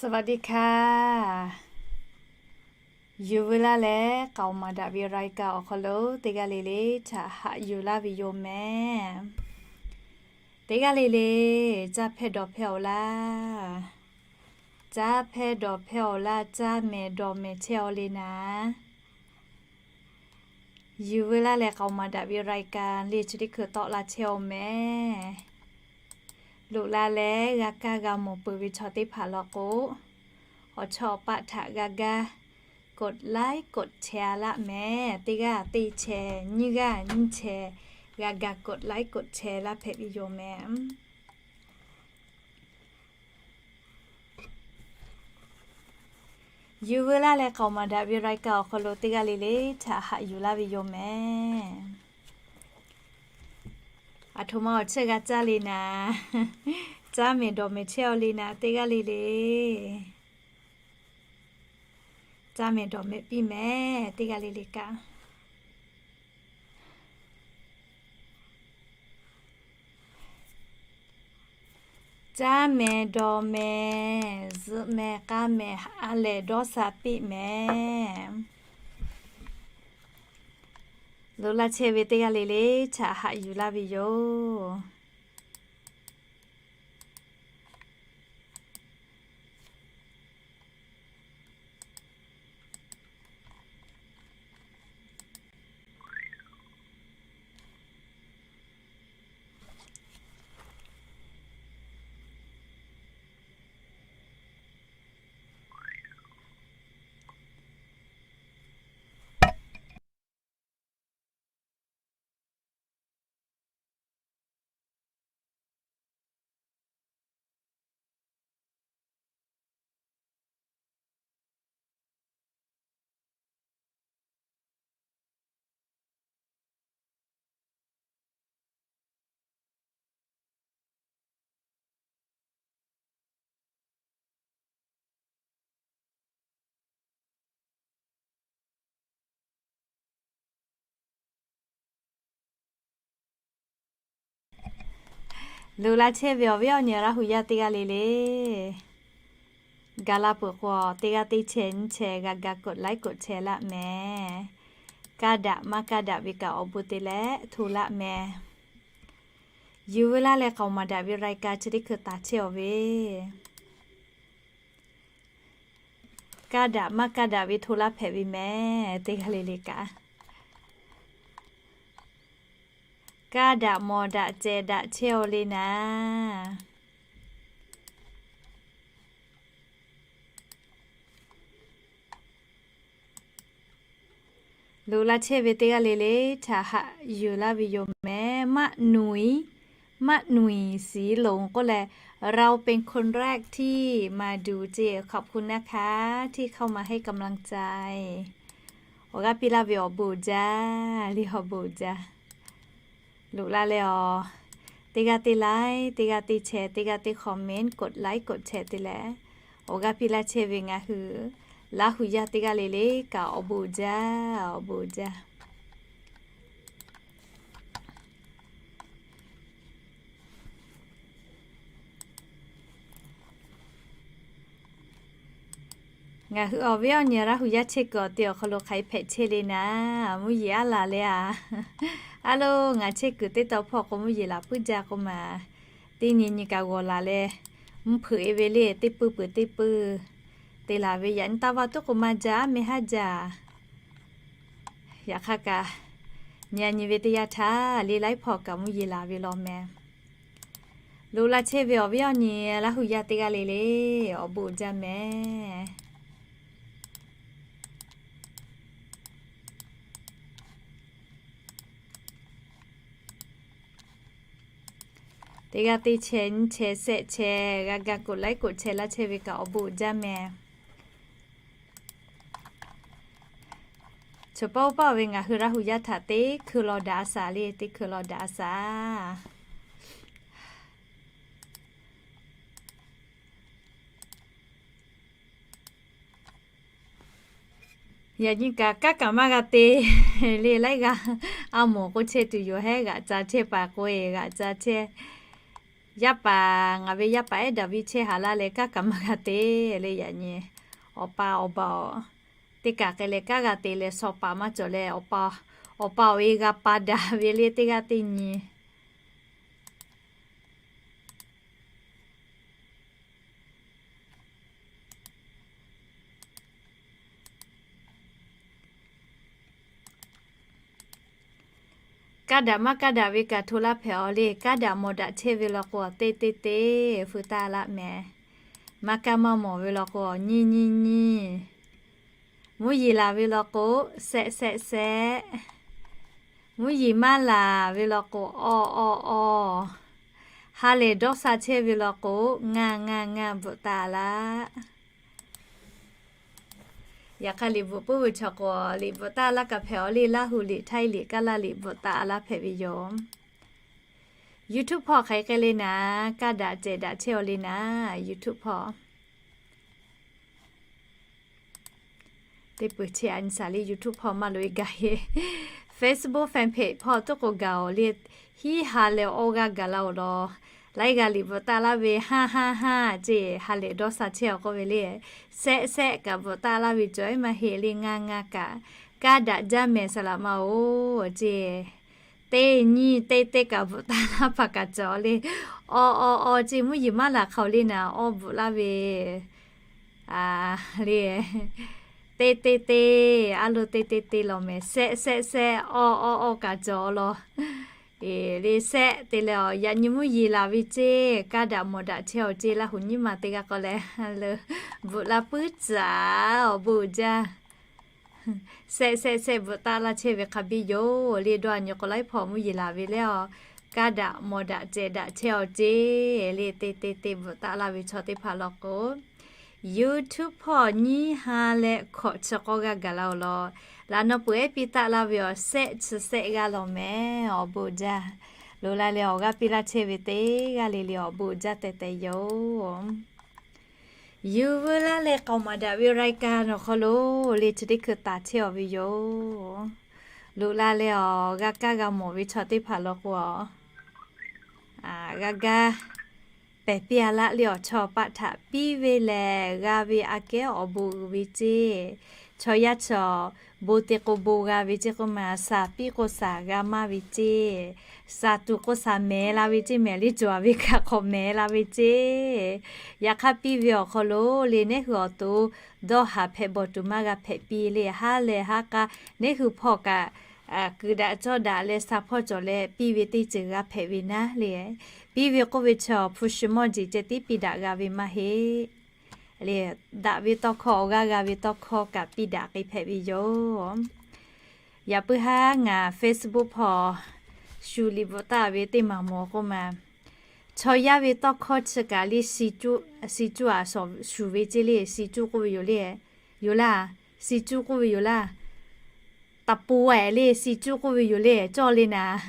สวัสดีค่ะ Yuˬ veu laˇ leh k'aoˍ maˍ daꞈ ve รายการ awˬ hk'aw lo teˇ g'aˇ le le htaꞈ haꞈ yuˬ laˇ ve yoˬ mehˍ. Teˇ g'aˇ le le, caˇ hpehˇ dawˬ hpehˇ-oˬ laˇ. Caˇ hpehˇ dawˬ hpehˇ-oˬ laˇ, caˇ mehˍ dawˬ mehˍ chehˇ-aw le naˍ. Yuˬ veu laˇ leh k'aoˍ maˍ daꞈ ve รายการ le chi teˇ hkui tawˆ la chehˇ-oˬ mehˍ. Loꞈ la leh g'a kaˇ g'a mawˬ peuˬ ve chaw teˇ hpaˍ law k'o, awˬ chawˇ awˬ paˆ htaꞈ g'a gaˇ กดไลค์ กดแชร์ laˇ mehˍ. Teˇ g'aˇ teˇ chehˇ, nyiˇ g'aˇ nyiˇ chehˇ, g'a gaˇ กดไลค์ กดแชร์ laˇ hpehꞈ ve yoˬ mehˍ. Yuˬ veu laˇ leh k'aoˍ maˍ daꞈ ve รายการ awˬ hk'aw lo teˇ g'aˇ le le htaꞈ haꞈ yuˬ laˇ ve yoˬ mehˍ. Aˬ htoꞈ ma awˬ chehˇ g'a caˇ le naˍ, caˇ mehˍ dawˬ mehˍ chehˇ-aw le naˍ, teˇ g'aˇ le le. Caˇ mehˍ dawˬ mehˍ piˇ mehˍ, teˇ g'aˇ le le kaꞈ. Caˇ mehˍ dawˬ mehˍ, zuhꞈ mehˍ k'a mehˍ, a lehˬ dawˇ sha piˇ mehˍ. Loꞈ la chehˇ ve teˇ g'aˇ le le htaꞈ haꞈ yuˬ laˇ ve yoˬ. Loꞈ la chehˇ ve awˬ viˉ awˬ nyi Laˇ hu yaˇ teˇ g'aˇ le le, ga laˇ peuˬ k'o, teˇ g'aˇ teˇ chehˇ nyiˇ chehˇ g'a ga กดไลค์ กดแชร์ laˇ mehˍ. Kaˇ daꞈ maˇ kaˇ daꞈ ve kaꞈ awˬ bon te leh hto laˇ mehˍ. Yuˬ veu laˇ leh k'aoˍ maˍ daꞈ ve รายการ chi teˇ hkui taˍ chehˇ-aw ve, kaˇ daꞈ maˇ kaˇ daꞈ ve hto laˇ hpehꞈ ve mehˍ, teˇ g'aˇ le le kaꞈ. Kaˇ daꞈ mawˬ daꞈ cehˬ daꞈ chehˇ-aw le naˍ. Loꞈ la chehˇ ve teˇ g'aˇ le le htaꞈ haꞈ yuˬ laˇ ve yoˬ mehˍ. Maˆ nuiˍ, maˆ nuiˍ siˍ lonˍ k'oˆ leh, เราเป็นคนแรกที่มาดู ceˇ ขอบคุณนะคะที่เข้ามาให้กำลังใจ. Awˬ g'aˇ piˇ laˇ ve awˬ bon jaˇ, le awˬ bon jaˇ. Loꞈ la leh awˬ, teˇ g'aˇ teˇ like, teˇ g'aˇ teˇ share, teˇ g'aˇ teˇ comment, กดไลค์ กดแชร์ te leh, awˬ g'aˇ piˇ laˇ chehˇ ve ngaˬ hui Laˇ hu yaˇ teˇ g'aˇ le le kaꞈ awˬ bon jaˇ, awˬ bon jaˇ. Ngaˬ hui awˬ viˉ awˬ nyi Laˇ hu yaˇ chehˇ kuiˬ awˬ te awˬ hk'aw lo hk'aˬ hk'e hpehꞈ chehˇ le naˍ, mvuhˇ yeˬ aˉ laˬ le a. Aˉ lo, ngaˬ chehˇ kuiˬ teˇ taw hpawˇ k'o mvuhˇ yeˬ laˬ puiˉ jaˇ k'o maˬ, teˇ nyi nyi kaꞈ g'awˬ laˬ leh, mvuhˇ hpeuꞈ e ve le teˇ puiˇ peuˬ teˇ puiˇ te laˬ ve. Yaꞈ nyi taˇ vaˇ tuˉ k'o maˇ jaˇ, aˉ meh haˉ jaˇ. Yaꞈ hk'aˇ kaꞈ, nyi a nyi ve teˇ yanˇ htaˇ le laiˉ hpawˇ kaꞈ mvuhˇ yeˬ laˬ ve law meh. Loꞈ la chehˇ ve awˬ viˉ awˬ nyi Laˇ hu yaˇ teˇ g'aˇ le le, awˬ bon jaˇ meh. Teˇ g'aˇ teˇ chehˇ nyiˇ chehˇ shehˆ chehˇ g'a ga กดไลค์ กดแชร์ laˇ chehˇ ve kaꞈ awˬ bon jaˇ meh. Chaw paw paw ve ngaˬ hui Laˇ hu yaˇ htaꞈ teˇ hkui law daꞈ a shaˍ le, teˇ hkui law daꞈ a shaˍ. Yaꞈ nyi kaꞈ kanˉ kaꞈ maˇ g'a te le laiˉ g'aˇ. A mawˬ k'o chehˇ tuˬ yoˬ hehˉ, g'aꞈ ca chehˇ paˍ k'o e g'aꞈ ca chehˇ. Yaˇ paˍ, ngaˬ ve yaˇ paˍ ehˉ Daˍviˆ chehˇ haˍ laˇ leh kanˉ kaꞈ maˇ g'a te le yaꞈ nyi. Awˬ pa awˬ baˬ-oˬ, teˇ kaˬ k'ai leh kanˉ g'a te leh shaw paˍ maˇ cawˬ leh, awˬ pa awˬ e g'a pa daꞈ ve le teˇ g'aˇ teˇ nyi. Kaˇ daꞈ maˇ kaˇ daꞈ ve kaꞈ hto laˇ hpehꞈ-aw le. Kaˇ daꞈ mawˬ daꞈ chehˇ ve law k'o, teˇ teˇ teˇ feu taˇ laˇ mehˍ. Maˇ kaˇ maˇ mawˬ ve law k'o, nyiˇ nyiˇ nyiˇ. Mvuhˇ yeˬ laˬ ve law k'o, sehˆ sehˆ sehˆ. Mvuhˇ yeˬ maˇ laˬ ve law k'o, awˇ awˇ awˇ. Ha lehˬ dawˇ sha chehˇ ve law k'o, ngaˇ ngaˇ ngaˇ bvuhꞈ taˍ laˇ. Yaꞈ hk'aˇ liꞈ bvuhꞈ puiˉ ve chaw k'o, liꞈ bvuhꞈ taˇ laˇ kaꞈ hpehꞈ-aw le. Laˇ hu liꞈ, Htaiˇ liꞈ, Kaˇ laˇ liꞈ bvuhꞈ taˇ laˇ hpehꞈ ve yoˬ. YouTube hpawˇ hk'aˬ hk'e le naˍ, kaˇ daꞈ cehˬ daꞈ chehˇ-aw le naˍ, YouTube hpawˇ. Teˇ peuˬ chi a nyi saˍ le YouTube hpawˇ maˇ loꞈ-e gaˬ-e. Facebook fan page hpawˇ toˉ k'o gaˬ-aw le. Hiˉ ha leh awˇ g'aˇ gaˬ laˇ-oˬ law. Laiˉ g'aˇ liꞈ bvuhꞈ taˇ laˇ ve, haˇ haˇ haˇ ceˇ, ha lehˬ dawˇ sha chehˇ-aw k'oˆ ve le. Sehˆ sehˆ kaꞈ bvuhꞈ taˇ laˇ ve cawˬ-e maˇ heˆ le, ngaˇ ngaˇ kaꞈ. Kaˇ daꞈ jaˇ mehˍ saˍ laꞈ ma-oˬ ceˇ. Teˇ nyiˇ teˇ teˇ kaꞈ bvuhꞈ taˇ laˇ hpaˍ kaꞈ cawˬ le. Awˇ awˇ awˇ ceˇ, mvuhˇ yeˬ maˇ laˬ hk'aw le naˍ, awˇ bvuhꞈ laˇ ve le. Teˇ teˇ teˇ, a lo teˇ teˇ teˇ law mehˍ. Sehˆ sehˆ sehˆ, awˇ awˇ awˇ kaꞈ cawˬ law. Eˬ le, sehˆ te leh-aˬ, yaꞈ nyi mvuhˇ yeˬ laˬ ve ceˇ, kaˇ daꞈ mawˬ daꞈ chehˇ-aw ceˇ, Laˇ huˍ nyiˉ ma teˇ g'aˇ k'aw leh, bvuhꞈ la puiˉ tcuhˍ, awˬ bon uiˍ jaˇ. Sehˆ sehˆ sehˆ bvuhꞈ taˇ laˇ chehˇ ve hk'a biˇ yoˬ le. Dawˇ a nyi k'o laiˉ hpawˇ mvuhˇ yeˬ laˬ ve le-aˬ, kaˇ daꞈ mawˬ daꞈ cehˬ daꞈ chehˇ-aw ceˇ le. Teˇ teˇ teˇ bvuhꞈ taˇ laˇ ve chaw teˇ hpaˍ law k'o, YouTube hpawˇ nyiˇ ha leh hkawꞈ chi k'awˇ g'aˇ gaˬ laˇ-oˬ law. Laꞈ naw peuˬ ehˉ piˇ taˆ laˇ ve awˬ sehˆ chi sehˆ g'aˇ law mehˍ, awˬ bon uiˍ jaˇ. Loꞈ la leh awˬ g'aˇ piˇ laˇ chehˇ ve teˇ g'aˇ le le awˬ bon uiˍ jaˇ teh teh yoˬ. Yuˬ veu laˇ leh k'aoˍ maˍ daꞈ ve รายการ awˬ hk'aw lo le chi teˇ hkui taˍ chehˇ-aw ve yoˬ. Loꞈ la leh awˬ g'a kaˇ g'a mawˬ ve chaw teˇ hpaˍ law k'o, g'a gaˇ pehˬ piˇ-a laˇ le. Awˬ chaw paˆ htaꞈ piˇ ve lehˬ g'a ve aꞈ kehˉ awˬ bon uiˍ ve ceˇ. Chaw yaˇ chaw bon te k'o bon g'a ve ceˇ k'oˆ ma, shaˍ piˇ k'o shaˍ g'a maˇ ve ceˇ. Shaˍ tuˬ k'o shaˍ mehˍ la ve ceˇ mehˍ le, cawˬ-a ve kaꞈ hk'awꞈ mehˍ la ve ceˇ. Yaꞈ hk'aˇ piˇ ve awˬ hk'aw lo le, neˉ hui awˬ to dawˇ haˍ hpehꞈ bawˬ tuˬ maˇ g'a hpehꞈ piˇ le. Haˉ leh haˉ k'aˇ neˉ hui hpawˇ kaꞈ kuiˬ daꞈ cawˇ daꞈ leh sha hpawˇ cawˬ leh piˇ ve teˇ ceuˬ g'a hpehꞈ ve naˉ le. Piˇ ve k'oˆ ve chaw hpu shi mawˇ jeˬ ceh tiˉ piˇ daꞈ g'a ve maˇ heˆ le. Daꞈ ve tawˇ hkawˇ, awˬ g'aˇ g'a ve tawˇ hkawˇ kaꞈ piˇ daꞈ k'ai hpehꞈ ve yoˬ. Yaꞈ puiˉ haˉ ngaˬ Facebook hpawˇ shu liꞈ bvuhꞈ taˍ ve teˇ maˬ mawˬ k'oˆ ma, chaw yaˇ ve tawˇ hkawˇ chi kaꞈ le, shi cuˇ a shuˍ ve ceˇ le. Shi cuˇ k'oˆ ve yoˬ le, yoˬ laˇ. Shi cuˇ k'oˆ ve yoˬ laˇ. Taˍ pu-e le, shi cuˇ k'oˆ ve yoˬ le. Cawˇ le naˍ,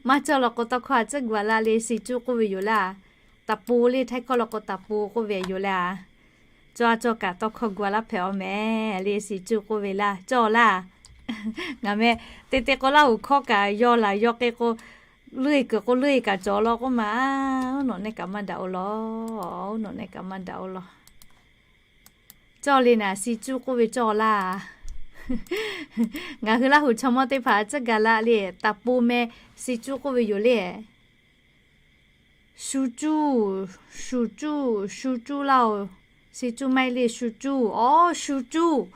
maˇ cawˇ law k'o tawˇ hkawˇ a tcuhˉ gu-a laˇ le. Shi cuˇ k'oˆ ve yoˬ laˇ. Taˍ pu le, Htaiˇ hkawˇ law k'o taˍ pu k'oˆ ve yoˬ laˇ. Cawˇ a cawˇ kaꞈ tawˇ hkawˇ gu-a laˇ hpehꞈ-aw mehˍ le. Shi cuˇ k'oˆ ve laˇ, cawˇ laˇ. Ngaˬ meh teˇ teˇ k'o Laˇ huˍ hkawˇ kaꞈ yaw laˬ yaw k'ai k'o, leuˆ-e kuiˬ k'o leuˆ-e kaꞈ cawˬ law k'oˆ ma, oˇ nawˬ nehˆ kaꞈ maˇ daꞈ-oˬ law. Oˇ nawˬ nehˆ kaꞈ maˇ daꞈ-oˬ law. Cawˇ le naˍ, shi cuˇ k'oˆ ve cawˇ laˇ. Ngaˬ hui Laˇ huˍ chaw mawˇ teˇ hpaˍ tcuhˉ gaˬ laˇ le. Taˍ pu meh, shi cuˇ k'oˆ ve yoˬ le. Shu cuˇ, shu cuˇ, shu cuˇ laˇ-oˬ. Shi cuˇ maˇ heˆ le, shu cuˇ. Awˬ, shu cuˇ.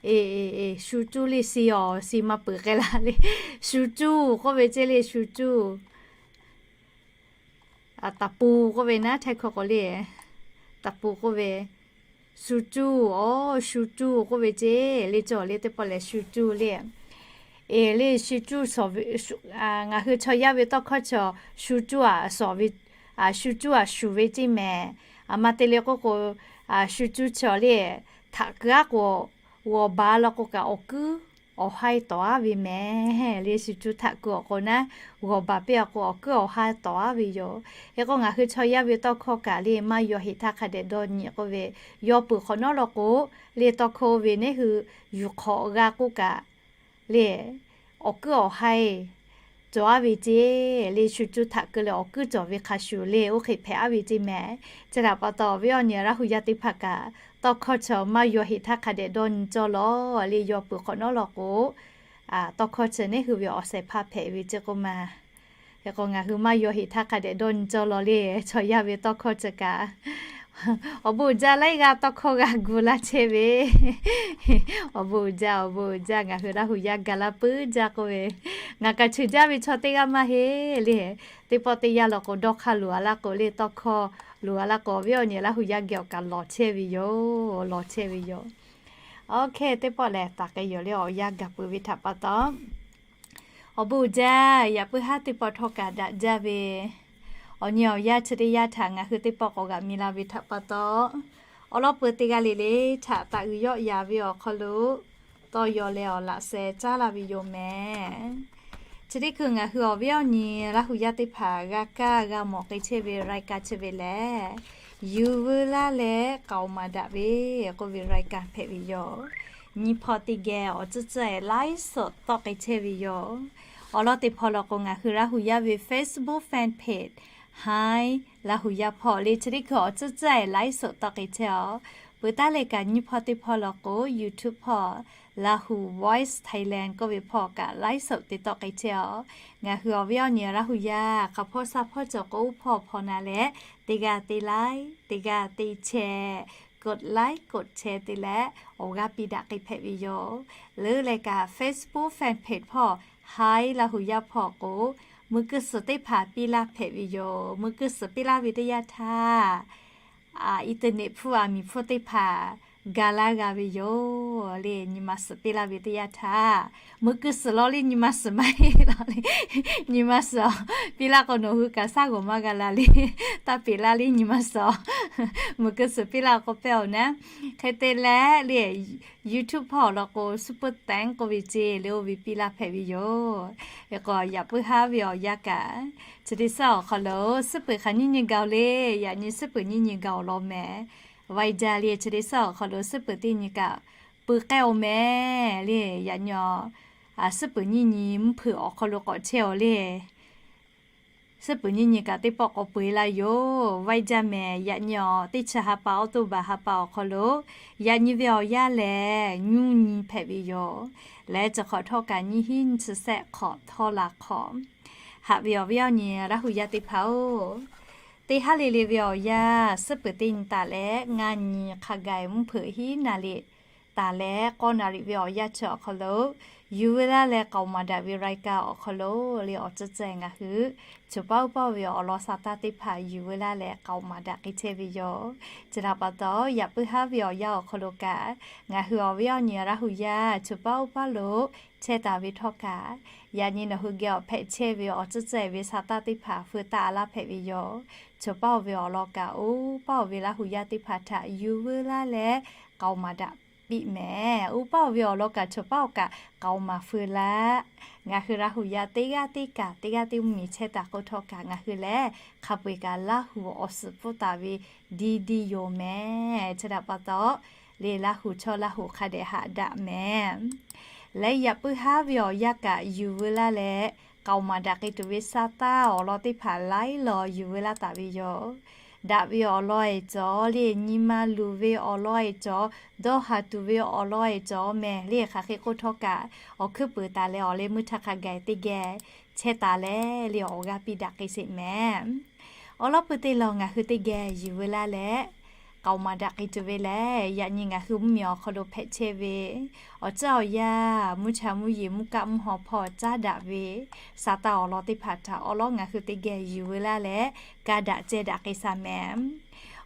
Eˬ, shu cuˇ le, shi awˬ shi maˇ peuˬ k'ai laˇ le. Shu cuˇ k'oˆ ve ceˇ le, shu cuˇ. Taˍ pu k'oˆ ve naˉ, Htaiˇ hkawˇ k'o le, taˍ pu k'oˆ ve, shu cuˇ, awˬ, shu cuˇ k'oˆ ve ceˇ le. Cawˬ le teˇ pawˆ lehˬ shu cuˇ le. Eˬ le, shu cuˇ, ngaˬ hui chaw yaˇ ve tawˇ hkawˇ chaw shu cuˇ a shawˍ ve, shu cuˇ a shuˍ ve ceˇ mehˍ. Aˬ ma te le k'oˆ k'o, shu cuˇ chaw le, htaꞈ keu-aˉ k'o, g'awˬ baˬ law k'o kaꞈ awˬ kuiˉ awˬ haiˇ tawˍ-aˉ ve mehˍ le. Shu cuˇ htaꞈ keu awˬ k'o naˉ, g'awˬ baˬ piˇ-a k'o awˬ kuiˉ awˬ haiˇ tawˍ-aˉ ve yoˬ. Hk'e k'o ngaˬ hui chaw yaˇ ve tawˇ hkawˇ kaꞈ le maˇ yaw heꞈ htaˇ hk'a dehꞈ dawˇ nyi k'oˆ ve, yaw peuˬ hk'awꞈ nawˉ law k'o le tawˇ hkawˇ ve neˉ hui yuˬ hk'awꞈ g'a k'oˆ kaꞈ le, awˬ kuiˉ awˬ haiˇ cawˬ aˉ ve ceˇ le, shu cuˇ htaꞈ keu leh awˬ kuiˉ cawˬ ve hk'a shuˍ le, oˇ hk'e hpehꞈ aˉ ve ceˇ mehˍ. Chi htaꞈ pa taw, awˬ viˉ awˬ nyi Laˇ hu yaˇ teˇ hpaˍ kaꞈ tawˇ hkawˇ chi maˇ yaw heˆ htaˇ hk'a dehꞈ dawˇ nyi cawˇ lawˬ le, yaw peuˬ hk'awꞈ nawˉ law k'o, tawˇ hkawˇ chi neˉ hui ve awˬ shehˍ hpaˇ hpehꞈ ve ceˇ k'oˆ ma. Hk'e k'o, ngaˬ hui maˇ yaw heˆ htaˇ hk'a dehꞈ dawˇ nyi cawˇ lawˬ le, chaw yaˇ ve tawˇ hkawˇ chi kaꞈ, awˬ bon uiˍ jaˇ laiˉ g'aˇ tawˇ hkawˇ g'a gu laˇ chehˇ ve, awˬ bon uiˍ jaˇ, awˬ bon uiˍ jaˇ, ngaˬ hui Laˇ hu yaˇ ga laˇ puiˉ jaˇ k'oˆ ve, ngaˬ kaꞈ cheuˬ jaˇ ve chaw teˇ g'aˇ maˇ heˆ le. Teˇ pawˆ teˇ yanˇ law k'o, dawˇ hk'aˇ loˬ a laˇ k'o le, tawˇ hkawˇ loˬ a laˇ k'o, awˬ viˉ awˬ nyi Laˇ hu yaˇ geh awˬ kaꞈ lawˬ chehˇ ve yoˬ, lawˬ chehˇ ve yoˬ. Oˇ hk'e teˇ pawˆ lehˬ, taˍ k'ai yoˬ le, awˬ yanˇ gaˬ peuˬ ve htaꞈ pa taw, awˬ bon uiˍ jaˇ, yaꞈ puiˉ haˉ teˇ pawˆ htawˇ kaꞈ daꞈ jaˇ ve, awˬ nyi awˬ yanˇ chi teˇ yanˇ htaꞈ ngaˬ hui teˇ pawˆ k'awꞈ g'aꞈ mi la ve htaꞈ pa taw, awˬ lawn peuˬ teˇ g'aˇ le le htaꞈ taꞈ g'uiˬ yawˆ yan ve awˬ hk'aw lo tawˇ yaw leh awˬ laꞈ sheh caˉ laˇ ve yoˬ mehˍ. Chi teˇ hkui ngaˬ hui awˬ viˉ awˬ nyi Laˇ hu yaˇ teˇ hpaˍ g'a kaˇ g'a mawˬ k'ai chehˇ ve รายการ chi ve lehˬ, Yuˬ veu laˇ leh k'aoˍ maˍ daꞈ ve k'oˆ ve รายการ hpehꞈ ve yoˬ. Nyi hpawˇ teˇ geh awˬ tcuhˉ tcuhˉ-ehˍ ไลฟ์สด tawˆ k'ai chehˇ ve yoˬ. Awˬ lawn teˇ hpawˇ law k'o, ngaˬ hui Laˇ hu yaˇ ve Facebook fan page Hi Laˇ hu yaˇ hpawˇ le, chi teˇ hkui awˬ tcuhˉ tcuhˉ-ehˍ ไลฟ์สด tawˆ k'ai chehˇ-aˬ. Peuˬ taˉ leh kaꞈ nyi hpawˇ teˇ hpawˇ law k'o, YouTube hpawˇ Laˇ hu Voice Thailand k'oˆ ve hpawˇ kaꞈ ไลฟ์สด te tawˆ k'ai chehˇ-aˬ. Ngaˬ hui awˬ viˉ awˬ nyi Laˇ hu yaˇ hk'a hpawˇ sha hpawˇ cawˬ k'o, oˇ hpawˇ hpawˇ na leh, teˇ g'aˇ te like, teˇ g'aˇ te share, กดไลค์ กดแชร์ te leh awˬ g'aˇ piˇ daꞈ k'ai hpehꞈ ve yoˬ. Leuˉ leh kaꞈ Facebook fan page hpawˇ Hi Laˇ hu yaˇ hpawˇ k'o, muiˬ kuiˬ suhˍ teˇ hpaˍ piˇ laˇ hpehꞈ ve yoˬ. Muiˬ kuiˬ suhˍ piˇ laˇ ve teˇ yanˇ htaˇ, internet hpfuhˇ aˬ miˍ hpfuhˇ teˇ hpaˍ ga laˇ g'a ve yoˬ le. Nyi ma suhˍ piˇ laˇ ve teˇ yanˇ htaˇ, muiˬ kuiˬ suhˍ law le, nyi ma suhˍ maˇ heˆ law le, nyi ma suhˍ piˇ laˇ k'o, nawˬ hui kaꞈ shaˉ g'awˬ maˇ g'a la le. Taˇ peꞈ laˇ le, nyi ma suhˍ muiˬ kuiˬ suhˍ piˇ laˇ k'o pehˇ-oˬ naˉ. Hk'e te leh le, YouTube hpawˇ awˬ lawn k'o, Super Thanks k'oˆ ve ceˇ le, oˇ ve piˇ laˇ hpehꞈ ve yoˬ. Hk'e k'o, yaꞈ puiˉ haˉ ve awˬ yanˇ kaꞈ, chi teˇ suhˉ awˬ hk'aw lo suhˉ peuˬ hk'aˬ nyiˇ nyi gaˬ-oˬ le. Yaꞈ nyi suhˉ peuˬ nyiˇ nyi gaˬ-oˬ law mehˍ. Vaˇ jaˇ le, chi teˇ suhˉ awˬ hk'aw lo suhˉ peuˬ teˇ nyi kaꞈ peuˬ k'ai-oˬ mehˍ le. Yaꞈ nyi suhˉ peuˬ nyiˇ nyi mvuhˇ hpeuꞈ awˬ hk'aw lo k'awꞈ chehˇ-oˬ le. Suhˉ peuˬ nyiˇ nyi kaꞈ teˇ pawˆ k'awꞈ peu-eˬ la yoˬ. Vaˇ jaˇ mehˍ. Yaꞈ nyi awˬ teˇ chi ha pa, October ha pa awˬ hk'aw lo, yaꞈ nyi ve awˬ yanˇ lehˬ, nyiˇ nyi hpehꞈ ve yoˬ. Leh chi hk'awꞈ htawˇ kaꞈ nyiˇ hinˉ nyiˇ chi sehˆ hk'awꞈ htawˇ la hk'awꞈ. Haꞈ ve awˬ viˉ awˬ nyi Laˇ hu yaˇ teˇ hpaˍ-oˬ, teˇ haˉ le le ve awˬ yanˇ suhˉ peuˬ teˇ nyi taˍ leh, ngaˇ nyi hk'a gaˬ mvuhˇ hpeuꞈ hiˉ naˍ riˍ taˍ leh k'awˇ naˍ riˍ ve awˬ yanˇ chi awˬ hk'aw lo, Yuˬ veu laˇ leh k'aoˍ maˍ daꞈ ve รายการ awˬ hk'aw lo le, awˬ tcuhˉ tcuhˉ ngaˬ hui choˬ paˉ uˉ paˉ ve awˬ lawn sha taˇ teˇ hpaˍ yuˬ veu laˇ leh k'aoˍ maˍ daꞈ k'ai chehˇ ve yoˬ. Chi htaꞈ pa taw, yaꞈ puiˉ haˉ ve awˬ yanˇ awˬ hk'aw lo kaꞈ, ngaˬ hui awˬ viˉ awˬ nyi Laˇ hu yaˇ choˬ paˉ uˉ paˉ lo chehˇ taˍ ve htawˇ kaꞈ, yaꞈ nyi nawˬ hui geh awˬ hpehꞈ chehˇ ve awˬ tcuhˉ tcuhˉ ve sha taˇ teˇ hpaˍ feu taˆ laˇ hpehꞈ ve yoˬ. Choˬ paˉ-oˬ ve awˬ lawn kaꞈ, uˉ paˇ-oˬ ve Laˇ hu yaˇ teˇ hpaˍ htaꞈ yuˬ veu laˇ leh k'aoˍ maˍ daꞈ piˇ mehˍ. Uˉ paˇ-oˬ ve awˬ lawn kaꞈ, choˬ paˉ-oˬ kaꞈ k'aoˍ maˍ feu laˇ. Ngaˬ hui Laˇ hu yaˇ teˇ g'aˇ teˇ kaꞈ, teˇ g'aˇ teˇ mvuhˇmiˬ chehˇ taˍ k'o htawˇ kaꞈ, ngaˬ hui lehˬ hk'a peu-eˬ kaꞈ Laˇ hu awˬ suhˍ pfuhˇ taˍ ve di di yoˬ mehˍ. Chi htaꞈ pa taw, le Laˇ hu chaw Laˇ hu hk'a dehꞈ haꞈ daꞈ mehˍ. Leh yaꞈ puiˉ haˉ ve awˬ yanˇ kaꞈ yuˬ veu laˇ leh, k'aoˍ maˍ daꞈ k'ai tuˬ ve sha taˇ awˬ lawn teˇ hpaˍ laiˉ law yuˬ veu laˇ taˍ ve yoˬ. Daꞈ ve awˬ lawn-e cawˬ le, nyi ma luˬ ve awˬ lawn-e cawˬ, dawˇ haˍ tuˬ ve awˬ lawn-e cawˬ mehˍ le. Hk'aˬ hk'e k'oˆ htawˇ kaꞈ, awˬ hkuiˉ puiˍ taˍ leh awˬ leh meuˇ htaˇ hk'a gaˬ teˇ geh chehˇ taˍ leh le, awˬ g'aˇ piˇ daꞈ k'ai sheˍ mehˍ. Awˬ lawn pui teˇ lawn ngaˬ hui teˇ geh yuˬ veu laˇ leh k'aoˍ maˍ daꞈ k'ai tuˬ ve lehˬ, yaꞈ nyi ngaˬ hui mvuhˇmiˬ awˬ hk'aw lo hpehꞈ chehˇ ve awˬ tcuhˉ awˬ yanˇ, mvuhˇ cha mvuhˇ yeˬ mvuhˇ kaˆ mvuhˇ haw hpawˇ caˉ daꞈ ve sha taˇ awˬ lawn teˇ hpaˍ htaꞈ awˬ lawn ngaˬ hui teˇ geh yuˬ veu laˇ leh, ka daꞈ ceh daꞈ k'ai sha mehˍ.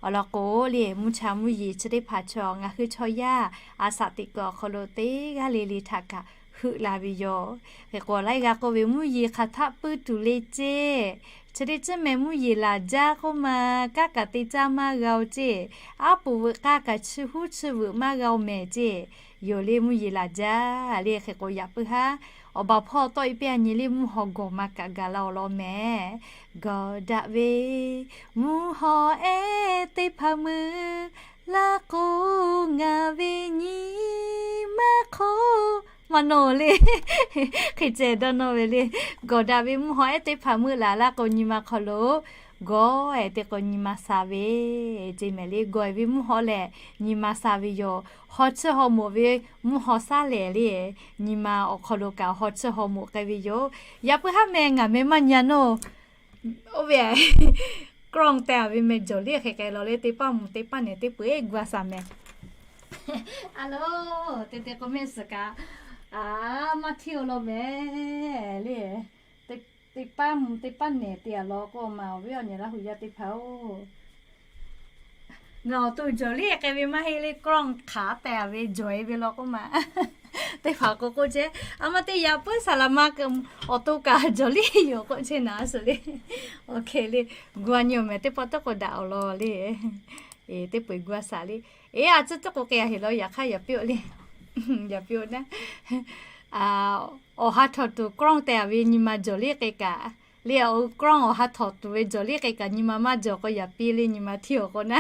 Awˬ lawn k'o le, mvuhˇ cha mvuhˇ yeˬ chi teˇ hpaˍ chaw ngaˬ hui chaw yaˇ a shaꞈ teꞈ kuiˬ awˬ hk'aw lo teˇ g'aˇ le le htaꞈ kaꞈ heuˆ la ve yoˬ. Hk'e k'o, laiˉ g'aˇ k'oˆ ve mvuhˇ yeˬ hk'aˬ htaˆ puiˉ tuˬ le ceˇ. Chi teˇ ceuˬ mehˍ mvuhˇ yeˬ laˬ jaˇ k'oˆ ma, kanˉ kaꞈ te caˇ maˇ g'a-oˬ ceˇ. Aˉ poꞈ veuꞈ k'aˇ kaꞈ chi huˉ chi veuꞈ maˇ g'a-oˬ mehˍ ceˇ. Yoˬ le mvuhˇ yeˬ laˬ jaˇ le. Hk'e k'o, yaꞈ puiˉ haˉ awˬ baˬ hpawˇ tawˆ-e piˇ-a nyi le, mvuhˇ haw gawˬ ma kaꞈ gaˬ la awˬ lawn mehˍ. Gawˬ daꞈ ve mvuhˇ haw ehˉ teˇ hpaˍ mui, laˇ k'o ngaˬ ve nyi ma hk'oˆ maˇ nawˇ le. Hk'e ceh dawˇ nawˇ ve le. Gawˬ daꞈ ve mvuhˇ haw ehˉ teˇ hpaˍ meuˆ laˬ laˇ k'o, nyi ma hk'aw lo gawˬ-e te k'o, nyi ma sha ve ce mehˍ le. Gawˬ-e ve mvuhˇ haw lehˬ, nyi ma sha ve yoˬ. Haw chiˇ haw moꞈ ve mvuhˇ haw shaˉ lehˬ le, nyi ma awˬ hk'aw lo kaꞈ haw chiˇ haw moꞈ k'ai ve yoˬ. Yaꞈ puiˉ haˉ meh ngaˬ meh maˇ nyi-a nawˇ. Oˇ ve กล้อง tehꞈ ve meh jawˬ liˇ hk'e k'ai law le, teˇ paˇ mvuhˇ teˇ paˇ nehˬ teˇ peu-eˬ gu-a shaˍ mehˍ. A lo, te te k'o mehˆ suhˍ kaꞈ, a, maˇ hteˇ-o law mehˍ le. Teˇ paˇ mvuhˇ teˇ paˇ nehˬ te-a law k'oˆ ma, awˬ viˉ awˬ nyi Laˇ hu yaˇ teˇ hpaˍ-oˬ, ngaˬ awˬ to jawˬ liˇ k'ai ve maˇ heˆ le, กล้อง hk'aˬ tehꞈ ve jawˬ-e ve law k'oˆ ma. Teˇ hpaˍ k'o k'oˆ chehˇ, a ma teˇ yaꞈ puiˉ saˍ laˍ ma awˬ to kaꞈ jawˬ liˇ yoˬ k'oˆ chehˇ naˍ suhˍ le. Oˇ hk'e le, gu-a nyi-oˬ mehˍ, teˇ pawˆ tawˇ k'o daꞈ-oˬ law le. Teˇ peu-eˬ gu-a shaˍ le. Eˬ, a tcuhˉ tawˇ k'o k'ai-a heˍ law, yaꞈ hk'aˇ yaꞈ piˇ-oˆ le. Yaꞈ piˇ-oˆ naˉ. Awˬ ha htawnˍ tuˬ กล้อง tehꞈ ve nyi ma jawˬ liˇ k'ai kaꞈ le, awˬ กล้อง awˬ ha htawnˍ tuˬ ve jawˬ liˇ k'ai kaꞈ nyi ma maˇ jawˬ k'o, yaꞈ piˇ le, nyi ma hteˇ-oˬ k'o naˉ.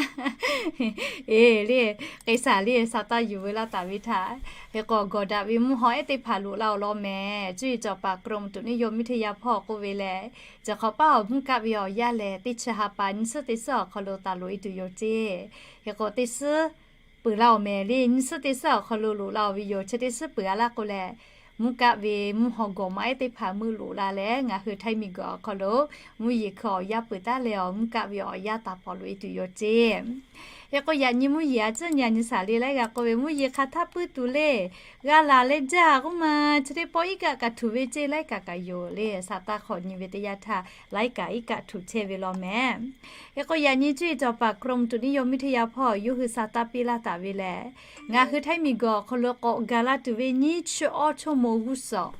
Eˬ le, k'ai shaˍ le, sha taˇ yuˬ ve laˇ taˍ ve htaꞈ. Hk'e k'o gawˬ daꞈ ve mvuhˇ haw ehˉ teˇ hpaˍ loꞈ la-oˬ law mehˍ. Cuˇ yiˍ cawˬ paˍ กรมอุตุนิยมวิทยา hpawˇ k'oˆ ve lehˬ, chi hk'awꞈ paˉ awˬ mvuhˇ kaˆ ve awˬ yanˇ lehˬ, teˇ chi ha pa nyiˇ suhˉ teˇ suhˉ awˬ hk'aw lo taˍ loꞈ-e tuˬ yoˬ ceˇ. Hk'e k'o teˇ suhˉ peuˬ laˇ-oˬ mehˍ le, nyiˇ suhˉ teˇ suhˉ awˬ hk'aw lo loꞈ la-oˬ ve yoˬ. Chi teˇ suhˉ peuˬ-a laˇ k'o lehˬ, mvuhˇ kaˆ ve mvuhˇ haw gawˬ maˇ ehˉ teˇ hpaˍ meuˆ loꞈ la leh, ngaˬ hui htaiˇ miˬ guiˬ awˬ hk'aw lo mvuhˇ yeˬ hkui awˬ yanˇ peuˬ taˉ leh, awˬ mvuhˇ kaˆ ve awˬ yanˇ taˍ pawˍ loꞈ-e tuˬ yoˬ ceˇ. Hk'e k'o yaꞈ nyi mvuhˇ yeˬ a ciˉ nyi-a nyi shaˍ le, laiˉ g'a k'oˆ ve mvuhˇ yeˬ hk'a htaˇ puiˉ tuˬ le, g'a laˬ leh jaˇ k'oˆ ma, chi teˇ pawˆ iˉ kaˆ kaꞈ htuꞈ ve ceˇ, laiˉ kaꞈ kaꞈ yoˬ le. Sha taˇ hk'awꞈ nyi ve teˇ yanˇ htaˇ, laiˉ kaꞈ iˉ kaˆ htuꞈ chehˇ ve law mehˍ. Hk'e k'o yaꞈ nyi cuˇ yiˍ cawˬ paˍ กรมอุตุนิยมวิทยา hpawˇ yawˇ hui sha taˇ piˇ laˇ taˍ ve lehˬ, ngaˬ hui htaiˇ miˬ guiˬ awˬ hk'aw lo k'awꞈ gaˬ la tuˬ ve nyiˇ chi awˇ ชั่วโมง g'uˇ suhˍ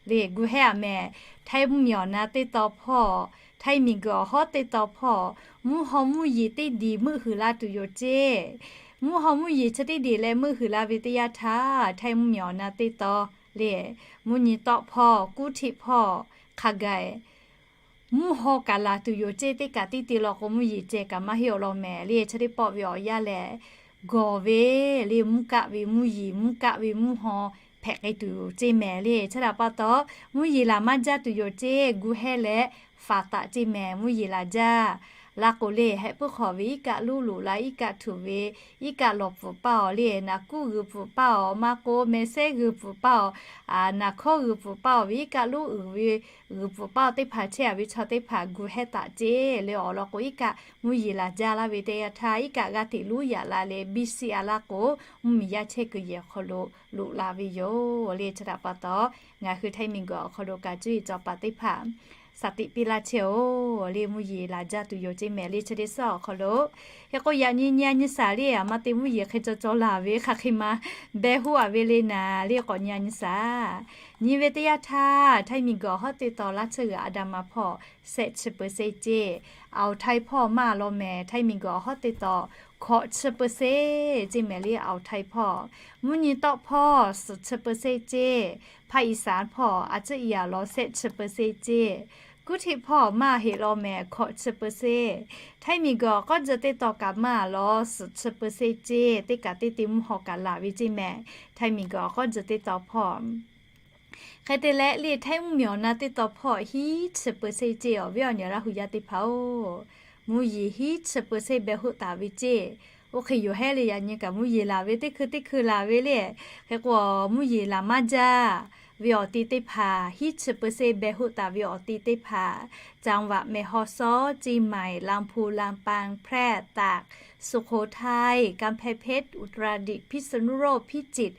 le gu hehˉ-a mehˍ. Htaiˇ mvuhˇ miˬ awˬ na teˇ taw hpawˇ, htaiˇ miˬ guiˬ awˬ hawˉ teˇ taw hpawˇ, mvuhˇ haw mvuhˇ yeˬ teˇ diˬ meuˆ huiˍ la tuˬ yoˬ ceˇ. Mvuhˇ haw mvuhˇ yeˬ chi teˇ diˬ leh meuˆ huiˍ la ve teˇ yanˇ htaˇ, htaiˇ mvuhˇ miˬ awˬ na teˇ taw le, mvuhˇ nyi tawˆ hpawˇ, kuˉ htiˆ hpawˇ, hk'a gaˬ mvuhˇ haw kaꞈ laˬ tuˬ yoˬ ceˇ. Teˇ kaꞈ teˇ te law k'o mvuhˇ yeˬ ceh kaꞈ maˇ heˆ-oˬ law mehˍ le. Chi teˇ pawˆ ve awˬ yanˇ lehˬ, gawˬ ve le mvuhˇ kaˆ ve mvuhˇ yeˬ, mvuhˇ kaˆ ve mvuhˇ haw hpehꞈ k'ai tuˬ ceˇ mehˍ le. Chi htaꞈ pa taw, mvuhˇ yeˬ laˬ maˇ jaˇ tuˬ yoˬ ceˇ. Gu hehˉ leh faˍ taˍ ceˇ mehˍ. Mvuhˇ yeˬ laˬ jaˇ laˇ k'o le, hehꞈ puiˉ hk'awꞈ ve iˉ kaˆ luˉ loꞈ la, iˉ kaˆ htuꞈ ve, iˉ kaˆ lawˬ pfuhˍ paˇ-oˬ le, naˍ kuˉ g'uiˬ pfuhˍ paˇ-oˬ, maˇ k'o meh sehˉ g'uiˬ pfuhˍ paˇ-oˬ, naˍ hkawˇ g'uiˬ pfuhˍ paˇ-oˬ ve iˉ kaˆ luˉ uiˍ ve g'uiˬ pfuhˍ paˇ-oˬ teˇ hpaˍ chehˇ-a ve chaw teˇ hpaˍ gu hehˉ taˍ ceˇ le. Awˬ lawn k'o iˉ kaˆ mvuhˇ yeˬ laˬ jaˇ laˇ ve teˇ yanˇ htaˇ, iˉ kaˆ g'a teꞈ luˉ yaꞈ la leh biˇ shiˆ-a laˇ k'o, mvuhˇ miˬ yaˇ chehˇ kuiˬ yehˬ awˬ hk'aw lo loꞈ la ve yoˬ le. Chi htaꞈ pa taw, ngaˬ hui htaiˇ miˬ guiˬ awˬ hk'aw lo kaꞈ cuˇ yiˍ cawˬ paˍ teˇ hpaˍ shaˍ tiꞈ piˇ laˇ chehˇ-oˬ le. Mvuhˇ yeˬ laˬ jaˇ tuˬ yoˬ ceˇ mehˍ le. Chi teˇ suhˉ awˬ hk'aw lo, hk'e k'o yaꞈ nyi nyi-a nyi shaˍ le. A ma te mvuhˇ yeˬ hk'e caw caw laˬ ve hk'aˬ hk'e ma behˇ hoˆ-a ve le naˍ le. K'awꞈ nyi-a nyi shaˍ. Nyi ve teˇ yanˇ htaˇ, htaiˇ miˬ guiˬ awˬ hawˉ teˇ taw laˇ tsuhˇ g'uiˬ a da ma hpawˇ shehˆ chi เปอร์เซ็นต์ ceˇ. Awˬ htaiˇ hpawˇ maˇ law mehˍ. Htaiˇ miˬ guiˬ awˬ hawˉ teˇ taw hkawꞈ chi เปอร์เซ็นต์ ceˇ mehˍ le. Awˬ htaiˇ hpawˇ mvuhˇ nyi tawˆ hpawˇ suhˍ chi เปอร์เซ็นต์ ceˇ. Hpaˇ iˍsaˍ hpawˇ a ciˉ iˍ-a law shehˆ chi เปอร์เซ็นต์ ceˇ. Kuˉ htiˆ hpawˇ maˇ heˆ law mehˍ. Hkawꞈ chi เปอร์เซ็นต์. Htaiˇ miˬ guiˬ awˬ k'awˉ tcuh teˇ taw kaꞈ maˇ law suhˍ chi เปอร์เซ็นต์ ceˇ. Teˇ kaꞈ teˇ te mvuhˇ haw kaꞈ laˬ ve ceˇ mehˍ. Htaiˇ miˬ guiˬ awˬ k'awˉ tcuh teˇ taw hpawˇ hk'e te leh le, htaiˇ mvuhˇ miˬ awˬ na teˇ taw hpawˇ hiˉ chi เปอร์เซ็นต์ ceˇ. Awˬ viˉ awˬ nyi Laˇ hu yaˇ teˇ hpaˍ-oˬ, mvuhˇ yeˬ hiˉ chi เปอร์เซ็นต์ behˇ hoˆ taˍ ve ceˇ. Oˇ hk'e yoˬ hehˉ le. Yaꞈ nyi kaꞈ mvuhˇ yeˬ laˬ ve teˇ hkui teˇ hkui laˬ ve le. Hk'e k'o mvuhˇ yeˬ laˬ maˇ jaˇ ve awˬ ti teˇ hpaˍ, hiˉ chi เปอร์เซ็นต์ behˇ hoˆ taˍ ve awˬ ti teˇ hpaˍ, จังหวัดแม่ฮ่องสอน, เชียงใหม่, ลำพูน, ลำปาง, แพร่, ตาก, สุโขทัย, กำแพงเพชร, อุตรดิตถ์, พิษณุโลก, พิจิตร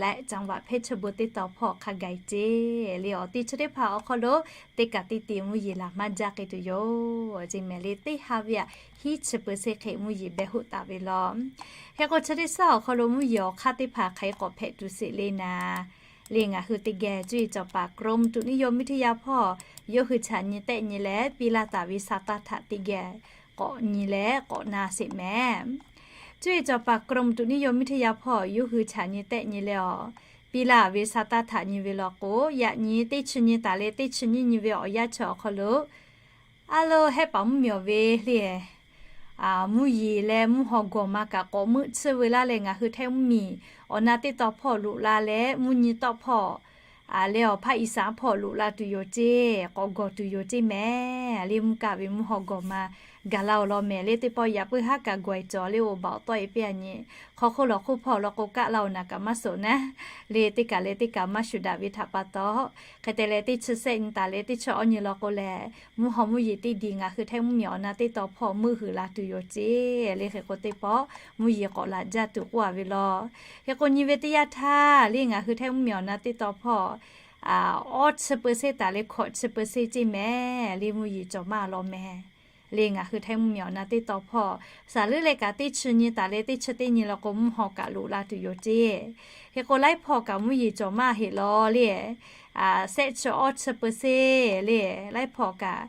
leh จังหวัดเพชรบูรณ์ teˇ taw hpawˇ hk'a gaˬ ceˇ le. Awˬ ti chi teˇ hpaˍ awˬ hk'aw lo teˇ kaꞈ teˇ te mvuhˇ yeˬ laˬ maˇ jaˇ k'ai tuˬ yoˬ ceˇ mehˍ le. Teˇ ha ve aꞈ hiˉ chi เปอร์เซ็นต์ hk'e mvuhˇ yeˬ behˇ hoˆ taˍ ve law. Hk'e k'o chi teˇ suhˉ awˬ hk'aw lo mvuhˇ yeˬ awˬ hk'aˇ teˇ hpaˍ hk'aˬ hk'e k'awꞈ hpehꞈ tuˬ sheˍ le naˍ le. Ngaˬ hui teˇ geh cuˇ yiˍ cawˬ paˍ กรมอุตุนิยมวิทยา hpawˇ yawˇ hui chaꞈ nyi tehˆ nyi leh piˇ laˇ taˍ ve sha taˇ htaꞈ teˇ geh k'awꞈ nyi leh k'awꞈ na sheˍ mehˍ. Cuˇ yiˍ cawˬ paˍ กรมอุตุนิยมวิทยา hpawˇ yawˇ hui chaꞈ nyi tehˆ nyi leh awˬ piˇ laˇ ve sha taˇ htaꞈ nyi ve law k'o, yaꞈ nyi teˇ chi nyi taˍ leh teˇ chi nyi nyi ve awˬ yanˇ chi awˬ hk'aw lo, a lo hehˉ paˍ mvuhˇ miˬ awˬ ve le, mvuhˇ yeˬ leh mvuhˇ haw gawˬ ma kaꞈ k'awꞈ meuˆ tsuhˇ ve laˇ leh, ngaˬ hui Htaiˇ mvuhˇmiˬ awˬ na teˇ taw hpawˇ loꞈ la leh, mvuhˇ nyi tawˆ hpawˇ leh awˬ hpaˇ Iˉsaˍ hpawˇ loꞈ la tuˬ yoˬ ceˇ, k'awꞈ gawˬ tuˬ yoˬ ceˇ mehˍ. Le mvuhˇ kaˆ ve mvuhˇ haw gawˬ ma gaˬ la-oˬ law mehˍ. Le teˇ pawˆ yaꞈ puiˉ haˉ kaꞈ gawˬ-e cawˬ le, oˬ baˬ awˬ tawˆ-e piˇ-a nyi. Hk'aw hk'oˆ lawˬ hk'oˆ hpawˇ law k'o, kaˆ la-oˬ naˬ kaꞈ maˇ suhˍ naˉ. Le teˇ kaˬ leh teˇ kaˬ maˇ shuˍ daꞈ ve htaꞈ pa taw, hk'e te leh teˇ chi sehˆ nyi taˍ leh teˇ chi awˇ nyi law k'o lehˬ, mvuhˇ haw mvuhˇ yeˬ teˇ diˬ ngaˬ hui Htaiˇ mvuhˇmiˬ awˬ na teˇ taw hpawˇ meuˆ huiˍ la tuˬ yoˬ ceˇ. Le hk'e k'o teˇ pawˆ mvuhˇ yeˬ k'awꞈ laꞈ jaˇ tuˬ k'oˆ-a ve law. Hk'e k'o nyi ve teˇ yanˇ htaˇ le ngaˬ hui Htaiˇ mvuhˇmiˬ awˬ na teˇ taw hpawˇ awˇ chi peuˬ seˇ taˍ leh hkawꞈ chi peuˬ seˇ ceˇ mehˍ. Le mvuhˇ yeˬ cawˬ maˇ law mehˍ. Le ngaˬ hui Htaiˇ mvuhˇmiˬ awˬ na teˇ taw hpawˇ saˍ leuˉ leh kaꞈ teˇ chi nyi taˍ leh teˇ chi teˇ nyi law k'o, mvuhˇ haw kaꞈ loꞈ la tuˬ yoˬ ceˇ. Hk'e k'o laiˉ hpawˇ kaꞈ mvuhˇ yeˬ cawˬ maˇ heˆ law le. Sehˆ chi awˇ chi peuˬ seˇ le, laiˉ hpawˇ kaꞈ,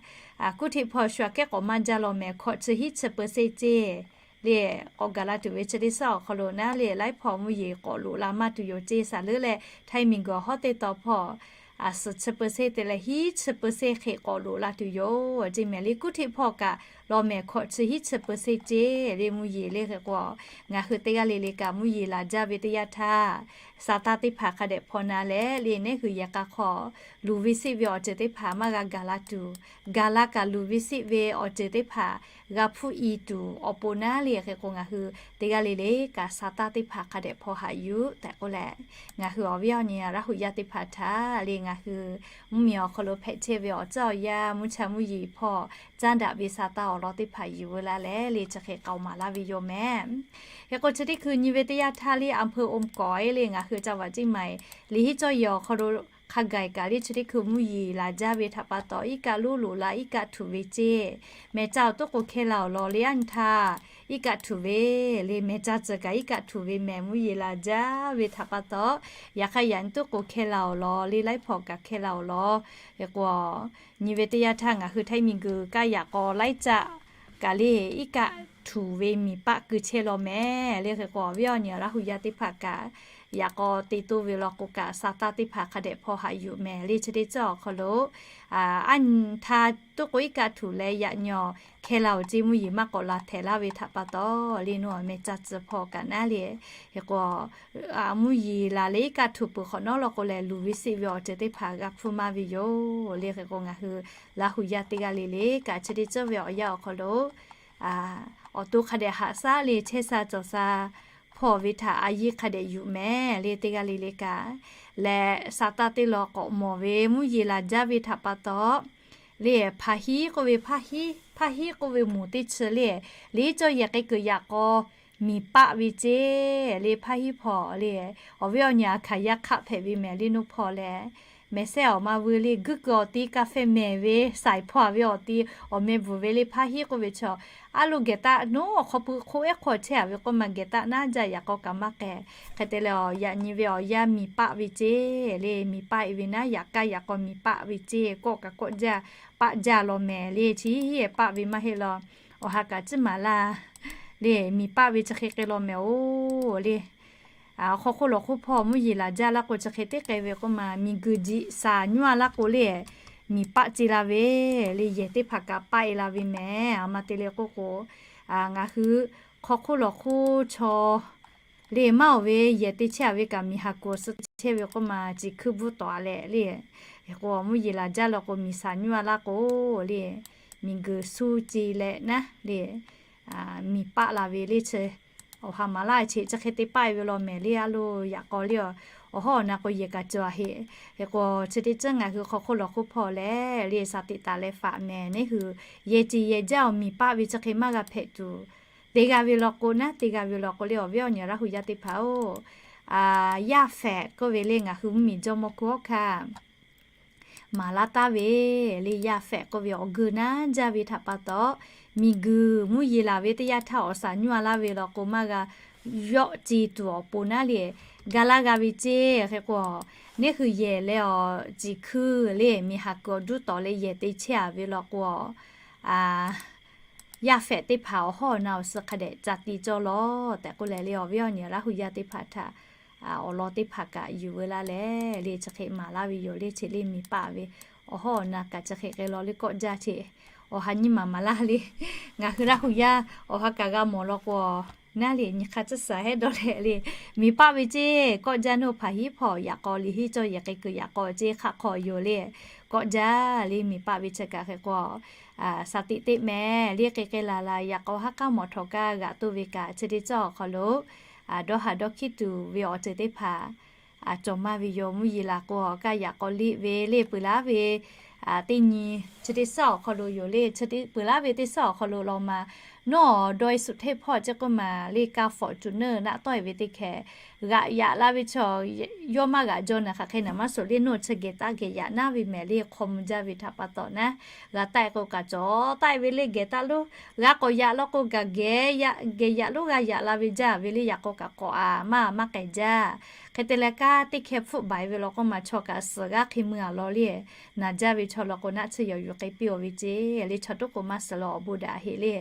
kuˇ hteꞈ hpawˇ shu aꞈ kehˉ k'awꞈ maˇ jaˇ law mehˍ, hkawꞈ chi hiˉ chi peuˬ seˇ ceˇ. Le k'awꞈ gaˬ la tuˬ ve chi teˇ suhˉ awˬ hk'aw lo naˉ le, laiˉ hpawˇ mvuhˇ yeˬ k'awꞈ loꞈ la maˇ tuˬ yoˬ ceˇ. Saˍ leuˉ leh Htaiˇ miˬguiˬ awˬ hawˉ teˇ taw hpawˇ suhˍ chi peuˬ seˇ te leh hiˉ chi peuˬ seˇ hk'e k'awꞈ loꞈ la tuˬ yoˬ ceˇ mehˍ. Le kuˇ hteꞈ hpawˇ kaꞈ law mehˍ, hkawꞈ chi hiˉ chi peuˬ seˇ ceˇ. Le mvuhˇ yeˬ le hk'e k'o, ngaˬ hui teˇ g'aˇ le le kaꞈ mvuhˇ yeˬ laˬ jaˇ ve teˇ yanˇ htaˇ, saˍtanˍ teˇ hpaˍ hk'a dehꞈ hpaw na leh le, neˉ hui yehˬ k'a hk'aw luˬ ve seˆ ve awˬ ceuˬ teˇ hpaˍ maˇ g'a gaˬ la tuˬ, gaˬ la kaꞈ luˬ ve seˆ ve awˬ ceuˬ teˇ hpaˍ g'a hpuˇ i tuˬ awˬ pon naˉ le. Hk'e k'o ngaˬ hui teˇ g'aˇ le le kaꞈ saˍtanˍ teˇ hpaˍ hk'a dehꞈ hpaw haꞈ yuˬ tehꞈ k'oˆ leh, ngaˬ hui awˬ viˉ awˬ nyi Laˇ huˍ yaˇ teˇ hpaˍ htaꞈ le ngaˬ hui mvuhˇmiˬ awˬ hk'aw lo hpehꞈ chehˇ ve awˬ tcuhˉ awˬ yanˇ mvuhˇ cha mvuhˇ yeˬ hpawˇ caˉ daꞈ ve saˍtanˍ awˬ lawn teˇ hpaˍ yuˬ veu laˇ leh le chi hk'e k'aoˍ maˍ laˇ ve yoˬ mehˍ. Hk'e k'o chi teˇ hkui nyi ve teˇ yanˇ htaˇ le a hpeu o kawˍ-e le ngaˬ hui ca vaꞈ ceˇ ma-e, liꞈ henˇ cawˇ yehˬ awˬ hk'aw lo hk'a gaˬ kaꞈ le chi teˇ hkui mvuhˇ yeˬ laˬ jaˇ ve htaꞈ pa taw iˉ kaˆ lonˉ loꞈ la iˉ kaˆ htuꞈ ve ceˇ. Mehˬ ca awˬ toˉ k'o hkeh la-oˬ law le, aˉ nyi htaˇ iˉ kaˆ htuꞈ ve le, mehˬ ca tcuh kaꞈ iˉ kaˆ htuꞈ ve mehˬ mvuhˇ yeˬ laˬ jaˇ ve htaꞈ pa taw, yaꞈ hk'aˇ yaꞈ nyi toˉ k'o hkeh la-oˬ law le, laiˉ hpawˇ kaꞈ hkeh la-oˬ law. Hk'e k'o nyi ve teˇ yanˇ htaˇ ngaˬ hui Htaiˇ miˬguiˬ kaˇ yaꞈ k'aw laiˉ caˆ kaꞈ le iˉ kaˆ htuꞈ ve miˬ paˆ keu chehˇ law mehˍ. Le hk'e k'o awˬ viˉ awˬ nyi Laˇ huˍ yaˇ teˇ hpaˍ kaꞈ yaꞈ k'aw te toˇ ve law k'o kaꞈ saˍtanˍ teˇ hpaˍ hk'a dehꞈ hpaw haꞈ yuˬ mehˍ. Le chi teˇ ceuˬ awˬ hk'aw lo aˉ nyi htaˇ toˉ k'o iˉ kaˆ htuꞈ leh yaꞈ nyi hkeh la-oˬ ceˇ, mvuhˇ yeˬ maˇ k'awꞈ laˬ htehꞈ laˇ ve htaꞈ pa taw le, nawˬ mehˬ ca tcuh hpawˇ kaꞈ naˉ le. Hk'e k'o mvuhˇ yeˬ laˬ leh iˉ kaˆ htuꞈ peuˬ hk'awꞈ nawˉ law k'o lehˬ, luˬ ve seˆ ve awˬ ceuˬ teˇ hpaˍ g'a hpuˇ maˇ ve yoˬ. Le hk'e k'o ngaˬ hui Laˇ huˍ yaˇ teˇ g'aˇ le le kaꞈ chi teˇ ceuˬ ve awˬ yanˇ awˬ hk'aw lo awˬ to hk'a dehꞈ haꞈ shaˉ le chehˇ sha cawˬ sha hpawˇ ve htaꞈ a yiˇ hk'a dehꞈ yuˬ mehˍ. Le teˇ g'aˇ le le kaꞈ lehˬ saˍtanˍ teˇ law k'awꞈ mawˬ ve mvuhˇ yeˬ laˬ jaˇ ve htaꞈ pa taw le, hpaˍ hiˉ k'oˆ ve hpaˇ hiˉ, hpaˇ hiˉ k'oˆ ve moˍ teˇ chi le, liꞈ cawˇ yehˬ k'e kuiˬ yaꞈ k'aw miˬ paˆ ve ceˇ. Le hpaˇ hiˉ hpawˇ le awˬ viˉ awˬ nyi aˬ hkanˍ yaˇ hk'aˆ hpehꞈ ve mehˍ le, nawˬ hpawˇ lehˬ mehˬ sehˉ awˬ ma veu le guiˇ keu awˬ ti kaˇ fehˇ mehˍ ve saiˍ hpawˇ-a ve awˬ ti awˬ meh bvuhˬ ve le hpaˇ hiˉ k'oˆ ve chaw, aˉ lo gehˬ taˆ nawˉ awˬ hk'aw pui hk'oˆ ehˉ hk'aw chehˇ-a ve k'oˆ ma gehˬ taˆ naˉ jaˇ yaꞈ k'aw kaꞈ maˇ k'ehˬ. Hk'e te leh yaꞈ nyi ve awˬ yanˇ miˬ paˆ ve ceˇ. Le miˬ paˆ-e ve naˉ yaꞈ kaˇ yaꞈ k'aw miˬ paˆ ve ceˇ, kawˆ kaꞈ kawˆ jaˇ, paˆ jaˇ law mehˍ. Le chi hiˉ paˆ ve maˇ heˆ law, awˬ ha kaꞈ ciˉ maˍ laˇ. Le miˬ paˆ ve chi hk'e k'ai law mehˍ-oˬ le. Hk'aw hk'oˆ lawˬ hk'oˆ hpawˇ mvuhˇ yeˬ laˬ jaˇ laˇ k'o chi hk'e teˇ k'ai ve k'oˆ ma, miˬ guiˬ jiꞈ shaˍ nyuˇ-a laˇ k'o le, miˬ paˆ ce la ve le, yehˬ teˇ hpaˍ kaꞈ paˆ-e la ve mehˍ. A ma te leh k'oˆ k'o, ngaˬ hui hk'aw hk'oˆ lawˬ hk'oˆ chaw le maˇ-oˬ ve yehˬ te chehˇ-a ve kaꞈ miˬ haˍ kuiˬ awˬ suh chehˇ ve k'oˆ ma, ciˬ hkuiˇ bvuhˇ tawˍ-a leh le. Hk'e k'o mvuhˇ yeˬ laˬ jaˇ law k'o miˬ shaˍ nyuˇ-a laˇ k'o le, miˬ guiˬ suh ce leh naˉ le, miˬ paˆ la ve le chi awˬ ha maˍ laˇ ve chi chi hk'e te paˆ-e ve law mehˍ le. A lo yaꞈ k'aw le awˬ hawˉ awˬ na k'o yehˬ kaꞈ cawˬ-a heˆ. Hk'e k'o chi teˇ ceuˬ ngaˬ hui hk'aw hk'oˆ lawˬ hk'oˆ hpawˇ lehˬ le shaˍ teꞈ taˍ leh faꞈ mehˍ. Neˉ hui yehˬ ciˬ yehˬ jaˇ awˬ miˬ paˆ ve chi hk'e maˇ g'a hpehꞈ tuˬ, te g'a ve law k'o naˉ, te g'a ve law k'o le awˬ viˉ awˬ nyi Laˇ huˍ yaˇ teˇ hpaˍ-oˬ, Yaˇ fehꞈ k'oˆ ve le ngaˬ hui mvuhˇmiˬ jawˇmawˇ hk'oˆ hawˉ hkanˇ maˍ laˇ taˍ ve le, Yaˇ fehꞈ k'oˆ ve awˬ geu naˉ jaˇ ve htaꞈ pa taw, miˬ guiˬ mvuhˇ yeˬ laˬ ve teˇ yanˇ htaˇ awˬ shaˍ nyuˇ-a laˇ ve law k'o maˇ g'a yawˆ ce tuˬ awˬ pon naˉ le, ga laˇ g'a ve ceˇ. Hk'e k'o neˉ hui yehˬ leh awˬ ciˬ hkuiˇ le miˬ haˍ kuiˬ awˬ duˉ tawˍ leh yehˬ te chehˇ-a ve law k'o, Yaˇ fehꞈ teˇ hpaˍ awˬ hawˉ awˬ na awˬ suh hk'a dehꞈ ca ti cawˇ lawˬ tehꞈ k'oˆ leh le awˬ viˉ awˬ nyi Laˇ huˍ yaˇ teˇ hpaˍ htaꞈ awˬ lawn teˇ hpaˍ kaꞈ yuˬ veu laˇ leh le chi hk'e maˍ laˇ ve yoˬ le. Chi le miˬ paˆ ve awˬ hawˉ awˬ na kaꞈ chi hk'e k'ai law le kawˆ jaˇ che Awˬ ha nyiˇ maˬ maˍ laˇ le. Ngaˬ hui Laˇ hu yaˇ awˬ ha kaꞈ g'a mawˬ law k'o, naˉ le nyi hk'aˇ tcuhˉ saˍ hehˉ dawˇ leh le, miˬ paˆ ve ceˇ. Kawˆ jaˇ naˇ hpaˍ hiˉ hpawˇ yaꞈ k'aw liꞈ hiˉ cawˇ yehˬ k'ai kuiˬ yaꞈ k'aw ceˇ hk'aˆ hk'aw yoˬ le. Kawˆ jaˇ le miˬ paˆ ve chi kaꞈ hk'e k'o, saˍ tiꞈ teˇ mehˍ le k'ai k'ai laˬ laˬ yaꞈ k'aw haˉ k'aˉ mawˬ htawꞈ kaˇ g'aꞈ toˇ ve kaꞈ chi teˇ tcuhˉ awˬ hk'aw lo dawˇ haˍ dawˇ hkiˉ tuˬ ve awˬ ceuˬ teˇ hpaˍ cawˬ maˇ ve yoˬ. Mvuhˇ yeˬ laˬ k'o kaˇ yaꞈ k'aw liꞈ ve le peuˬ laˉ ve teˇ nyi chi teˇ tcuhˉ awˬ hk'aw lo yoˬ le. Peuˬ laˉ ve teˇ tcuhˉ awˬ hk'aw lo law ma, nawˬ dawˇ e suꞈ hteˇ hpawˇ ceˇ k'oˆ ma le kaˇ fawꞈ cuˬ neˇ naˆ tawˆ e ve teˇ hkeh g'aꞈ yaꞈ la ve chaw, yawˇ maˇ g'aꞈ jaw naˬ hk'aˬ hk'e naˬ maˇ suhˍ le. Nawˬ chi geh taˇ geh yaꞈ naˉ ve mehˍ le hk'aw mvuh jaˇ ve htaꞈ pa taw naˉ, g'a taˆ e k'o kaꞈ cawˬ taˆ e ve le geh taˆ loˉ, g'a k'awꞈ yaꞈ law k'o kaꞈ geh yaꞈ loˉ g'a yaꞈ la ve jaˇ ve le. Yaꞈ k'aw kaꞈ k'awꞈ a maˇ maˇ k'ai jaˇ. Hk'e te leh kaˇ teˇ hkeh hpfuhˆ baˬ e ve law k'oˆ ma chaw kaꞈ suhˍ g'aˇ hk'e mui a law le. Naˬ jaˇ ve chaw law k'o naˆ tsuhˇ yaw yuˬ k'ai piˇ a ve ceˇ le. Chaw toˉ k'o maˇ suhˍ law awˬ bon daꞈ heˆ le.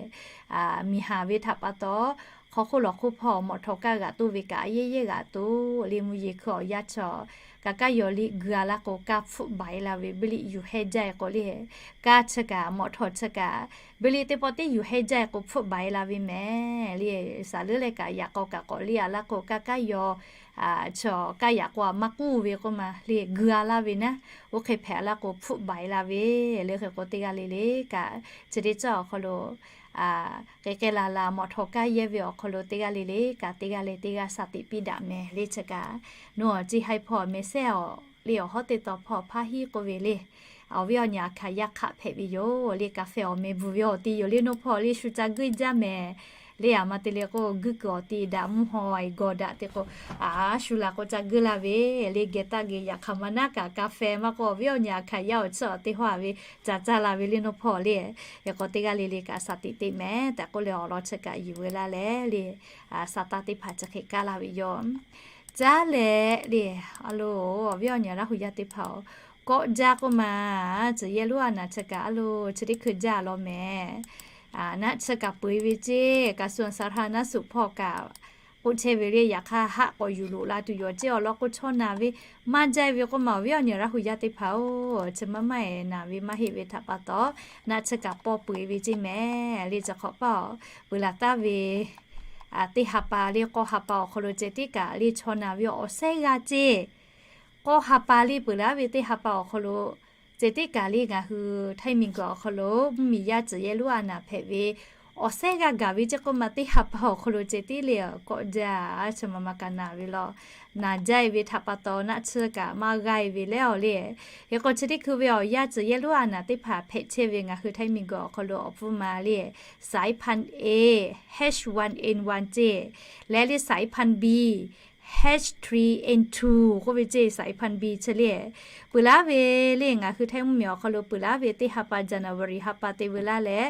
Miˬ haˍ ve htaꞈ pa taw, hk'aw hk'oˆ lawˬ hk'oˆ hpawˇ mawꞈ htawꞈ kaˇ g'aꞈ toˇ ve kaꞈ a yehˉ yehˉ g'aꞈ toˇ le. Mvuhˇ yeˬ hkui awˬ yanˇ chaw kaꞈ kaˇ yaw liꞈ gu a laˇ k'o kaˇ hpfuhˆ baˬ e la ve biˇ liꞈ yuˬ hehˇ jaˇ e k'o le. Kaˇ chi kaꞈ mawꞈ htawꞈ chi kaꞈ biˇ liꞈ teˇ pawˆ tiˉ yuˬ hehˇ jaˇ e k'o hpfuhˆ baˬ e la ve mehˍ le. Saˍ leuˉ leh kaꞈ yaꞈ k'aw kaꞈ k'awꞈ liˇ a laˇ k'o kaˇ kaˇ yaw chaw kaˇ yaꞈ k'o a maˇ k'uˇ ve k'oˆ ma le gu a laˇ ve naˉ, oˇ hk'e hpehꞈ laˇ k'o hpfuhˆ baˬ e la ve le. Hk'e k'o teˇ g'aˇ le le kaꞈ chi teˇ tcuhˉ awˬ hk'aw lo k'ai k'ai laˬ laˬ mawꞈ htawꞈ kaˇ yehˇ ve awˬ hk'aw lo teˇ g'aˇ le le kaꞈ teˇ g'aˇ le teˇ g'aˇ saˍ tiꞈ piˇ daꞈ mehˍ le. Chi kaꞈ nawˬ awˬ ceˇ haiˉ hpawˇ meh sehˉ awˬ le awˬ hawˉ teˇ taw hpawˇ hpaˇ hiˉ k'oˆ ve le. Awˬ viˉ awˬ nyi a hkanˍ yaˇ hk'aˆ hpehꞈ ve yoˬ le. Kaˍ fehˍ awˬ meh bvuhˬ ve awˬ ti yoˬ le. Nawˬ hpawˇ le shu ca guˇ jaˇ mehˍ le. A ma te le k'o guˇ kuiˬ awˬ ti daꞈ mvuhˇ haw e gawˬ daꞈ te k'o, a shu la k'o ca guˇ la ve le. Geh taˇ geh yaꞈ hk'aˬ ma naˉ kaꞈ kaˍ fehˍ maˇ k'o awˬ viˉ awˬ nyi a hkanˍ yaˇ awˬ tsuhˇ awˬ teˇ hawˉ a ve ca caˇ la ve le. Nawˬ hpawˇ le, e k'o teˇ g'aˇ le le kaꞈ saˍ tiꞈ teˇ mehˍ tehꞈ k'oˆ leh awˬ lawn chi kaꞈ yuˬ ve laˇ leh le, saˍ taˇ teˇ hpaˍ chi hk'e kaˇ la ve yoˬ. Caˇ leh le, a lo, awˬ viˉ awˬ nyi Laˇ hu yaˇ teˇ hpaˍ-oˬ, kawˆ jaˇ k'oˆ ma, tcuh yehˇ lonˉ a naˍ chi kaꞈ a lo chi teˇ hkui jaˇ law mehˍ. Naˆ tsuhˇ kaꞈ peu e ve ceˇ, กระทรวงสาธารณสุข hpawˇ kaꞈ k'oˆ chehˇ ve le. Yaꞈ hk'aˇ haˆ k'awꞈ yuˬ loꞈ la tuˬ yoˬ ceˇ. Awˬ lawn k'o chaw naˬ ve maˇ jaˇ ve k'oˆ ma, awˬ viˉ awˬ nyi Laˇ hu yaˇ teˇ hpaˍ-oˬ, chi maˇ maˇ e naˬ ve maˇ heˆ ve htaꞈ pa taw, naˆ tsuhˇ kaꞈ pawˇ peu e ve ceˇ mehˍ le. Chi hk'awꞈ paˇ-oˬ, peuˬ laˬ taˍ ve teˇ ha pa le k'awˇ ha pa awˬ hk'aw lo ceh tiˉ kaꞈ le chaw naˬ ve awˬ sehˉ g'aˇ ceˇ. K'awˇ ha pa le peuˬ laˬ ve teˇ ha pa awˬ hk'aw lo ceh tiˉ kaꞈ le ngaˬ hui htaiˇ miˬ guiˬ awˬ hk'aw lo mvuhˇ miˬ yaˇ tcuh yehˇ lonˉ a naˍ hpehꞈ ve awˬ sehˉ g'aˇ gaˬ ve ceˇ k'oˆ ma, teˇ ha pa awˬ hk'aw lo ceh tiˉ le kawˆ jaˇ, chi ma ma kaꞈ naˬ ve law. Naˬ jaˇ e ve htaꞈ pa taw naˆ tsuhˇ kaꞈ maˇ g'aˇ e ve leh awˬ le. Hk'e k'o chi teˇ hkui ve awˬ yanˇ tcuh yehˇ lonˉ a naˍ teˇ hpaˍ hpehꞈ chehˇ ve ngaˬ hui htaiˇ miˬ guiˬ awˬ hk'aw lo awˬ pfuhˇ ma le สายพันธุ์ A, H one N one ceˇ, leh le สายพันธุ์ B, H three N two k'oˆ ve ceˇ. สายพันธุ์ B chi le peuˬ laˬ ve le ngaˬ hui htaiˇ mvuhˇ miˬ awˬ hk'aw lo peuˬ laˬ ve teˇ ha pa January ha pa te ve laˇ leh,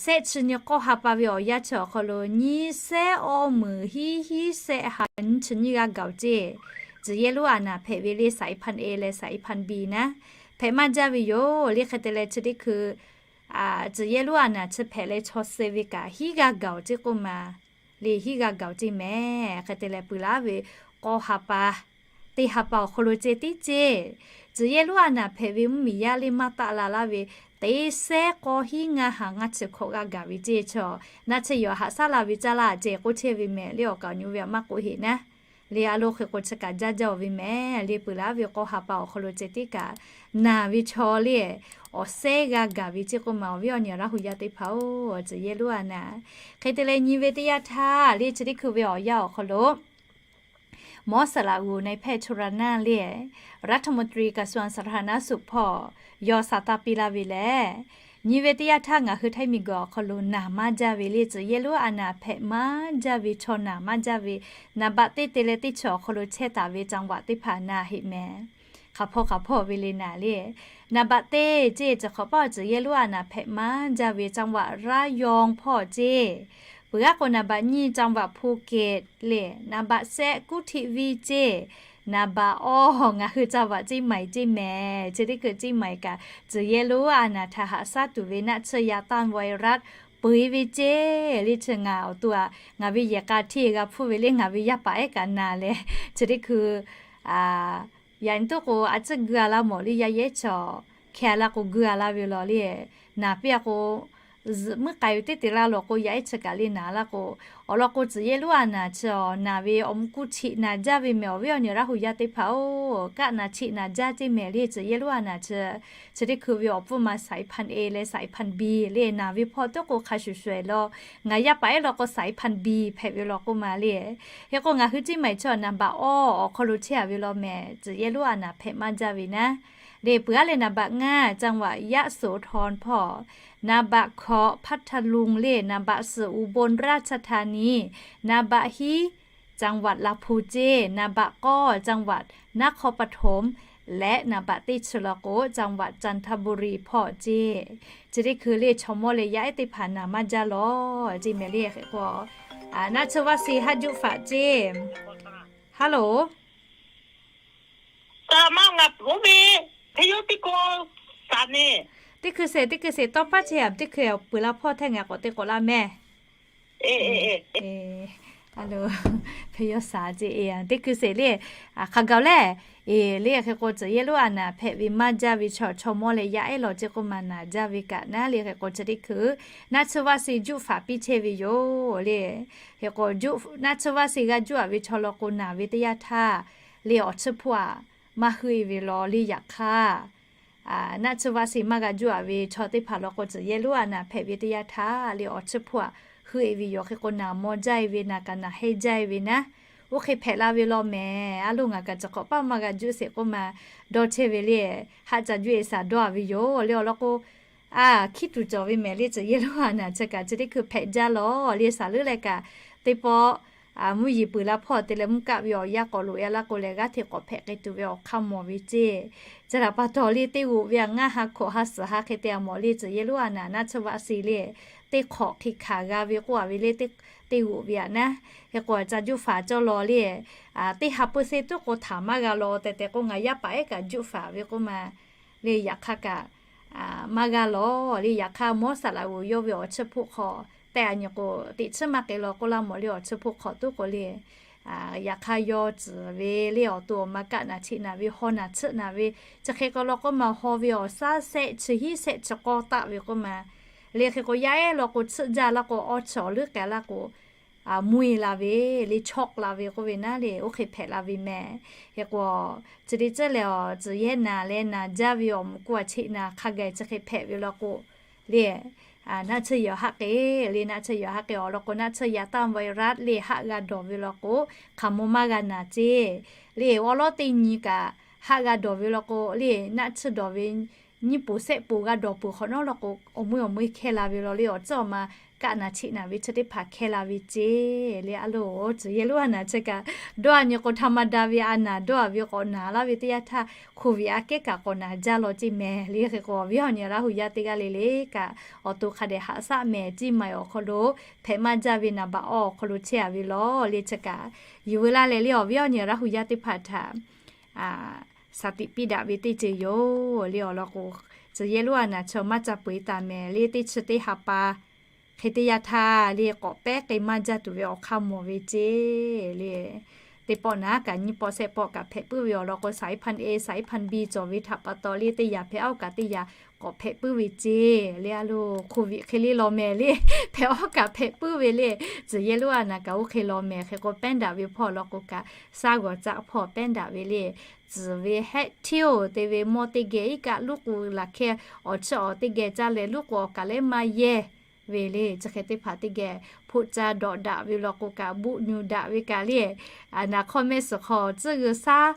sehˆ chi nyi k'awˇ ha pa ve awˬ yanˇ chi awˬ hk'aw lo nyiˇ sehˉ awˇ meunˍ hiˉ hiˉ sehˆ ha nyiˇ chi nyiˇ g'aˇ gaˬ-oˬ ceˇ. Tcuh yehˇ lonˉ a naˍ hpehꞈ ve le สายพันธุ์ A leh สายพันธุ์ B naˉ hpehꞈ maˇ jaˇ ve yoˬ le. Hk'e te leh chi teˇ hkui tcuh yehˇ lonˉ a naˍ chi hpehꞈ leh chaw suh ve kaꞈ hiˉ g'aˇ gaˬ-oˬ ceˇ k'oˆ ma le, hiˉ g'aˇ gaˬ-oˬ ceˇ mehˍ. Hk'e te leh peuˬ laˬ ve k'awˇ ha pa teˇ ha pa awˬ hk'aw lo ceh tiˉ ceˇ. Tcuh yehˇ lonˉ a naˍ hpehꞈ ve mvuhˇ miˬ yaˇ le maˇ taˆ la laˇ ve teˇ sehˉ k'awˇ hiˉ ngaˇ ha ngaˇ chi hkawꞈ g'aˇ gaˬ ve ceˇ. Chaw naˆ tsuhˇ yaw haꞈ shaˉ la ve caˇ laˇ ceˇ k'oˆ chehˇ ve mehˍ le. Awˬ kaˍ awˬ nyi ve a maˇ k'oˆ heˆ naˉ le. A lo hk'e k'o chi kaꞈ jaˇ jaˇ-oˬ ve mehˍ le. Peuˬ laˬ ve k'awˇ ha pa awˬ hk'aw lo ceh tiˉ kaꞈ naˬ ve chaw le awˬ sehˉ g'aˇ gaˬ ve ceˇ k'oˆ ma, awˬ viˉ awˬ nyi Laˇ hu yaˇ teˇ hpaˍ-oˬ, tcuh yehˇ lonˉ a naˍ. Hk'e te leh nyi ve teˇ yanˇ htaˇ le chi teˇ hkui ve awˬ yanˇ awˬ hk'aw lo หมอสระอู่ นายแพทย์ ชลนาน le รัฐมนตรีกระทรวงสาธารณสุข hpawˇ yawˇ saˍ taˇ piˇ laˇ ve lehˬ, nyi ve teˇ yanˇ htaˇ ngaˬ hui htaiˇ miˬ guiˬ awˬ hk'aw lo naˬ maˇ jaˇ ve le, tcuh yehˇ lonˉ a naˍ hpehꞈ maˇ jaˇ ve, chaw naˬ maˇ jaˇ ve, naˍ baꞈ teˇ te leh teˇ chi awˬ hk'aw lo chehˇ taˍ ve จังหวัด teˇ hpaˍ naˬ heˆ mehˍ. Hk'aˬ hpawˇ hk'aˬ hpawˇ ve le naˬ le. Naˍ baꞈ teˇ ceˇ, chi hk'awꞈ paˇ tcuh yehˇ lonˉ a naˍ hpehꞈ maˇ jaˇ ve จังหวัดระยอง hpawˇ ceˇ. Peuˬ g'aˇ k'o naˍ baꞈ nyiˇ จังหวัดภูเก็ต le, naˍ baꞈ shehˆ กรุงเทพ ceˇ. Naˍ baꞈ awˇ ngaˬ hui จังหวัดเชียงใหม่ ceˇ mehˍ. Chi teˇ hkui เชียงใหม่ kaꞈ tcuh yehˇ lonˉ a naˍ htaꞈ haꞈ shaˉ tuˬ ve naˆ tsuhˇ yaꞈ ต้านไวรัส peu e ve ceˇ. Le chi ngaˬ awˬ to a ngaˬ ve yehˬ k'a hteˇ g'a hpuˇ ve le, ngaˬ ve yaˇ paˍ ehˉ kaꞈ naˬ leh, chi teˇ hkui yaꞈ nyi toˆ k'o a tcuhˇ gu a laˇ mawˬ le. Yaˇ yehˉ chaw hkeh a laˇ k'o, guˇ a laˇ ve law le. Naˍ piˇ a k'o, zuhꞈ muiˉ k'ai ve teˇ te laˇ law k'o, yaˇ ehˉ chi kaꞈ le naˍ laˇ k'o, awˬ lawn k'o, tcuh yehˇ lonˉ a naˍ chi awˬ naˍ ve awˬ mvuhˇ kuˇ cheꞈ naˍ jaˇ ve mehˬ. Awˬ viˉ awˬ nyi Laˇ hu yaˇ teˇ hpaˍ-oˬ, kaˆ naˍ cheꞈ naˍ jaˇ ceˇ mehˬ le. Tcuh yehˇ lonˉ a naˍ chi, chi teˇ hkui ve awˬ pfuhˇ ma สายพันธุ์ A leh สายพันธุ์ B le naˍ ve hpawˇ tiˉ k'o hk'a shuˍ shuˍ law. Ngaˬ yaˇ paˍ ehˉ law k'o สายพันธุ์ B hpehꞈ ve law k'oˆ ma le. Hk'e k'o ngaˬ hui ceˇ maˬ chi naˍ baꞈ awˇ awˬ hk'aw lo chehˇ a ve law mehˬ, tcuh yehˇ lonˉ a naˍ hpehꞈ maˇ jaˇ ve naˉ. Le peuˬ aˉ leh naˍ baꞈ ngaˇ จังหวัดยะโสธร hpawˇ, naˍ baꞈ hkawꞈ พัทลุง le, naˍ baꞈ suhˍ อุบลราชธานี, naˍ baꞈ hiˉ จังหวัดลำพูน ceˇ, naˍ baꞈ k'awˇ จังหวัดนครปฐม leh naˍ baꞈ teˇ chi law k'o จังหวัดจันทบุรี hpawˇ ceˇ. Chi teˇ hkui le chaw mawˇ leh yaˇ ehˉ teˇ hpaˍ naˍ maˇ jaˇ law ceˇ mehˬ le. Hk'e k'o, naˆ tsuhˇ vaˇ shiˍ haˉ juˆ faˍ ceˇ. Hello. Teˇ hkui sheˍ, teˇ hkui sheˍ tawˇ paˉ chehˇ a, teˇ hkui peuˬ la hpawˇ htehˇ ngaˬ k'awꞈ te k'awꞈ laˇ mehˬ. Hello, hpehꞈ yawˇ shaˍ ceˇ, teˇ hkui sheˍ le. Hk'a gaˬ lehˬ, le hk'e k'o tcuh yehˇ lonˉ a naˍ hpehꞈ ve maˇ jaˇ ve chaw, chaw mawˇ leh yaˇ ehˉ law ceˇ k'oˆ ma naˍ jaˇ ve kaꞈ naˉ le. Hk'e k'o chi teˇ hkui naˆ tsuhˇ vaˇ shiˍ juˆ faˍ piˇ chehˇ ve yoˬ le. Hk'e k'o naˆ tsuhˇ vaˇ shiˍ g'a juˆ a ve chaw law k'o naˍ ve teˇ yanˇ htaˇ le awˬ tsuhˇ hpfuhˇ aꞈ maˇ heuˆ e ve law le. Yaꞈ hk'aˇ naˆ tsuhˇ vaˇ shiˍ maˇ g'a juˆ a ve chaw teˇ hpaˍ law k'o tcuh yehˇ lonˉ a naˍ hpehꞈ ve teˇ yanˇ htaˇ le awˬ tsuhˇ hpfuhˇ aꞈ heuˆ e ve yoˬ. Hk'e k'o naˍ maw jaˇ e ve, naˍ kaꞈ naˍ hehnˇ jaˇ e ve naˉ, oˇ hk'e hpehꞈ la ve law mehˬ. A loˇ ngaˬ kaꞈ chi hk'awꞈ paˆ maˇ g'a juˆ sheˍ k'oˆ ma dawˇ chehˇ ve le. Haˆ ca juˆ e shaˍ dawˇ a ve yoˬ le. Awˬ lawn k'o, a hkiˉ tuˬ cawˬ ve mehˬ le. Tcuh yehˇ lonˉ a naˍ chi kaꞈ chi teˇ hkui hpehꞈ jaˇ law le. Shaˍ leuˉ leh kaꞈ teˇ pawˆ mvuhˇ yeˬ peuˬ la hpawˇ te leh mvuhˇ kaˆ ve awˬ yanˇ k'awꞈ loꞈ e laˇ k'o lehˬ, g'aˇ hteꞈ k'awꞈ hpehꞈ k'ai tuˬ ve awˬ hk'aˇ mawˬ ve ceˇ. Chi htaꞈ pa taw le teˇ g'oꞈ ve aꞈ ngaˇ ha hkawꞈ ha suhˍ ha hk'e te a mawˬ le. Tcuh yehˇ lonˉ a naˍ naˆ tsuhˇ vaˇ shiˍ le teˇ hk'awꞈ hk'e hkanˍ g'a ve k'oˆ a ve le, teˇ g'oꞈ ve aꞈ naˉ. Hk'e k'o ca juˆ faˍ cawˇ law le. Teˇ ha pui se tuˉ k'o htaꞈ maˇ g'a law tehꞈ tehꞈ k'o ngaˬ yaˇ paˍ ehˉ kaꞈ juˆ faˍ ve k'oˆ ma le. Yaꞈ hk'aˇ kaꞈ maˇ g'a law le. Yaꞈ hk'aˇ mawˇ saˍ laꞈ g'oˍ yawˇ ve awˬ tsuhˇ hpfuhˇ hk'aw tehꞈ a nyi k'o, teꞈ tsuhˇ maˇ k'e law k'oˆ laˇ mawˬ le. Awˬ tsuhˇ hpfuhˇ hk'aw tuˉ k'o le, yaꞈ hk'aˇ yawˇ tcuhˍ ve le awˬ to awˬ ma kaˆ naˍ cheꞈ naˍ ve, haw naˍ tsuhˆ naˍ ve, chi hk'e k'o law k'oˆ ma haw ve awˬ shaˉ shehˆ chi hiˉ shehˆ chi k'awˇ taˆ ve k'oˆ ma le. Hk'e k'o yaˇ ehˉ law k'o tsuhˆ jaˇ laˇ k'o, awˇ chi awˬ leuˉ k'ai laˇ k'o, muˇ e la ve le, chawˆ la ve k'oˆ ve naˉ le, oˇ hk'e hpehꞈ la ve mehˬ. Hk'e k'o chi teˇ ceuˬ lehˬ, tcuh yehˇ naˍ leh naˍ jaˇ ve awˬ mvuhˇ kuˇ a cheꞈ naˍ hk'a gaˬ chi hk'e hpehꞈ ve law k'o le, naˆ tsuhˇ yawˬ haˆ k'e le, naˆ tsuhˇ yawˬ haˆ k'e awˬ lawn k'o naˆ tsuhˇ yaꞈ taˇ virus le haˆ g'a dawˬ ve law k'o, hk'aˬ mawˇ maˇ g'a naˍ ceˇ le. Awˉ lawˉ teˇ nyi kaꞈ haˆ g'a dawˬ ve law k'o le, naˆ tsuhˇ dawˬ ve nyiˇ poˍ shehˆ poˍ g'a dawˬ peuˬ hk'awꞈ nawˉ law k'o, awˬ meuˇ awˬ meuˇ hkehˇ la ve law le. Awˬ tcuhˉ awˬ ma kaˆ naˍ cheꞈ naˍ ve chi teˇ hpaˍ hkehˇ la ve ceˇ le. A loˬ, tcuh yehˇ lonˉ a naˍ chi kaꞈ dawˇ a nyi k'o, htaꞈ ma da ve a naˍ dawˇ a ve k'awꞈ naˍ laˇ ve teˇ yanˇ htaˇ, hk'oˆ viꞈ aꞈ kehˉ kaꞈ k'awꞈ naˍ jaˇ law ceˇ mehˬ le. Hk'e k'o awˬ viˉ awˬ nyi Laˇ hu yaˇ teˇ g'aˇ le le kaꞈ awˬ to hk'a dehꞈ haꞈ shaˆ mehˬ. Ceˇ maˬ awˬ hk'aw lo hpehꞈ maˇ jaˇ ve naˍ baꞈ awˇ awˬ hk'aw lo chehˇ a ve law le. Chi kaꞈ yuˬ veu laˇ leh le awˬ viˉ awˬ nyi Laˇ hu yaˇ teˇ hpaˍ htaꞈ shaˍ tiꞈ piˇ daꞈ ve teˇ ceuˬ yoˬ le. Awˬ lawn k'o, tcuh yehˇ lonˉ a naˍ chi maˇ ca peu eˬ taˍ mehˬ le. Teˇ chi teˇ ha pa hk'e teˇ yanˇ htaˇ le k'awꞈ pehˉ k'ai maˇ jaˇ tuˬ ve awˬ hk'aˇ mawˬ ve ceˇ le. Teˇ pawˆ naˉ kaꞈ nyiˇ pawˆ shehˆ pawˆ kaꞈ hpehꞈ puiˉ ve awˬ lawn k'o, สายพันธุ์ A สายพันธุ์ B cawˬ ve htaꞈ pa taw le teˇ yanˇ hpehꞈ awˉ kaꞈ teˇ yanˇ k'awꞈ hpehꞈ puiˉ ve ceˇ le. A loˬ, โควิด hk'e le law mehˬ le, hpehꞈ awˉ kaꞈ hpehꞈ puiˉ ve le. Tcuh yehˇ lonˉ a naˍ kaꞈ oˇ hk'e law mehˬ. Hk'e k'o pehˉ daꞈ ve hpawˇ law k'o kaꞈ, shaˉ g'awˬ caˆ hpawˇ pehˉ daꞈ ve le. Tcuh ve hehˆ htiˇ-oˬ te ve mawˇ teˇ geh iˉ kaˆ luˉ k'o laˬ hkehˇ, awˬ chiˇ awˬ teˇ geh caˇ leh luˉ k'o awˬ kaˬ lehˉ maˇ yehˇ ve le. Chi hk'e teˇ hpaˍ teˇ geh hpoˆ caˇ dawꞈ daꞈ ve law k'o kaꞈ, buˆ nyu daꞈ ve kaꞈ le, naˍ hk'awˇ mehˆ suhˍ hk'aw tcuhˉ g'uiˬ shaˉ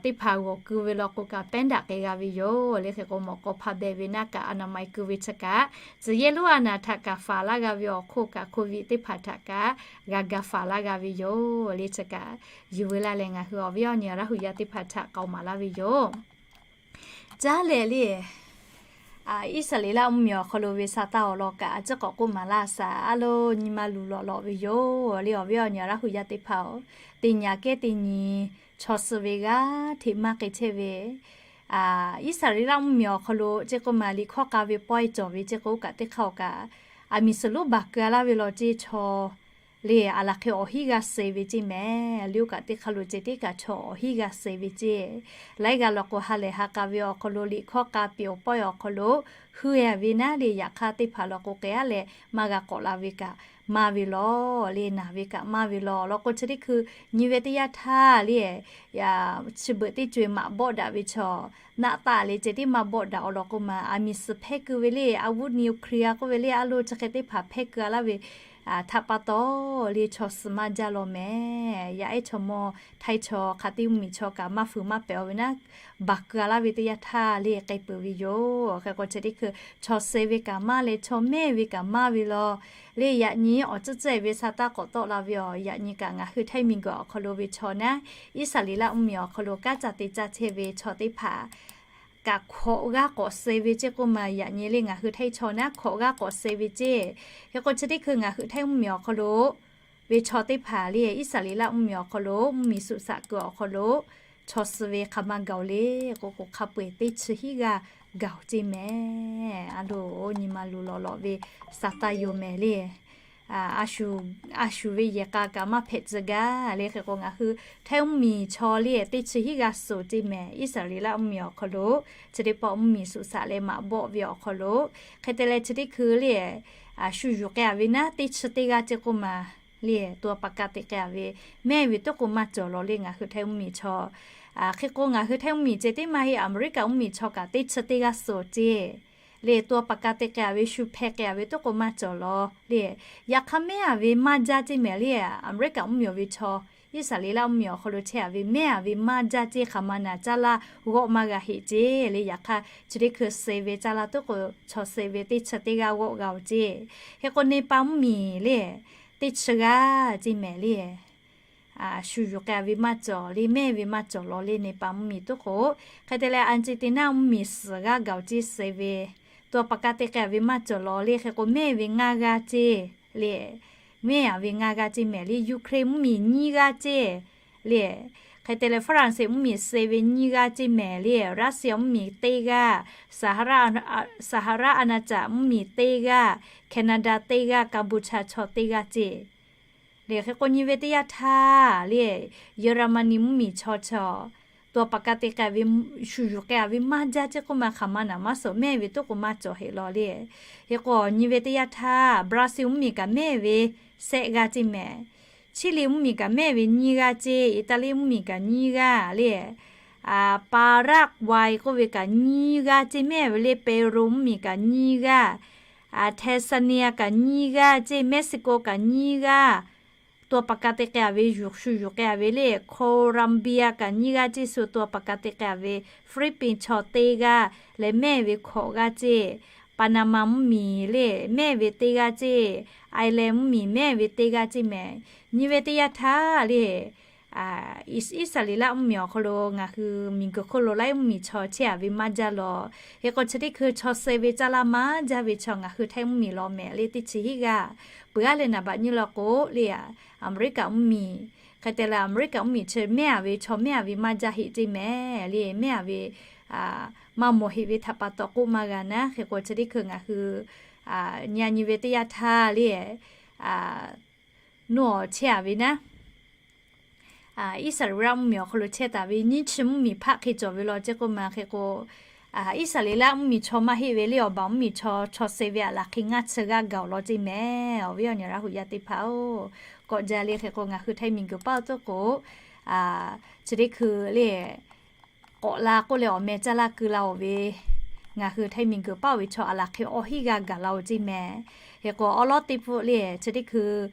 teˇ hpaˍ g'awˬ keu ve law k'o kaꞈ pehˉ daꞈ k'ai g'a ve yoˬ le. Hk'e k'o mawꞈ k'aw hpa beh ve naˆ kaꞈ a naˍ ma e keu ve chi kaꞈ, tcuh yehˇ lonˉ a naˍ htaꞈ kaꞈ faˍ laˇ g'a ve awˬ hk'oˆ kaꞈ, โควิด teˇ hpaˍ htaꞈ kaꞈ g'a ga faˍ laˇ g'a ve yoˬ le. Chi kaꞈ yuˬ veu laˇ leh ngaˬ hui awˬ viˉ awˬ nyi Laˇ hu yaˇ teˇ hpaˍ htaꞈ k'aoˍ maˍ laˇ ve yoˬ. Caˉ lehˬ le, Iˉsaˍreˍlaˆ mvuhˇmiˬ awˬ hk'aw lo ve sa taˇ awˬ lawn kaꞈ a ciˉ k'awꞈ k'oˆ maˍ laˇ shaˍ. A loˬ, nyi ma luˬ lawꞈ lawꞈ ve yoˬ le awˬ viˉ awˬ nyi Laˇ hu yaˇ teˇ hpaˍ-oˬ, teˇ nyi aꞈ kehˉ teˇ nyi chaw suh ve g'aˇ hteꞈ maˇ k'ai chehˇ ve, Iˉsaˍreˍlaˆ mvuhˇmiˬ awˬ hk'aw lo ceˇ k'oˆ ma liꞈ hkawˇ k'a ve pawehˇ cawˬ ve ceˇ k'o, oˇ kaꞈ teˇ hk'aˇ awˬ kaꞈ aˬ miˍ suhˍ lonˉ baˬ keu a laˇ ve law ceˇ chaw le, aˬ laˬ hk'e awˬ hinˉ g'aˇ suh ve ceˇ mehˍ. Liˇ oˇ kaꞈ teˇ hk'a lo ceh tiˉ kaꞈ chaw awˬ hinˉ g'aˇ suh ve ceˇ. Laiˉ g'aˇ law k'o, ha lehˬ ha k'a ve awˬ hk'aw lo, liꞈ hkawˇ k'a piˍ awˬ pawehˇ awˬ hk'aw lo, hui a ve naˉ le, yaꞈ hk'aˇ teˇ hpaˍ law k'o k'ai aˉ leh maˇ g'a k'awꞈ la ve kaꞈ maˇ ve law le, naˬ ve kaꞈ maˇ ve law. Law k'o chi teˇ hkui nyi ve teˇ yanˇ htaˇ le, chi beuꞈ teˇ co-e maꞈ bawˆ daꞈ ve chaw naˆ taˆ le ceh tiˉ maˇ bawˆ daꞈ awˬ lawn k'o ma, aˬ miˍ suhˍ hpehˇ keu ve le, a vuˉ nuclear k'oˆ ve le, a lo chi hk'e teˇ hpaˍ hpehˇ keu a laˇ ve htaꞈ pa taw le, chaw suh maˇ jaˇ law mehˍ. Yaˇ ehˉ chaw mawˇ Htaiˇ chaw hk'a teˇ mvuhˇmiˬ chaw kaꞈ maˇ fuiˍ maˇ pehˍ aw ve naˉ, baˬ keu a laˇ ve teˇ yanˇ htaˇ le k'ai peuˬ ve yoˬ. Hk'e k'o chi teˇ hkui chaw suh ve kaꞈ maˇ leh chaw mehˇ ve kaꞈ maˇ ve law le. Yaꞈ nyi awˬ tcuhˉ tcuhˉ ve sa taˇ k'awꞈ tawˆ la ve awˬ, yaꞈ nyi kaꞈ ngaˬ hui Htaiˇ miˬguiˬ awˬ hk'aw lo ve chaw naˉ, Iˉsaˍreˍlaˆ mvuhˇmiˬ awˬ hk'aw lo kanˉ ca te caˇ chehˇ ve chaw teˇ hpaˍ kaꞈ hkawꞈ g'aˇ k'awꞈ suh ve ceˇ k'oˆ ma, yaꞈ nyi le ngaˬ hui Htaiˇ chaw naˉ hkawꞈ g'aˇ k'awꞈ suh ve ceˇ. Hk'e k'o chi teˇ hkui ngaˬ hui Htaiˇ mvuhˇmiˬ awˬ hk'aw lo ve chaw teˇ hpaˍ le, Iˉsaˍreˍlaˆ mvuhˇmiˬ awˬ hk'aw lo mvuhˇmiˬ suꞈ shaꞈ kuiˬ awˬ hk'aw lo chaw suh ve hk'aˬ ma gaˬ-oˬ le k'o, k'o hk'a peu-eˬ teˇ chi hiˉ g'aˇ gaˬ-oˬ ceˇ mehˍ. A loˬ, nyi ma luˬ lawꞈ lawꞈ ve sa taˇ yoˬ mehˍ le. A shu, a shu ve yehˬ k'a kaꞈ maˇ hpehꞈ tcuh gaˇ le. Hk'e k'o ngaˬ hui Htaiˇ mvuhˇmiˬ chaw le teˇ chi hiˉ g'aˇ suh ceˇ mehˍ. Iˉsaˍreˍlaˆ mvuhˇmiˬ awˬ hk'aw lo chi teˇ pawˆ mvuhˇmiˬ suꞈ shaꞈ leh maꞈ bawˆ ve awˬ hk'aw lo, hk'e te leh chi teˇ hkui le shu yuˬ k'ai a ve naˉ teˇ chi teˇ g'aˇ ceˇ k'oˆ ma le, to pa ka te k'ai a ve mehˇ ve toˉ k'o maˇ cawˬ law le ngaˬ hui Htaiˇ mvuhˇmiˬ chaw. Hk'e k'o ngaˬ hui Htaiˇ mvuhˇmiˬ ceh tiˉ maˇ heˆ, Aˍmeˍriˆkaꞈ mvuhˇmiˬ chaw kaꞈ teˇ chi teˇ g'aˇ suh ceˇ le, to pa ka te k'ai a ve shu hpeh k'ai a ve toˉ k'o maˇ cawˬ law le. Yaꞈ hk'aˇ mehˇ a ve maˇ jaˇ ceˇ mehˍ le. Aˍmeˍriˆkaꞈ mvuhˇmiˬ awˬ ve chaw Iˉsaˍreˍlaˆ mvuhˇmiˬ awˬ hk'aw lo chehˇ a ve mehˇ a ve maˇ jaˇ ceˇ, hk'aˬ ma naˬ caˇ laˇ g'awˆ maˇ g'a heꞈ ceˇ le. Yaꞈ hk'aˇ chi teˇ hkui suh ve caˇ laˇ toˉ k'o chaw suh ve teˇ chi teˇ g'aˇ g'awˆ g'a-oˬ ceˇ. Hk'e k'o Neˇpaˍ mvuhˇmiˬ le teˇ chi g'aˇ ceˇ mehˍ le. Shu yuˬ k'ai a ve maˇ cawˬ le, mehˇ ve maˇ cawˬ law le Neˇpaˍ mvuhˇmiˬ toˉ k'o. Hk'e te leh Aˍjeˍtiˍnaˆ mvuhˇmiˬ suhˍ g'aˇ gaˬ-oˬ ceˇ suh ve, to pa ka te k'ai a ve maˇ cawˬ law le. Hk'e k'o mehˇ ve ngaˇ g'aˇ ceˇ le, mehˇ a ve ngaˇ g'aˇ ceˇ mehˍ le. Ukraine mvuhˇmiˬ nyiˇ g'aˇ ceˇ le. Hk'e te leh Faraˍsaˍseˍ mvuhˇmiˬ suh ve nyiˇ g'aˇ ceˇ mehˍ le. Russia mvuhˇmiˬ teˇ g'aˇ, Sahara, Sahara aˍnaˍcaˍ mvuhˇmiˬ teˇ g'aˇ, Canada teˇ g'aˇ, Kampuchea chaw teˇ g'aˇ ceˇ le. Hk'e k'o nyi ve teˇ yanˇ htaˇ le, Yeˍraˍmaˍniˆ mvuhˇmiˬ chaw chaw to pa ka te k'ai ve, shu yuˬ k'ai a ve maˇ jaˇ ceˇ k'oˆ ma, hk'aˬ ma naˬ maˇ suhˍ, mehˇ ve toˉ k'o maˇ cawˬ heꞈ law le. Hk'e k'o nyi ve teˇ yanˇ htaˇ Brazil mvuhˇmiˬ kaꞈ mehˇ ve shehˆ g'aˇ ceˇ mehˍ. Chile mvuhˇmiˬ kaꞈ mehˇ ve nyiˇ g'aˇ ceˇ, Italy mvuhˇmiˬ kaꞈ nyiˇ g'aˇ le. Paraguay k'oˆ ve kaꞈ nyiˇ g'aˇ ceˇ mehˍ ve le. Peru mvuhˇmiˬ kaꞈ nyiˇ g'aˇ, Tanzania kaꞈ nyiˇ g'aˇ ceˇ, Mexico kaꞈ nyiˇ g'aˇ to pa ka te k'ai a ve, yuˬ shu yuˬ k'ai a ve le. Colombia kaꞈ nyiˇ g'aˇ ceˇ shu to pa ka te k'ai a ve, Philippines chaw teˇ g'aˇ leh mehˇ ve hkawꞈ g'aˇ ceˇ, Panama mvuhˇmiˬ le mehˇ ve teˇ g'aˇ ceˇ, Ireland mvuhˇmiˬ mehˇ ve teˇ g'aˇ ceˇ mehˍ. Nyi ve teˇ yanˇ htaˇ le, Iˉsaˍreˍlaˆ mvuhˇmiˬ awˬ hk'aw lo ngaˬ hui miˬguiˬ hk'oˆ lo laiˉ mvuhˇmiˬ chaw chehˇ a ve maˇ jaˇ law. Hk'e k'o chi teˇ hkui chaw suh ve caˇ laˇ maˇ jaˇ ve chaw ngaˬ hui Htaiˇ mvuhˇmiˬ law mehˍ le teˇ chi hiˉ g'aˇ. Peuˬ aˉ leh naˍ baꞈ nyi law k'o le, Aˍmeˍriˆkaꞈ mvuhˇmiˬ, hk'e te leh Aˍmeˍriˆkaꞈ mvuhˇmiˬ chi mehˇ a ve chaw mehˇ a ve maˇ jaˇ heꞈ ceˇ mehˍ le. Mehˇ a ve maˇ mawˬ heꞈ ve htaꞈ pa taw k'oˆ maˇ g'a naˉ. Hk'e k'o chi teˇ hkui ngaˬ hui nyi a nyi ve teˇ yanˇ htaˇ le, nuˇ awˬ chehˇ a ve naˉ, Iˉsaˍreˍlaˆ mvuhˇmiˬ awˬ hk'aw lo chehˇ taˍ ve nyiˇ chi mvuhˇmiˬ hpaˆ hk'e cawˬ ve law ceˇ k'oˆ ma. Hk'e k'o Iˉsaˍreˍlaˆ mvuhˇmiˬ chaw maˇ heˆ ve le, awˬ baˬ mvuhˇmiˬ chaw chaw suh ve aˬ laˬ hk'e ngaˇ chi g'aˇ gaˬ-oˬ law ceˇ mehˍ. Awˬ viˉ awˬ nyi Laˇ huˍ yaˇ teˇ hpaˍ-oˬ, k'awꞈ jaˇ le. Hk'e k'o ngaˬ hui Htaiˇ miˬguiˬ paˇ awˬ toˉ k'o chi teˇ hkui le k'awꞈ la k'oˆ leh awˬ meh caˇ laˇ keu la-oˬ ve, ngaˬ hui Htaiˇ miˬguiˬ paˇ oˬ ve chaw aˬ laˬ hk'e awˬ hinˉ g'aˇ gaˬ la-oˬ ceˇ mehˍ. Hk'e k'o awˉ lawˉ teˇ pawˆ le chi teˇ hkui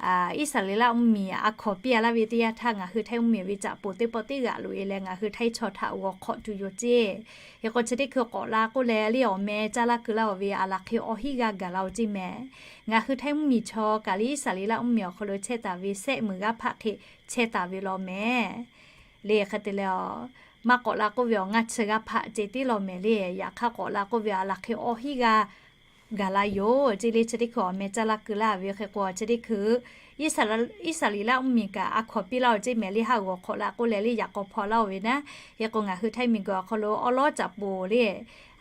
Iˉsaˍreˍlaˆ mvuhˇmiˬ a hkawnˍ piˇ a laˇ ve teˇ yanˇ htaˇ ngaˬ hui Htaiˇ mvuhˇmiˬ ve caꞈ poˍ teˇ pawˆ teˇ g'aꞈ loꞈ-e leh ngaˬ hui Htaiˇ chaw htaꞈ g'awˬ hk'awꞈ tuˬ yoˬ ceˇ. Hk'e k'o chi teˇ hkui k'awꞈ la k'oˆ leh le awˬ meh caˇ laˇ keu laˇ-oˬ ve aˬ laˬ hk'e awˬ hinˉ g'aˇ gaˬ la-oˬ ceˇ mehˍ. Ngaˬ hui Htaiˇ mvuhˇmiˬ chaw kaꞈ le Iˉsaˍreˍlaˆ mvuhˇmiˬ awˬ hk'aw lo chehˇ taˍ ve shehˆ meunˍ g'aˇ hpaˆ hk'e chehˇ taˍ ve law mehˍ. Le hk'e te leh, maˇ k'awꞈ la k'oˆ ve awˬ ngaˇ chi g'aˇ hpaˆ ceh tiˉ law mehˍ le. Yaꞈ hk'aˇ k'awꞈ la k'oˆ ve aˬ laˬ hk'e awˬ hinˉ g'aˇ gaˬ la yoˬ ceˇ le. Chi teˇ hkui awˬ meh caˇ laˇ keu laˇ ve hk'e k'o chi teˇ hkui Iˉsaˍreˍlaˆ mvuhˇmiˬ kaꞈ a hkawnˍ piˇ laˇ-oˬ ceˇ mehˍ le, haˆ g'awˬ hk'awꞈ la k'oˆ leh le yaꞈ k'aw hpaw laˇ-oˬ ve naˉ. Hk'e k'o ngaˬ hui Htaiˇ miˬguiˬ awˬ hk'aw lo awˉ lawˉ caꞈ poˍ le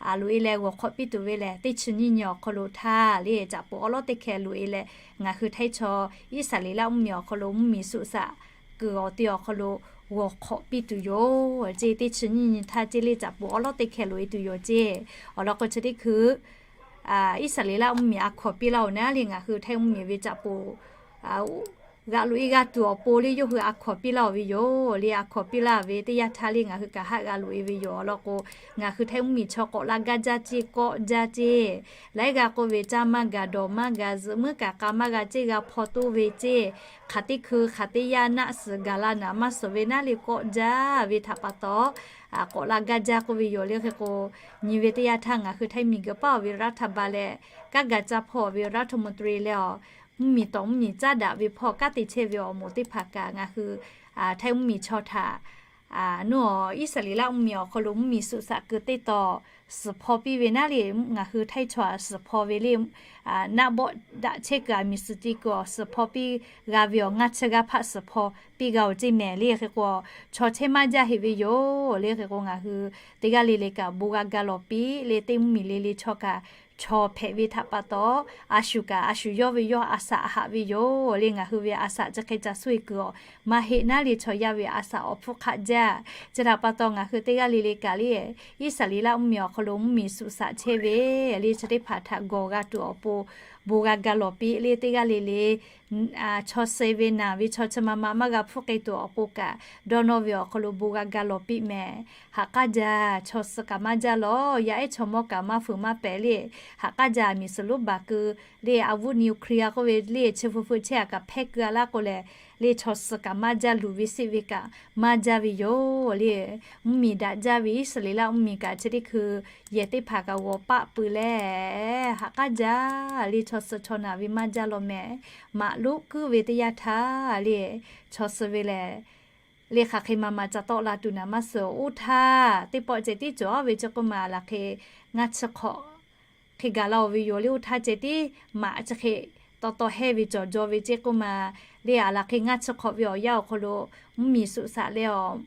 loꞈ-e leh g'awˬ hk'awꞈ piˇ tuˬ ve lehˬ, teˇ chi nyiˇ nyi awˬ hk'aw lo htaˇ le, caꞈ poˍ awˉ lawˉ teˇ hkeh loꞈ-e leh, ngaˬ hui Htaiˇ chaw Iˉsaˍreˍlaˆ mvuhˇmiˬ awˬ hk'aw lo mvuhˇmiˬ suhˍ shaꞈ kuiˬ awˬ te awˬ hk'aw lo g'awˬ hk'awꞈ piˇ tuˬ yoˬ ceˇ. Teˇ chi nyiˇ nyi htaˇ ceˇ le, caꞈ poˍ awˉ lawˉ teˇ hkeh loꞈ-e tuˬ yoˬ ceˇ. Awˬ lawn k'o chi teˇ hkui Iˉsaˍreˍlaˆ mvuhˇmiˬ a hkawnˍ piˇ laˇ-oˬ naˉ le, ngaˬ hui Htaiˇ mvuhˇmiˬ ve caꞈ poˍ g'a loꞈ-e g'a tuˬ awˬ pon le, yawˇ hui a hkawnˍ piˇ laˇ-oˬ ve yoˬ le. A hkawnˍ piˇ laˇ ve teˇ yanˇ htaˇ le, ngaˬ hui kaꞈ haˆ g'a loꞈ-e ve yoˬ. Awˬ lawn k'o, ngaˬ hui Htaiˇ mvuhˇmiˬ chaw k'awꞈ la gaˇ jaˇ ceˇ, kawˆ jaˇ ceˇ. Laiˉ g'a k'oˆ ve, caˇ maˇ gaˬ, dawˬ maˇ gaˬ, zuhꞈ muiˉ kaꞈ k'a maˇ g'a ceˇ, g'a hpaw toˇ ve ceˇ. Hk'aˬ teˇ hkui hk'aˬ teˇ yanˇ naˆ suhˍ gaˬ la naˍ maˇ suhˍ ve naˉ le, kawˆ jaˇ ve htaꞈ pa taw, k'awꞈ la gaˇ jaˇ k'oˆ ve yoˬ le. Hk'e k'o, nyi ve teˇ yanˇ htaˇ ngaˬ hui Htaiˇ miˬguiˬ paˆ-oˬ ve รัฐบาล leh, kanˉ ga caˇ hpawˇ ve รัฐมนตรี leh-aˬ, mvuhˇmiˬ tawˍ mvuhˇmiˬ caˉ daꞈ ve hpawˇ kanˉ te chehˇ ve awˬ moˍ teˇ hpaˍ kaꞈ ngaˬ hui Htaiˇ mvuhˇmiˬ chaw htaꞈ nuˇ-aˬ, Iˉsaˍreˍlaˆ mvuhˇmiˬ awˬ hk'aw lo mvuhˇmiˬ suhˍ shaꞈ kuiˬ teˇ tawn suhˍ hpaw piˇ ve naˉ le, ngaˬ hui Htaiˇ chaw htaꞈ suhˍ hpaw ve le, naˆ bawˆ daꞈ chehˇ kuiˬ aˬ miˍ suhˍ ti kuiˬ awˬ suhˍ hpaw piˇ g'a ve awˬ ngaˇ chi g'aˇ hpaˆ suhˍ hpaw piˇ g'a-oˬ ceˇ mehˍ le. Hk'e k'o, chaw chehˇ maˇ jaˇ heˆ ve yoˬ le. Hk'e k'o, ngaˬ hui teˇ g'aˇ le le kaꞈ bon g'a ga lawˬ piˇ le, teˇ mvuhˇmiˬ le le chaw kaꞈ chaw hpehꞈ ve htaꞈ pa taw, a shu kaꞈ a shu yawˇ ve yawˇ a shaꞈ haꞈ ve yoˬ le. Ngaˬ hui ve a shaꞈ chi hk'e ca suh-e kuiˬ-aˬ maˇ heˆ naˉ le, chaw yaˇ ve a shaꞈ awˬ hpfuhˇ hk'aˆ jaˇ. Chi htaꞈ pa taw, ngaˬ hui teˇ g'aˇ le le kaꞈ le, Iˉsaˍreˍlaˆ mvuhˇmiˬ awˬ hk'aw lo mvuhˇmiˬ suhˍ shaꞈ chehˇ ve le, chi teˇ hpaˍ htaꞈ gawˬ g'a tuˬ awˬ pon bon g'a ga lawˬ piˇ le, teˇ g'aˇ le le chaw suh ve naˬ ve chaw chi ma ma maˇ g'a hpfuhˇ k'ai tuˬ awˬ pon kaꞈ, dawˇ nawˇ ve awˬ hk'aw lo bon g'a ga lawˬ piˇ mehˍ. Haꞈ k'aˉ jaˇ, chaw suh kaꞈ maˇ jaˇ lawˬ, yaˇ ehˉ chaw mawˇ kaꞈ maˇ fuiˍ maˇ pehˍ le. Haꞈ k'aˉ jaˇ, aˬ miˍ suhˍ lonˉ baˬ keu le, อาวุธนิวเคลียร์ k'oˆ ve le, chi fuiˍ fuiˍ chehˇ-a kaꞈ hpehˇ keu-a laˇ k'o lehˬ, le chaw suh kaꞈ maˇ jaˇ, luˬ ve seˆ ve kaꞈ maˇ jaˇ ve yoˬ le. Mvuhˇmiˬ daꞈ jaˇ ve Iˉsaˍreˍlaˆ mvuhˇmiˬ kaꞈ chi teˇ hkui yehˬ teˇ hpaˍ kaꞈ g'awˬ paˆ peuˬ leh, haꞈ k'aˉ jaˇ le, chaw suh chaw naˬ ve maˇ jaˇ law mehˍ. Maꞈ lonˉ kuiˉ ve teˇ yanˇ htaˇ le, chaw suh ve lehˬ, le hk'aˬ hk'e ma ma ca tawˆ la tuˬ naˍ maˇ suh. Oˇ htaˇ teˇ pawˆ ceh tiˉ cawˬ-a ve chi k'oˆ ma, laˬ hk'e ngaˇ chi hk'awꞈ hk'e gaˬ la-oˬ ve yoˬ le. Oˇ htaˇ ceh tiˉ maꞈ chi hk'e taw taw hehˇ ve cawˬ jaw ve ceˇ k'oˆ ma, le aˬ laˬ hk'e ngaˇ chi hk'awꞈ ve awˬ yanˇ awˬ hk'aw lo mvuhˇmiˬ suhˍ shaꞈ leh-aˬ,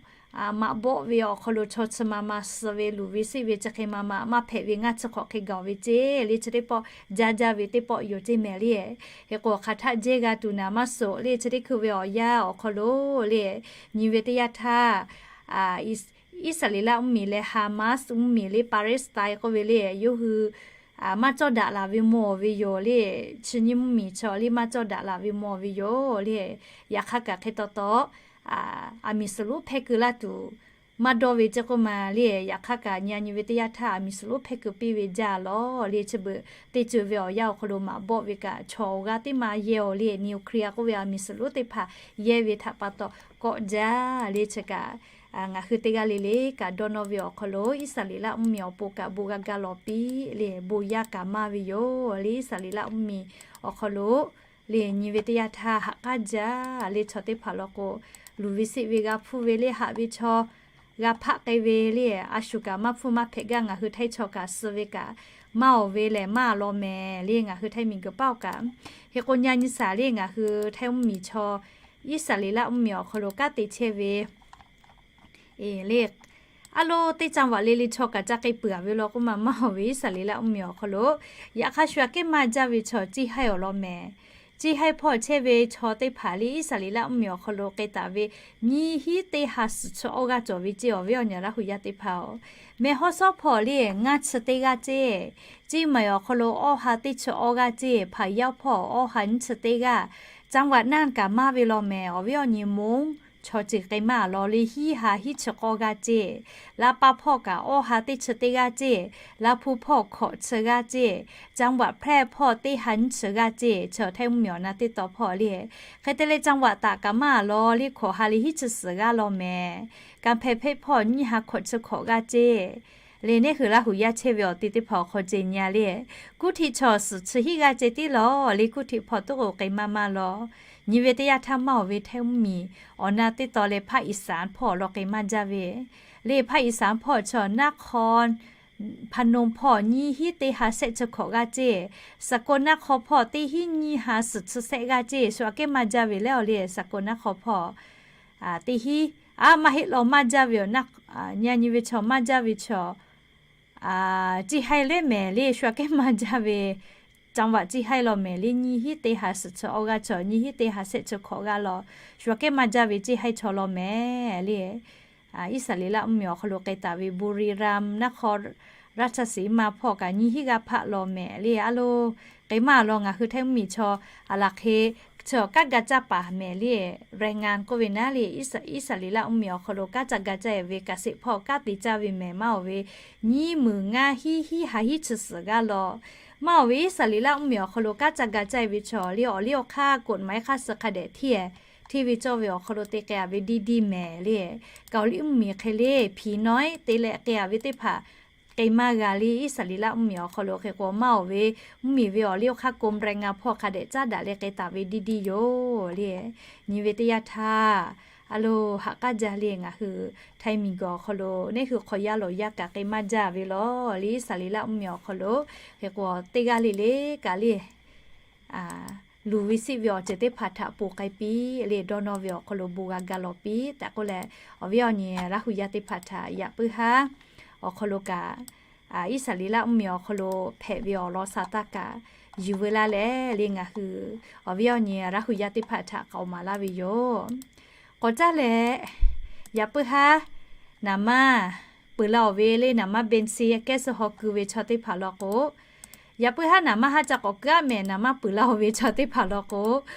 maꞈ bawˆ ve awˬ hk'aw lo chaw chi ma ma suh ve, luˬ ve seˆ ve chi hk'e ma ma maˇ hpehꞈ ve ngaˇ chi hk'awꞈ hk'e gaˬ-oˬ ve ceˇ le. Chi teˇ pawˆ jaˇ jaˇ ve teˇ pawˆ yoˬ ceˇ mehˍ le. Hk'e k'o, hk'aˬ htaˆ jehˇ g'a tuˬ naˍ maˇ suh le. Chi teˇ hkui ve awˬ yanˇ awˬ hk'aw lo le, nyi ve teˇ yanˇ htaˇ, Iˉsaˍreˍlaˆ mvuhˇmiˬ leh Hamas mvuhˇmiˬ le, Palestine k'oˆ ve le, yawˇ hui maˇ cawˇ daꞈ laˬ ve mawˬ ve yoˬ le. Chi nyiˇ mvuhˇmiˬ chaw le maˇ cawˇ daꞈ laˬ ve mawˬ ve yoˬ le. Yaꞈ hk'aˇ kaꞈ hk'e taw taw, aˬ miˍ suhˍ lonˉ hpehˇ keu laˇ tuˬ maˇ dawˇ ve ceˇ k'oˆ ma le. Yaꞈ hk'aˇ kaꞈ nyi nyi ve teˇ yanˇ htaˇ aˬ miˍ suhˍ lonˉ hpehˇ keu piˇ ve jaˇ lawˬ le. Chi beuꞈ teˇ ceuˬ ve awˬ yanˇ awˬ hk'aw lo maꞈ bawˆ ve kaꞈ chaw awˬ g'aˇ teˇ ma yehˇ-oˬ le. Nuclear k'oˆ ve aˬ miˍ suhˍ lonˉ teˇ hpaˍ yehˇ ve htaꞈ pa taw kawˆ jaˇ le. Chi kaꞈ ngaˬ hui teˇ g'aˇ le le kaꞈ dawˇ nawˇ ve awˬ hk'aw lo Iˉsaˍreˍlaˆ mvuhˇmiˬ awˬ pon kaꞈ bon g'a ga lawˬ piˇ le, bon yaˇ kaꞈ maˇ ve yoˬ le. Iˉsaˍreˍlaˆ mvuhˇmiˬ awˬ hk'aw lo le, nyi ve teˇ yanˇ htaˇ haꞈ k'aˉ jaˇ le. Chaw teˇ hpaˍ law k'o, luˬ ve seˆ ve g'a hpfuhˇ ve le, haꞈ ve chaw g'a hpaˆ k'ai ve le, a shu kaꞈ maˇ hpfuhˇ maˇ hpehꞈ gaˇ ngaˬ hui Htaiˇ chaw kaꞈ suh ve kaꞈ maˇ-oˬ ve lehˬ maˇ law mehˍ le. Ngaˬ hui Htaiˇ miˬguiˬ paˉ-oˬ kaꞈ, hk'e k'o nyi nyi shaˍ le, ngaˬ hui Htaiˇ mvuhˇmiˬ chaw Iˉsaˍreˍlaˆ mvuhˇmiˬ awˬ hk'aw lo kanˉ te chehˇ ve le, a lo teˇ จังหวัด le le chaw kaꞈ ca k'ai peuˬ-a ve law k'oˆ ma maˇ-oˬ ve, Iˉsaˍreˍlaˆ mvuhˇmiˬ awˬ hk'aw lo yaꞈ hk'aˇ shu aꞈ kehˉ maˇ jaˇ ve chaw ciˇ haiˇ awˬ lawn mehˍ. Ciˇ haiˇ hpawˇ chehˇ ve chaw teˇ hpaˍ le, Iˉsaˍreˍlaˆ mvuhˇmiˬ awˬ hk'aw lo k'ai taˍ ve nyiˇ hinˉ teˇ ha suhˍ chi awˇ g'aˇ cawˬ ve ceˇ. Awˬ viˉ awˬ nyi Laˇ hu yaˇ teˇ hpaˍ-oˬ, mehˬ hawˉ sawˉ hpawˇ le ngaˇ chi teˇ g'aˇ ceˇ. Ciˇ maiˍ awˬ hk'aw lo awˇ ha teˇ chi awˇ g'aˇ ceˇ. Hpaˍ yaˇ hpawˇ awˇ ha nyiˇ chi teˇ g'aˇ. จังหวัด น่าน kaꞈ maˇ ve law mehˍ. Awˬ viˉ awˬ nyi Mong chaw ceuˬ k'ai maˇ-a law le hiˉ ha hiˉ chi k'awˇ g'aˇ ceˇ. Laˇ paˆ hpawˇ kaꞈ awˇ ha teˇ chi teˇ g'aˇ ceˇ. Laˇ hpu hpawˇ hkawꞈ chi g'aˇ ceˇ. จังหวัด แพร่ hpawˇ teˇ ha nyiˇ chi g'aˇ ceˇ. Chaw Htaiˇ mvuhˇmiˬ awˬ na teˇ tawn hpawˇ le, hk'e te leh จังหวัด taꞈ kaꞈ maˇ-a law le hkawꞈ ha le hiˉ chi suhˍ g'aˇ law mehˍ. Kanˇ hpehˇ hpehˇ hpawˇ nyiˇ ha hkawꞈ chi hkawꞈ g'aˇ ceˇ. Le neˇ hui Laˇ hu yaˇ chehˇ ve awˬ te teˇ hpaˍ awˬ hk'aw ceh nyi-a le, Kuˇhtiꞈ chaw suhˍ chi hiˉ g'aˇ ceˇ tiˉ law le, Kuˇhtiꞈ hpawˇ tuˉ k'o k'ai maˇ maˇ law. Nyi ve teˇ yanˇ htaˇ maˇ-oˬ ve, Htaiˇ mvuhˇmiˬ awˬ na teˇ tawn leh ภาคอีสาน hpawˇ awˬ lawn k'ai maˇ jaˇ ve le. ภาคอีสาน hpawˇ chaw Naˉ hk'aw Hpaˍnonˍ hpawˇ nyiˇ hinˉ teˇ ha shehˆ chi hkawꞈ g'aˇ ceˇ. Saˍ k'oˍ Naˉ hk'aw hpawˇ teˇ hinˉ nyiˇ ha suhˍ chi shehˆ g'aˇ ceˇ. Shu aꞈ kehˉ maˇ jaˇ ve leh-aˬ le, Saˍ k'oˍ Naˉ hk'aw hpawˇ teˇ hinˉ, a maˇ heˆ law maˇ jaˇ ve awˬ na, nyi nyi ve chaw maˇ jaˇ ve chaw Ceˇ haiˇ lehˬ mehˍ le, shu aꞈ kehˉ maˇ jaˇ ve, จังหวัด ceˇ haiˇ law mehˍ le, nyiˇ hinˉ teˇ ha suhˍ chi awˇ g'aˇ chaw, nyiˇ hinˉ teˇ ha shehˆ chi hkawꞈ g'aˇ law, shu aꞈ kehˉ maˇ jaˇ ve ceˇ haiˇ chaw law mehˍ le. Iˉsaˍreˍlaˆ mvuhˇmiˬ awˬ hk'aw lo k'ai taˍ ve บุรีรัมย์ นครราชสีมา hpawˇ kaꞈ nyiˇ hinˉ g'aˇ hpaˆ law mehˍ le. A lo, k'ai maˇ law ngaˬ hui Htaiˇ mvuhˇmiˬ chaw aˬ laˬ hk'e, chi awˬ kanˉ ga caˇ paˍ mehˍ le, แรงงาน k'oˆ ve naˉ le, Iˉsaˍreˍlaˆ mvuhˇmiˬ awˬ hk'aw lo kanˉ caˇ ga caˇ ve เกษตร hpawˇ kanˉ te caˇ ve mehˍ maˇ oˬ ve, nyiˇ meunˍ ngaˇ hinˉ hinˉ ha hinˉ chi suhˍ g'aˇ law, maˇ oˬ ve Iˉsaˍreˍlaˆ mvuhˇmiˬ awˬ hk'aw lo kanˉ caˇ ga caˇ ve chaw le awˬ liˇ awˬ hk'aˇ กฎหมาย hk'aˇ suh hk'a dehꞈ hteˇ, hteˇ ve cawˇ ve awˬ hk'aw lo te k'ai a ve diˇ diˇ mehˍ le. Kaoˍliˆ mvuhˇmiˬ hk'e le, ผีน้อย te leh k'ai a ve teˇ hpaˍ k'ai maˇ g'a le. Iˉsaˍreˍlaˆ mvuhˇmiˬ awˬ hk'aw lo hk'e k'o maˇ oˬ ve, mvuhˇmiˬ ve awˬ liˇ awˬ hk'aˇ กรมแรงงาน hpawˇ hk'a dehꞈ caˉ daꞈ leh k'ai taˍ ve diˇ diˇ yoˬ le. Nyi ve teˇ yanˇ htaˇ, a lo, haꞈ k'aˉ jaˇ le ngaˬ hui Htaiˇ miˬguiˬ awˬ hk'aw lo neˇ hui hk'aw yaˇ lawˬ yaˇ kaꞈ k'ai maˇ jaˇ ve law le. Iˉsaˍreˍlaˆ mvuhˇmiˬ awˬ hk'aw lo hk'e k'o teˇ g'aˇ le le kaꞈ le, luˬ ve siˆ ve awˬ ceuˬ teˇ hpaˍ htaꞈ ponˬ k'ai piˇ le, dawˇ nawˇ ve awˬ hk'aw lo bon g'a ga lawˬ piˇ tehꞈ k'oˆ leh, awˬ viˉ awˬ nyi Laˇ hu yaˇ teˇ hpaˍ htaꞈ yaꞈ puiˉ haˉ awˬ hk'aw lo kaꞈ, Iˉsaˍreˍlaˆ mvuhˇmiˬ awˬ hk'aw lo hpehꞈ ve awˬ lawn sa taˇ kaꞈ yuˬ veu laˇ leh le ngaˬ hui awˬ viˉ awˬ nyi Laˇ hu yaˇ teˇ hpaˍ htaꞈ k'aoˍ maˍ laˇ ve yoˬ. K'awꞈ caˇ leh, yaꞈ puiˉ haˉ naˍ manˇ peuˬ la oˬ ve le, naˍ manˇ เบนซิน แก๊สโซฮอล์ keu ve chaw teˇ hpaˍ law k'o, yaꞈ puiˉ haˉ naˍ manˇ haˉ ca k'awꞈ keu aˉ mehˍ, naˍ manˇ peuˬ la oˬ ve chaw teˇ hpaˍ law k'o,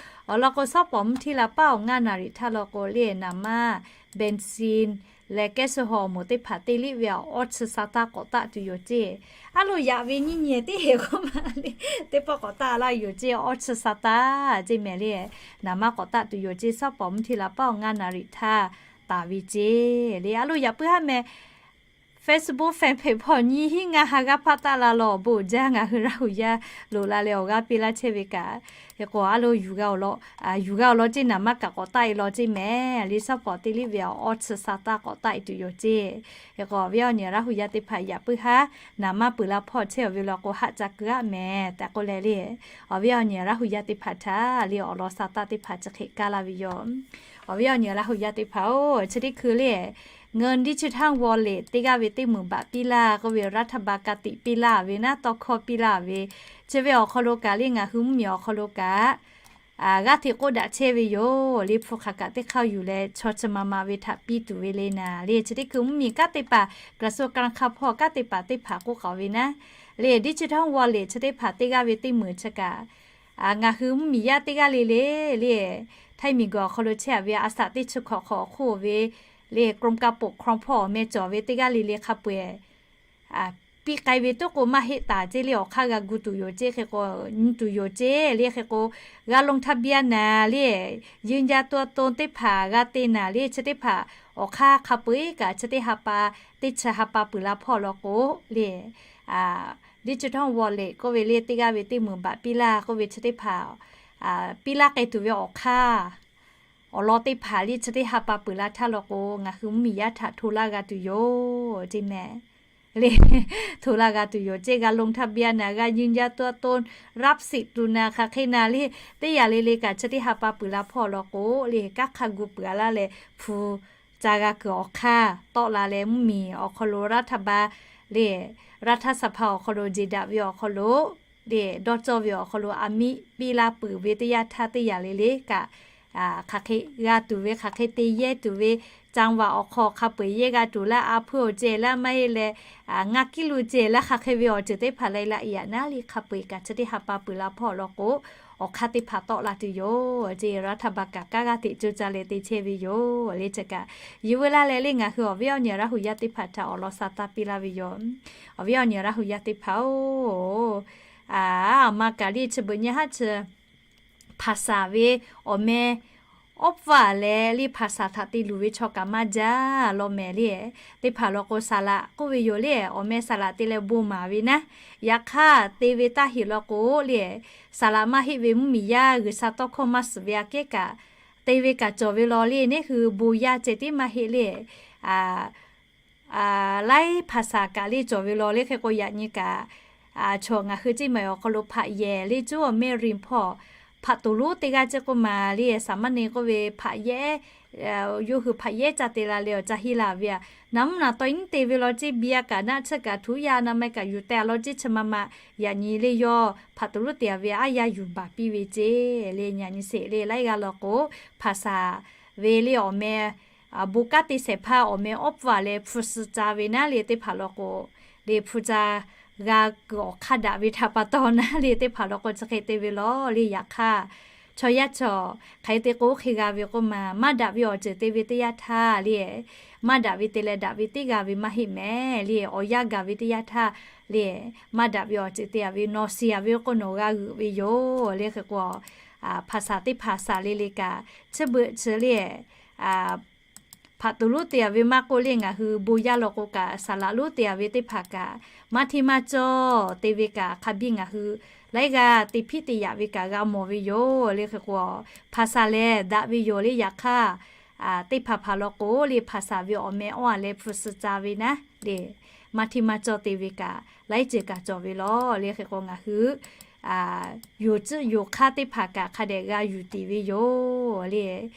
awˬ lawn k'o, shawˉ pawˍ mvuhˇ htiˇ la paˉ awˬ ngaˇ naˍ riˍ htaˇ law k'o le, naˍ manˇ เบนซิน leh แก๊สโซฮอล์ awˬ moˍ teˇ hpaˍ teˇ liˇ ve awˬ awˇ chi sa taˇ k'awꞈ taˆ tuˬ yoˬ ceˇ. A lo, yaꞈ ve nyiˇ nyi teˇ heˍ k'oˆ ma le, teˇ pawˆ k'awꞈ taˆ laˇ yoˬ ceˇ, awˇ chi sa taˇ ceˇ mehˍ le. Naˍ manˇ k'awꞈ taˆ tuˬ yoˬ ceˇ, shawˉ pawˍ mvuhˇ htiˇ la paˉ awˬ ngaˇ naˍ riˍ htaˇ taˍ ve ceˇ le. A lo, yaꞈ puiˉ haˉ mehˍ Facebook fanpage hpawˇ nyiˇ hinˉ ngaˇ ha g'aˇ hpaˆ taˆ la law, awˬ bon jaˇ ngaˬ hui Laˇ hu yaˇ loꞈ la leh awˬ g'aˇ piˇ laˇ chehˇ ve kaꞈ, hk'e k'o a lo, yuˬ g'a awˬ lawn ceˇ naˍ manˇ kaꞈ k'awꞈ taˆ e law ceˇ mehˍ le. Shawˉ pawˍ teˇ liˇ ve awˬ awˇ chi sa taˇ k'awꞈ taˆ e tuˬ yoˬ ceˇ. Hk'e k'o awˬ viˉ awˬ nyi Laˇ hu yaˇ teˇ hpaˍ yaꞈ puiˉ haˉ naˍ manˇ peuˬ la hpawˇ chehˇ awˬ ve law k'o, haˆ ca keu aˉ mehˍ tehꞈ k'oˆ leh le, awˬ viˉ awˬ nyi Laˇ hu yaˇ teˇ hpaˍ htaꞈ le awˬ lawn sa taˇ teˇ hpaˍ chi hk'e kaˇ laˇ ve yoˬ. Awˬ viˉ awˬ nyi Laˇ hu yaˇ teˇ hpaˍ-oˬ, chi teˇ hkui le, เงินดิจิทัลวอลเล็ต teˇ g'aˇ ve teˇ meunˍ baꞈ piˇ laˇ k'oˆ ve, รัฐบาล ka tiꞈ piˇ laˇ ve naˉ, tawˇ hkawˇ piˇ laˇ ve, chi ve awˬ hk'aw lo kaꞈ le ngaˬ hui mvuhˇmiˬ awˬ hk'aw lo kaꞈ g'aˇ hteꞈ k'oˆ daꞈ chehˇ ve yoˬ le. Hpu hk'aˬ kaꞈ teˇ hk'aˇ yuˬ leh chaw chi ma ma ve htaꞈ piˇ tuˬ ve le naˍ le. Chi teˇ hkui mvuhˇmiˬ kanˉ teˇ hpaˍ, กระทรวงการคลัง hpawˇ kanˉ teˇ hpaˍ teˇ hpaˍ k'oˆ k'aoˍ ve naˉ le, digital wallet chi teˇ hpaˍ teˇ g'aˇ ve teˇ meunˍ chi kaꞈ ngaˬ hui mvuhˇmiˬ yaˇ teˇ g'aˇ le le le, Htaiˇ miˬguiˬ awˬ hk'aw lo chehˇ a ve a shaꞈ teˇ chi hkawꞈ hk'awꞈ awˬ hk'oˆ ve le, กรมการปกครอง hpawˇ awˬ meh cawˬ ve teˇ g'aˇ le le hk'a peu-eˬ piˇ k'ai ve toˉ k'o maˇ heˆ taˍ ceˇ le, awˬ hk'aˇ g'a gu tuˬ yoˬ ceˇ. Hk'e k'o nyi tuˬ yoˬ ceˇ le. Hk'e k'o g'a ลงทะเบียน naˍ le, ยืนยันตัวตน teˇ hpaˍ g'a te naˍ le. Chi teˇ hpaˍ awˬ hk'aˇ hk'a peu-eˬ kaꞈ chi teˇ ha pa, teˇ chi ha pa peuˬ la hpawˇ law k'o le, digital wallet k'oˆ ve le, teˇ g'aˇ ve teˇ meunˍ baꞈ piˇ laˇ k'oˆ ve chi teˇ hpaˍ piˇ laˇ k'ai tuˬ ve awˬ hk'aˇ awˬ lawn teˇ hpaˍ le, chi teˇ ha pa peuˬ la htaˇ law k'o ngaˬ hui mvuhˇmiˬ yaˇ htaꞈ hto laˇ g'a tuˬ yoˬ ceˇ mehˍ le. Hto laˇ g'a tuˬ yoˬ ceˇ, g'a ลงทะเบียน naˍ, g'a ยืนยันตัวตน รับสิทธิ์ tuˬ naˍ, hk'aˬ hk'e naˍ le, teˇ yanˇ le le kaꞈ chi teˇ ha pa peuˬ la hpawˇ law k'o le, kanˉ hk'a gu peuˬ a laˇ leh hpu ca g'a kuiˬ awˬ hk'aˇ tawˆ la leh mvuhˇmiˬ awˬ hk'aw lo รัฐบาล le, รัฐสภา awˬ hk'aw lo jeˬ daꞈ ve awˬ hk'aw lo le, dawˇ cawˇ ve awˬ hk'aw lo a miˆ piˇ laˇ peuˬ ve teˇ yanˇ htaˇ teˇ yanˇ le le kaꞈ hk'aˬ hk'e g'a tuˬ ve, hk'aˬ hk'e te yehˇ tuˬ ve, จังหวัด awˬ hk'aw hk'a peu-eˬ yehˇ g'a tuˬ laˇ, a hpuiˇ awˬ ceh laˇ maˇ heˆ leh, ngaˇ kiˇ lo ceh laˇ, hk'aˬ hk'e ve awˬ ceuˬ teˇ hpaˍ leh laꞈ yaꞈ naˉ le hk'a peu-eˬ kaꞈ chi teˇ ha pa peuˬ la hpawˇ law k'o, awˬ hk'aˇ teˇ hpaˍ tawˆ la tuˬ yoˬ ceˇ. รัฐบาล kaꞈ kanˉ g'aˇ hteꞈ co ca leh te chehˇ ve yoˬ le. Chi kaꞈ yehˬ veu laˇ leh le ngaˬ hui awˬ viˉ awˬ nyi Laˇ hu yaˇ teˇ hpaˍ htaꞈ awˬ lawn sa taˇ piˇ laˇ ve yoˬ. Awˬ viˉ awˬ nyi Laˇ hu yaˇ teˇ hpaˍ-oˬ, a ma kaꞈ le chi beuꞈ nyi haˉ chi ภาษา ve awˬ meh awˉ pfuhˇ leh le ภาษา htaꞈ te luˬ ve chaw kaꞈ maˇ jaˇ law mehˍ le. Teˇ hpaˍ law k'o สระ k'oˆ ve yoˬ le, awˬ meh สระ te leh bon maˍ ve naˉ. Yaꞈ hk'aˇ te ve taˇ heꞈ law k'o le, สระ maˇ heˆ ve mvuhˇmiˬ yaˇ G'uiˬsha tawˇ hkawˇ maˇ suhˍ ve aꞈ kehˉ kaꞈ te ve kaꞈ cawˬ ve law le. Neˇ hui bon yaˇ ceh tiˉ maˇ heˆ le, laiˉ ภาษา kaꞈ le cawˬ ve law le. Hk'e k'o yaꞈ nyi kaꞈ chaw ngaˬ hui ceˇ maˬ awˬ hk'aw lo hpaꞈ yehˬ le cuˉ awˬ meh rinˍ hpawˇ hpaꞈ toˍ lonˉ teˇ g'aˇ ceˇ k'oˆ ma le, สามเณร k'oˆ ve hpaꞈ yehˬ yawˇ hui hpaꞈ yehˉ ca te la leh awˬ ca henˇ la ve aꞈ. Naˍ mvuhˇ naˍ tawˇ nyiˉ te ve law ceˇ, biˇ a kaꞈ naˆ tsuhˇ kaꞈ htuˉ yaˇ naˆ mehˆ kaꞈ yuˬ teh a law ceˇ chi ma ma. Yaꞈ nyi lehˬ yawˇ hpaꞈ tuˬ lonˉ te a ve aˉ yaˇ yuˬ baˬ piˇ ve ceˇ. Lehˬ yaꞈ nyi sheˍ lehˬ laiˉ g'aˇ law k'o, hpaˍ saˍ ve lehˬ awˬ meh bon kanˉ te shehˍ hpaˇ awˬ meh awˉ pfuhˇ a leh hpu suh ca ve naˉ lehˬ teˇ hpaˍ law k'o, lehˬ hpu ca g'a kuiˬ awˬ hk'aˇ daꞈ ve htaꞈ pa taw naˉ lehˬ teˇ hpaˍ law k'o chi hk'e te ve law lehˬ. Yaꞈ hk'aˇ chaw yaˇ chaw hk'aˬ hk'e te k'o hk'e g'a ve k'oˆ ma, maˇ daꞈ ve awˬ ceuˬ te ve teˇ yanˇ htaˇ lehˬ, maˇ daꞈ ve te leh daꞈ ve teˇ g'a ve maˇ heˆ mehˍ lehˬ. Awˬ yanˇ gaˬ ve teˇ yanˇ htaˇ lehˬ, maˇ daꞈ ve awˬ ceuˬ te a ve nawˬ shiˍ a ve k'o nawˬ g'a g'euꞈ ve yoˬ lehˬ. Hk'e k'o, hpaˍ saˍ teˇ hpaˍ saˍ le le kaꞈ, chi beuꞈ chi lehˬ, hpaꞈ tuˬ lonˉ te a ve maˇ k'oˆ lehˬ, ngaˬ hui bon yaˇ law k'o kaꞈ saˍ laꞈ lonˉ te a ve teˇ hpaˍ kaꞈ, maˇ hteˇ maˇ cawˇ te ve kaꞈ hk'a biˇ ngaˬ hui laiˉ g'aˇ te hpiˆ te yaꞈ ve kaꞈ g'a mawˬ ve yoˬ lehˬ. Hk'e k'o, hpaˍ saˍ lehˬ daꞈ ve yoˬ lehˬ. Yaꞈ hk'aˇ teˇ hpaˍ hpaˍ law k'o lehˬ, hpaˍ saˍ ve awˬ meh awˉ a leh hpu suh ca ve naˉ lehˬ, maˇ hteˇ maˇ cawˇ te ve kaꞈ laiˉ ceuˬ kaꞈ cawˬ ve law lehˬ. Hk'e k'o, ngaˬ hui yonˍ tcuhˆ yonˍ hk'aˇ teˇ hpaˍ kaꞈ hk'a dehꞈ g'a yuˬ tiˍ ve yoˬ lehˬ.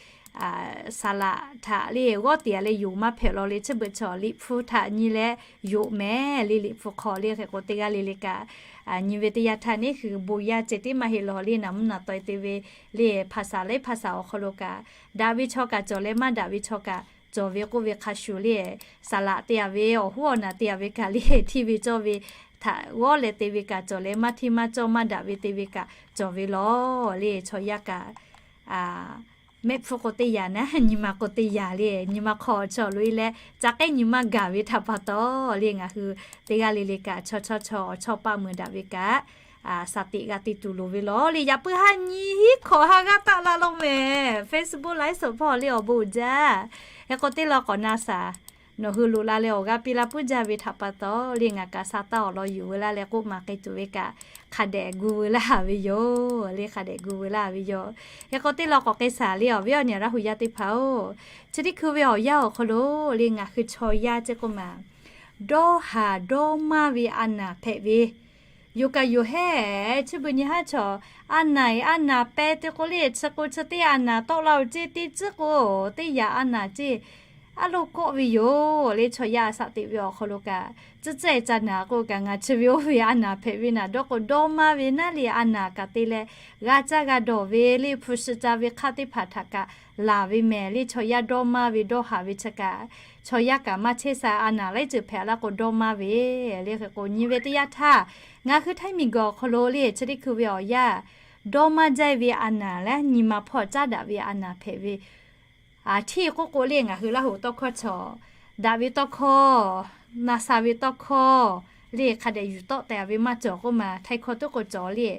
Saˍ laꞈ htaꞈ lehˬ g'awˇ tiˍ a leh yonˍ maˇ hpehꞈ law lehˬ, chi beuꞈ chaw liꞈ hpu htaꞈ nyi leh yonˍ mehˍ lehˬ. Liꞈ hpu hk'aw lehˬ hk'e k'o teˇ g'aˇ le le kaꞈ nyi ve teˇ yanˇ htaˇ neˇ hui bon yaˇ ceh tiˉ maˇ heˆ law lehˬ, naˍ mvuhˇ naˍ tawˍ te ve lehˬ hpaˍ saˍ laiˉ hpaˍ saˍ awˬ hk'aw lo kaꞈ daꞈ ve chaw kaꞈ cawˬ leh maˇ daꞈ ve chaw kaꞈ cawˬ ve k'oˆ ve hk'a shuˍ lehˬ, saˍ laꞈ te a ve awˬ hoˉ awˬ naˬ te a ve kaꞈ lehˬ hteˇ ve cawˇ ve htaꞈ g'awˇ leh te ve kaꞈ cawˬ leh maˇ hteˇ maˇ cawˇ maˇ daꞈ ve te ve kaꞈ cawˬ ve law lehˬ. Chaw yaˇ kaꞈ mehˆ hpfuhˇ k'o teˇ yanˇ naˉ, nyi ma k'o teˇ yanˇ lehˬ, nyi ma hk'aw chaw loꞈ e leh ca k'ehˉ nyi ma gaˬ ve htaꞈ pa taw lehˬ, ngaˬ hui teˇ g'aˇ le le kaꞈ chaw chaw chaw awˬ chawˇ paˆ meuˍ daꞈ ve kaꞈ shaˍ tiꞈ g'a te tuˬ loˍ ve law lehˬ. Yaꞈ puiˉ haˉ nyi hiˉ hkawꞈ ha g'aˇ taˆ la lo mehˍ. Facebook live สด hpawˇ lehˬ awˬ bon uiˍ jaˇ. Hk'e k'o teˇ law k'awꞈ na shaˍ nawˬ hui loꞈ la leh awˬ g'aˇ piˇ laˇ puiˉ jaˇ ve htaꞈ pa taw lehˬ, ngaˬ kaꞈ sha taˇ awˬ lawn yuˬ veu laˇ leh k'oˆ maˍ k'ai tuˬ ve kaꞈ hk'a dehꞈ gu veu laˇ ve yoˬ lehˬ. Hk'a dehꞈ gu veu laˇ ve yoˬ. Hk'e k'o teˇ law k'awꞈ k'ai shaˍ lehˬ awˬ viˉ awˬ nyi Laˇ huˍ yaˇ teˇ hpaˍ-oˬ, chi teˇ hkui ve awˬ yanˇ awˬ hk'aw lo lehˬ ngaˬ hui chaw yaˇ ceˇ k'oˆ maˍ dawˇ haˍ dawˇ maˇ ve a naˍ hpehꞈ ve yoˬ kaꞈ yoˬ hehˉ. Chi beuꞈ nyi haˉ chaw a naˍ eˍ a naˍ peh te k'o lehˬ, chi k'o chi teˇ a naˍ tawˆ la-oˬ ceˇ, teˇ tcuhˉ k'o teˇ yaꞈ a naˍ ceˇ, a lo kawˆ ve yoˬ lehˬ. Chaw yaˇ a shaꞈ teꞈ ve awˬ hk'aw lo kaꞈ tcuhˉ tcuhˉ e ca naˍ k'o kaꞈ ngaˬ chi ve oˇ ve a naˍ hpehꞈ ve naˍ dawˇ k'o dawˇ maˇ ve naˉ lehˬ, a naˍ kaꞈ te leh g'a caˇ g'a dawˬ ve lehˬ, hpu suh ca ve hk'aˇ teˇ hpaˍ htaꞈ kaꞈ laˬ ve mehˍ lehˬ. Chaw yaˇ dawˇ maˇ ve dawˇ haˍ ve chi kaꞈ chaw yaˇ kaꞈ maˇ chehˇ sha, a naˍ laiˉ ceuˬ hpehꞈ laˇ k'o dawˇ maˇ ve lehˬ. Hk'e k'o nyi ve teˇ yanˇ htaˇ ngaˬ hui Htaiˇ miˬguiˬ awˬ hk'aw lo lehˬ chi teˇ hkui ve awˬ yanˇ dawˇ maˇ jaˇ ve a naˍ leh nyi ma hpawˇ caˉ daꞈ ve a naˍ hpehꞈ ve hteˇ k'oˆ k'o lehˬ, ngaˬ hui Laˇ huˍ tawˇ hkawˇ chaw daꞈ ve tawˇ hkawˇ, na sha ve tawˇ hkawˇ lehˬ hk'a dehꞈ yuˬ tawˆ teh ve maˇ cawˬ k'oˆ maˍ. Htaiˇ hkawˇ tuˉ k'o cawˬ lehˬ,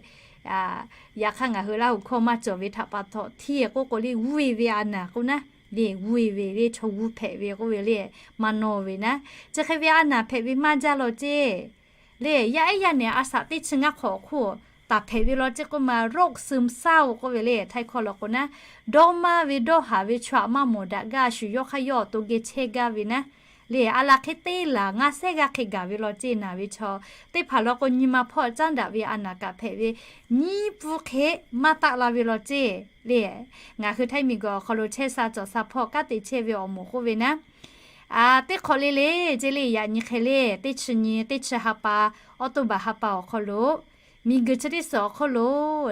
yaꞈ hk'aˇ ngaˬ hui Laˇ huˍ hkawˇ maˇ cawˬ ve htaꞈ pa taw hteˇ k'oˆ k'o lehˬ g'uˇ e ve a naˍ k'oˆ naˉ lehˬ, g'uˇ e ve lehˬ chaw g'uˇ hpehꞈ ve k'oˆ ve lehˬ maˇ nawˇ ve naˉ. Chi hk'e ve a naˍ hpehꞈ ve maˇ jaˇ law ceˇ lehˬ, yaˇ ehˉ yaˇ nehˬ a shaꞈ teˇ chi ngaˇ hk'awꞈ hk'oˆ taˍ hpehꞈ ve law ceˇ k'oˆ maˍ โรคซึมเศร้า k'oˆ ve lehˬ Htaiˇ hkawˇ law k'o naˉ, dawˇ maˇ ve dawˇ haˍ ve chaw aꞈ maˇ mawˬ daꞈ gaˇ shuˍ yawˇ hk'aˇ yawˇ awˬ to geh chehˇ gaˇ ve naˉ lehˬ, a laˬ hk'e teˇ laˬ ngaˇ sehˉ g'aˇ hk'e gaˬ ve law ceˇ naˍ ve chaw teˇ hpaˍ law k'o nyi ma hpawˇ caˉ daꞈ ve a naˍ kaꞈ hpehꞈ ve nyiˇ pfuhˇ hk'e maˇ taˆ la ve law ceˇ lehˬ, ngaˬ hui Htaiˇ miˬguiˬ awˬ hk'aw lo chehˇ sha cawˬ sha hpawˇ kanˉ te chehˇ ve awˬ moˍ k'oˆ ve naˉ, teˇ hk'awꞈ le le ceˇ lehˬ, yaꞈ nyi hk'e lehˬ teˇ chi nyi teˇ chi ha pa, October ha pa awˬ hk'aw lo miˬguiˬ chi teˇ suhˍ awˬ hk'aw lo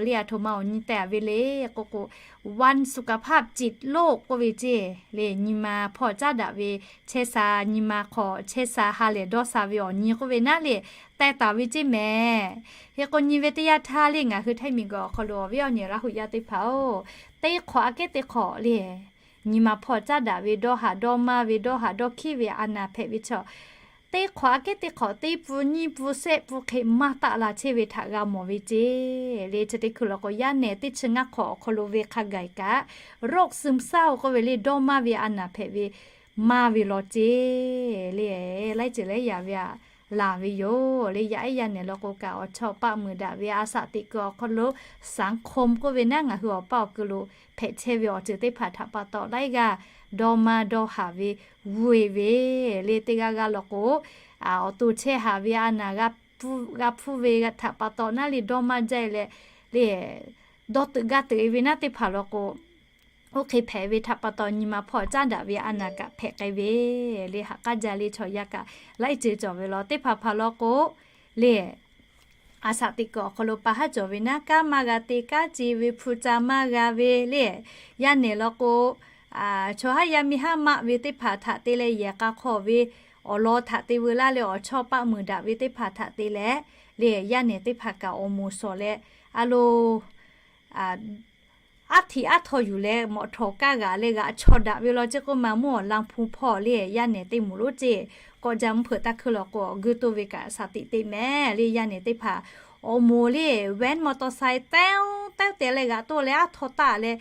lehˬ a htoꞈ ma awˬ nyi teh a ve le k'oˆ k'o, วันสุขภาพจิตโลก k'oˆ ve ceˇ lehˬ, nyi ma hpawˇ caˉ daꞈ ve chehˇ sha, nyi ma hk'awꞈ chehˇ sha, ha lehˬ dawˇ sha ve awˬ nyi k'oˆ ve naˉ lehˬ teh taˍ ve ceˇ mehˍ. Hk'e k'o nyi ve teˇ yanˇ htaˇ lehˬ ngaˬ hui Htaiˇ miˬguiˬ awˬ hk'aw lo awˬ viˉ awˬ nyi Laˇ huˍ yaˇ teˇ hpaˍ-oˬ, teˇ hk'awꞈ aꞈ kehˉ teˇ hk'awꞈ lehˬ nyi ma hpawˇ caˉ daꞈ ve dawˇ haˍ dawˇ maˇ ve dawˇ haˍ dawˇ hkiˉ ve a naˍ hpehꞈ ve chaw teˇ hk'awꞈ aꞈ kehˉ teˇ hk'awꞈ teˇ pfuhˇ nyiˇ pfuhˇ shehˆ pfuhˇ hk'e maˇ taˆ la chehˇ ve htaꞈ g'a mawˬ ve ceˇ lehˬ, chi teˇ hkui law k'o yaˇ nehˬ teˇ chi ngaˇ hk'awꞈ awˬ hk'aw lo ve hk'a gaˬ kaꞈ โรคซึมเศร้า k'oˆ ve lehˬ dawˇ maˇ ve a naˍ hpehꞈ ve maˇ ve law ceˇ lehˬ, laiˉ ceuˬ laiˉ yaꞈ ve aꞈ laˬ ve yoˬ lehˬ. Yaˇ ehˉ yaˇ nehˬ law k'o kaꞈ awˬ chawˇ paˆ meuˍ daꞈ ve a shaꞈ teꞈ kuiˬ awˬ hk'aw lo สังคม k'oˆ ve naˉ ngaˬ hui awˬ paˇ awˬ ku lo hpehꞈ chehˇ ve awˬ ceuˬ teˇ hpaˍ htaꞈ pa taw laiˉ g'aˇ dawˇ maˇ dawˇ haˍ ve g'uˇ e ve lehˬ, teˇ g'aˇ g'aˇ law k'o awˬ to chehˇ haˍ ve a naˍ g'a hpuˇ ve htaꞈ pa taw naˉ lehˬ dawˇ maˇ jaˇ e leh lehˬ dawˇ teuꞈ gaˇ teuꞈ e ve naˉ teˇ hpaˍ law k'o Oˇ hk'e hpehꞈ ve htaꞈ pa taw, nyi ma hpawˇ caˉ daꞈ ve a naˬ kaꞈ hpehꞈ k'ai ve le. Haꞈ k'aˉ jaˇ le, chaw yaˇ kaꞈ laiˉ ceuˬ cawˬ ve law teˇ hpaˍ hpaˍ law k'o le, a shaꞈ teꞈ kuiˬ awˬ hk'aw lo pa haˉ cawˬ ve naˉ, kanˉ maˇ g'a te, kanˉ ce ve, hpu ca maˇ g'a ve le. Yaˇ nehˬ law k'o, chaw haˉ yaˇ miˇ haˉ maˆ ve teˇ hpaˍ htaꞈ te leh yehˬ k'a hk'aw ve awˬ lawn htaꞈ te veu laˇ leh awˬ chawˇ paˆ muiˬ daꞈ ve teˇ hpaˍ htaꞈ te leh le, yaˇ nehˬ teˇ hpaˍ kaꞈ awˬ moˍ shawˍ leh a lo aˉ htiꞈ aˉ htaw yuˬ leh mawꞈ htawnˍ kaˇ g'aꞈ leh g'aꞈ chaw daꞈ ve law ceˇ k'oˆ ma, mvuhˇ awˬ la hpu hpawˇ le yaˇ nehˬ teˇ moˍ lonˉ ceˇ k'awꞈ jaˇ mvuhˇ hpeuꞈ taˇ hkuiˇ law k'o, awˬ guˇ toˇ ve kaꞈ shaˍ tiꞈ teˇ mehˍ le. Yaˇ nehˬ teˇ hpaˍ awˬ moˍ le, van มอเตอร์ไซค์ tawˇ tawˇ te leh g'aꞈ toˇ leh aˉ htaw taˆ leh,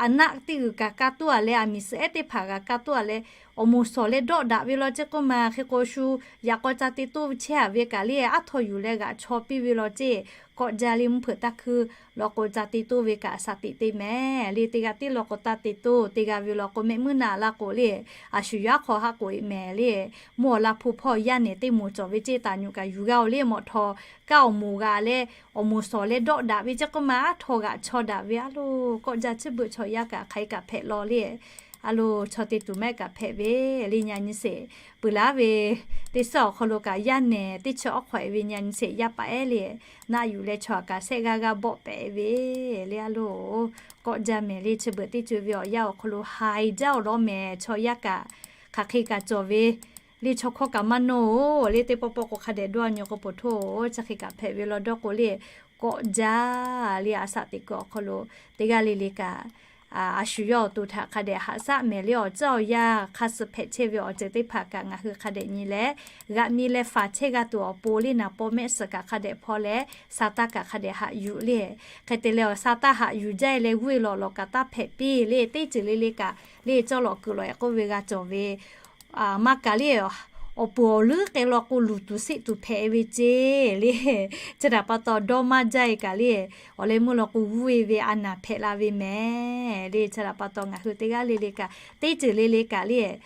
a naˆ teˇ g'uiˬ kaꞈ ka toˇ a leh, a miˬ suhˍ ehˉ teˇ hpaˍ g'aꞈ ka toˇ a leh, awˬ moˍ shawˍ leh dawˆ daꞈ ve law ceˇ k'oˆ ma, hk'e k'o shu yaꞈ k'aw ca te toˇ chehˇ a ve kaꞈ le, aˉ htaw yuˬ leh g'aꞈ chaw piˇ ve law ceˇ, k'awꞈ jaˇ le mvuhˇ hpeuꞈ taˇ hkuiˇ law k'o, ca te toˇ ve kaꞈ shaˍ tiꞈ teˇ mehˍ le. Teˇ g'aˇ tiˉ law k'o taˇ te toˇ, teˇ g'aˇ ve law k'o mehˆ muiˉ naˆ laˇ k'o le, a shu yaˇ hk'aw haˆ k'oꞈ e mehˍ le. Mvuhˇ awˬ la hpu hpawˇ yaˇ nehˬ teˇ moˍ cawˬ ve ceˇ, taˍ nyuꞈ kaꞈ yuˬ g'aˇ oˬ le, mawꞈ htawnˍ kaˇ awˬ moˍ g'aꞈ leh awˬ moˍ shawˍ leh dawˆ daꞈ ve ceˇ k'oˆ ma, aˉ htaw g'aꞈ chaw daꞈ ve a lo, k'awꞈ jaˇ chi beuꞈ chaw yaˇ kaꞈ hk'aˬ hk'e kaꞈ hpehꞈ law le. A lo, chaw te tuˬ mehˆ kaꞈ hpehꞈ ve le. Nyi nyi sheˍ, peuˬ laˉ ve teˇ suhˉ awˬ hk'aw lo kaꞈ yaˇ nehˬ teˇ chi awˉ hk'awꞈ e ve nyi nyi sheˍ, yaˇ paˍ ehˉ le, naˆ yuˬ leh chaw kaꞈ shehˆ g'aˇ g'aˇ bawˆ pehꞈ ve le. A lo, k'awꞈ jaˇ mehˍ le. Chi beuꞈ teˇ ceuˬ ve awˬ yanˇ awˬ hk'aw lo haiˬ jaˇ awˬ lawn mehˍ, chaw yaˇ kaꞈ hk'aˬ hk'e kaꞈ cawˬ ve le. Chaw hkawˇ kaꞈ maˇ nawˇ oˬ le, teˇ pawˆ pawˆ k'o hk'a dehꞈ dawˇ a nyi k'o poˬ htoˇ, chi hk'e kaꞈ hpehꞈ ve law dawˇ k'o le, k'awꞈ jaˇ le. A shaꞈ teꞈ kuiˬ awˬ hk'aw lo teˇ g'aˇ le le kaꞈ a shu yawˇ awˬ to htaꞈ hk'a dehꞈ haꞈ shaˉ mehˍ le. Awˬ ceuˬ awˬ yanˇ hk'a suh hpehꞈ chehˇ ve awˬ ceuˬ teˇ hpaˍ kaꞈ ngaˬ hui hk'a dehꞈ nyi leh, g'aꞈ mi leh faˍ chehˇ g'a tuˬ awˬ pon le, naˍ paw mehˆ suhˍ kaꞈ hk'a dehꞈ hpaw leh, sa taˇ kaꞈ hk'a dehꞈ haꞈ yuˬ le. Hk'e te leh awˬ sa taˇ haꞈ yuˬ jaˇ leh g'uˇ e lawꞈ lawꞈ kaꞈ taˇ hpehꞈ piˇ le. Teˇ ceuˬ le le kaꞈ le, cawˇ lawꞈ kuiˬ lawꞈ e k'oˆ ve g'a cawˬ ve maˇ kaˬ le, awˬ pon awˬ leuˉ k'e law k'o luˬ tuˬ seˆ tuˬ hpehꞈ ve ceˇ le. Chi htaꞈ pa taw dawˇ maˇ jaˇ e kaꞈ le, awˬ leh meuˇ law k'o g'uˇ e ve a naˬ hpehꞈ la ve mehˍ le. Chi htaꞈ pa taw ngaˬ hui teˇ g'aˇ le le kaꞈ, teˇ ceuˬ le le kaꞈ le,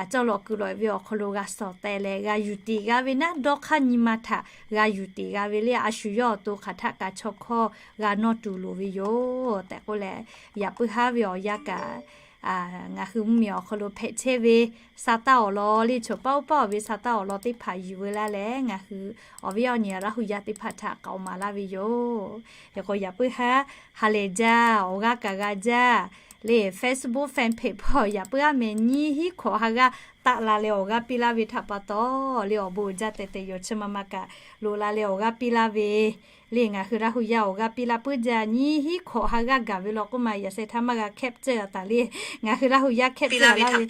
cawˇ lawꞈ kuiˬ lawꞈ e ve awˬ hk'aw lo g'a shawˍ teh leh g'a yuˬ tiˍ g'a ve naˉ, dawˇ hk'aˇ nyi ma htaꞈ g'a yuˬ tiˍ g'a ve le. A shu yawˇ awˬ to hk'aˬ htaˆ kaꞈ chaw hkawˇ g'a nawˇ tuˬ loˍ ve yoˬ tehꞈ k'oˆ leh, yaꞈ puiˉ haˉ ve awˬ yanˇ kaꞈ ngaˬ hui mvuhˇmiˬ awˬ hk'aw lo hpehꞈ chehˇ ve sa taˇ awˬ lawn le, choˬ paˆ oˇ paˆ awˬ ve sa taˇ awˬ lawn teˇ hpaˍ yuˬ veu laˇ leh, ngaˬ hui awˬ viˉ awˬ nyi Laˇ hu yaˇ teˇ hpaˍ htaꞈ k'aoˍ maˍ laˇ ve yoˬ. Hk'e k'o yaꞈ puiˉ haˉ ha lehˬ jaˇ, awˬ g'aˇ kaꞈ g'a jaˇ le. Facebook fan page hpawˇ yaꞈ puiˉ haˉ meh nyiˇ hinˉ hkawꞈ ha g'aˇ taˆ la leh awˬ g'aˇ piˇ laˇ ve htaꞈ pa taw le, awˬ bon uiˍ jaˇ tehꞈ tehꞈ yawˬ chi ma ma kaꞈ loꞈ la leh awˬ g'aˇ piˇ laˇ ve le. Ngaˬ hui Laˇ hu yaˇ awˬ g'aˇ piˇ laˇ puiˉ jaˇ, nyiˇ hinˉ hkawꞈ ha g'aˇ gaˬ ve law k'oˆ ma, yaꞈ sheh htaˇ maˇ g'a capture a taˍ le. Ngaˬ hui Laˇ hu yaˇ capture a laˇ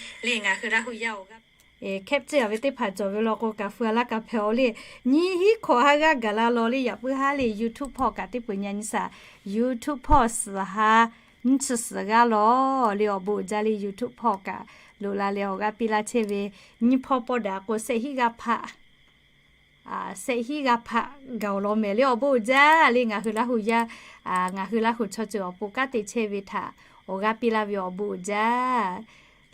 ve, capture a ve teˇ hpaˍ cawˬ ve law k'o kaꞈ fu a laˇ kaꞈ hpehꞈ aw le. Nyiˇ hinˉ hkawꞈ ha g'aˇ gaˬ la law le. Yaꞈ puiˉ haˉ le YouTube hpawˇ kaꞈ teˇ peuˬ nyi nyi shaˍ, YouTube hpawˇ suhˍ ha nyiˇ chi suhˍ g'aˇ law le. Awˬ bon uiˍ jaˇ le. YouTube hpawˇ kaꞈ loꞈ la leh awˬ g'aˇ piˇ laˇ chehˇ ve, nyiˇ hpawˇ pawˇ daꞈ k'o shehˆ hinˉ g'aˇ hpaˆ shehˆ hinˉ g'aˇ hpaˆ gaˬ awˬ lawn mehˍ le. Awˬ bon uiˍ jaˇ le. Ngaˬ hui Laˇ hu yaˇ, ngaˬ hui Laˇ hu chaw ceuˬ awˬ pon kanˉ te chehˇ ve htaꞈ awˬ g'aˇ piˇ laˇ ve awˬ bon uiˍ jaˇ.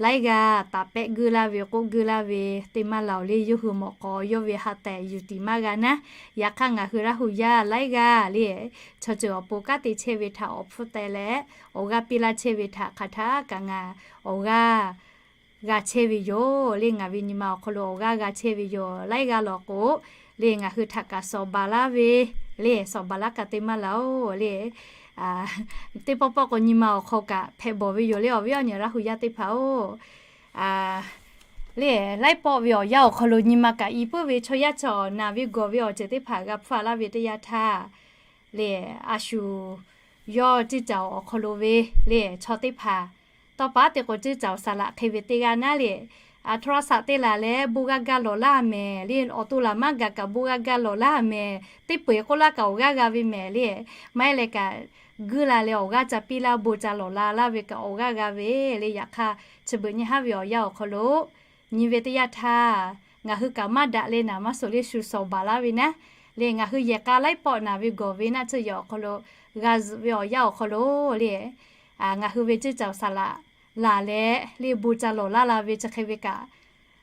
Laiˉ g'aˇ taˍ pehˆ geuˆ laˇ ve k'oˆ geuˆ laˇ ve teˇ maˇ laˬ oˬ le. Yawˇ hui mawꞈ k'aw yawˇ ve ha tehˬ yuˬ tiˍ maˇ g'a naˉ, yaꞈ hk'aˇ ngaˬ hui Laˇ hu yaˇ laiˉ g'aˇ le, chaw ceuˬ awˬ pon kanˉ te chehˇ ve htaꞈ awˬ hpfuhˇ teh leh awˬ g'aˇ piˇ laˇ chehˇ ve htaꞈ hk'aˬ htaˆ kaꞈ ngaˬ awˬ g'aˇ g'a chehˇ ve yoˬ le. Ngaˬ ve nyi ma awˬ hk'aw lo awˬ g'aˇ g'a chehˇ ve yoˬ. Laiˉ g'aˇ law k'o le, ngaˬ hui htaꞈ kaꞈ shawˍ baˬ laˇ ve le, shawˍ baˬ laˇ kaꞈ teˇ maˇ laˬ oˬ le. Teˇ pawˆ pawˆ k'o nyi ma awˬ hk'aw kaꞈ hpehꞈ bawˬ ve yoˬ le, awˬ viˉ awˬ nyi Laˇ hu yaˇ teˇ hpaˍ oˬ. Le, laiˉ pawˆ ve awˬ yanˇ awˬ hk'aw lo nyi ma kaꞈ i puiˉ ve chaw yaˇ chaw naˬ ve gawˬ ve awˬ ceuˬ teˇ hpaˍ g'a hpfuhˇ a laˇ ve teˇ yanˇ htaˇ le, a shu yawˇ ceˇ caoˬ awˬ hk'aw lo ve le, chaw teˇ hpaˍ tawˇ paˉ te k'o ceˇ caoˬ saˍ laꞈ hk'e ve teˇ g'aˇ naˉ le, a โทรศัพท์ te laˬ leh bon g'aˇ gaˇ lawˬ laˇ mehˍ le. Awˬ to laˬ maˇ gaˬ kaꞈ bon g'aˇ gaˇ lawˬ laˇ mehˍ. Teˇ peu eˬ k'oˆ laˇ kaꞈ awˬ g'aˇ g'a ve mehˍ le. Maˇ heˆ leh kaꞈ guˇ la leh awˬ g'aˇ ca piˇ laˇ, bon ca lawˬ la laˇ ve kaꞈ awˬ g'aˇ g'a ve le. Yaꞈ hk'aˇ chi beuꞈ nyi haˉ ve awˬ yanˇ awˬ hk'aw lo nyi ve teˇ yanˇ htaˇ, ngaˬ hui kaꞈ maˇ daꞈ leh naˍ maˇ suhˍ le shu shawˍ baˬ laˇ ve naˉ le. Ngaˬ hui yehˬ k'a laiˉ pawˆ naˬ ve gawˬ ve naˆ tsuhˇ yehˬ awˬ hk'aw lo g'a zuhꞈ ve awˬ yanˇ awˬ hk'aw lo le, ngaˬ hui ve ceˇ caoˬ saˍ laꞈ laˬ leh le bon ca lawˬ laˇ la ve chi hk'e ve kaꞈ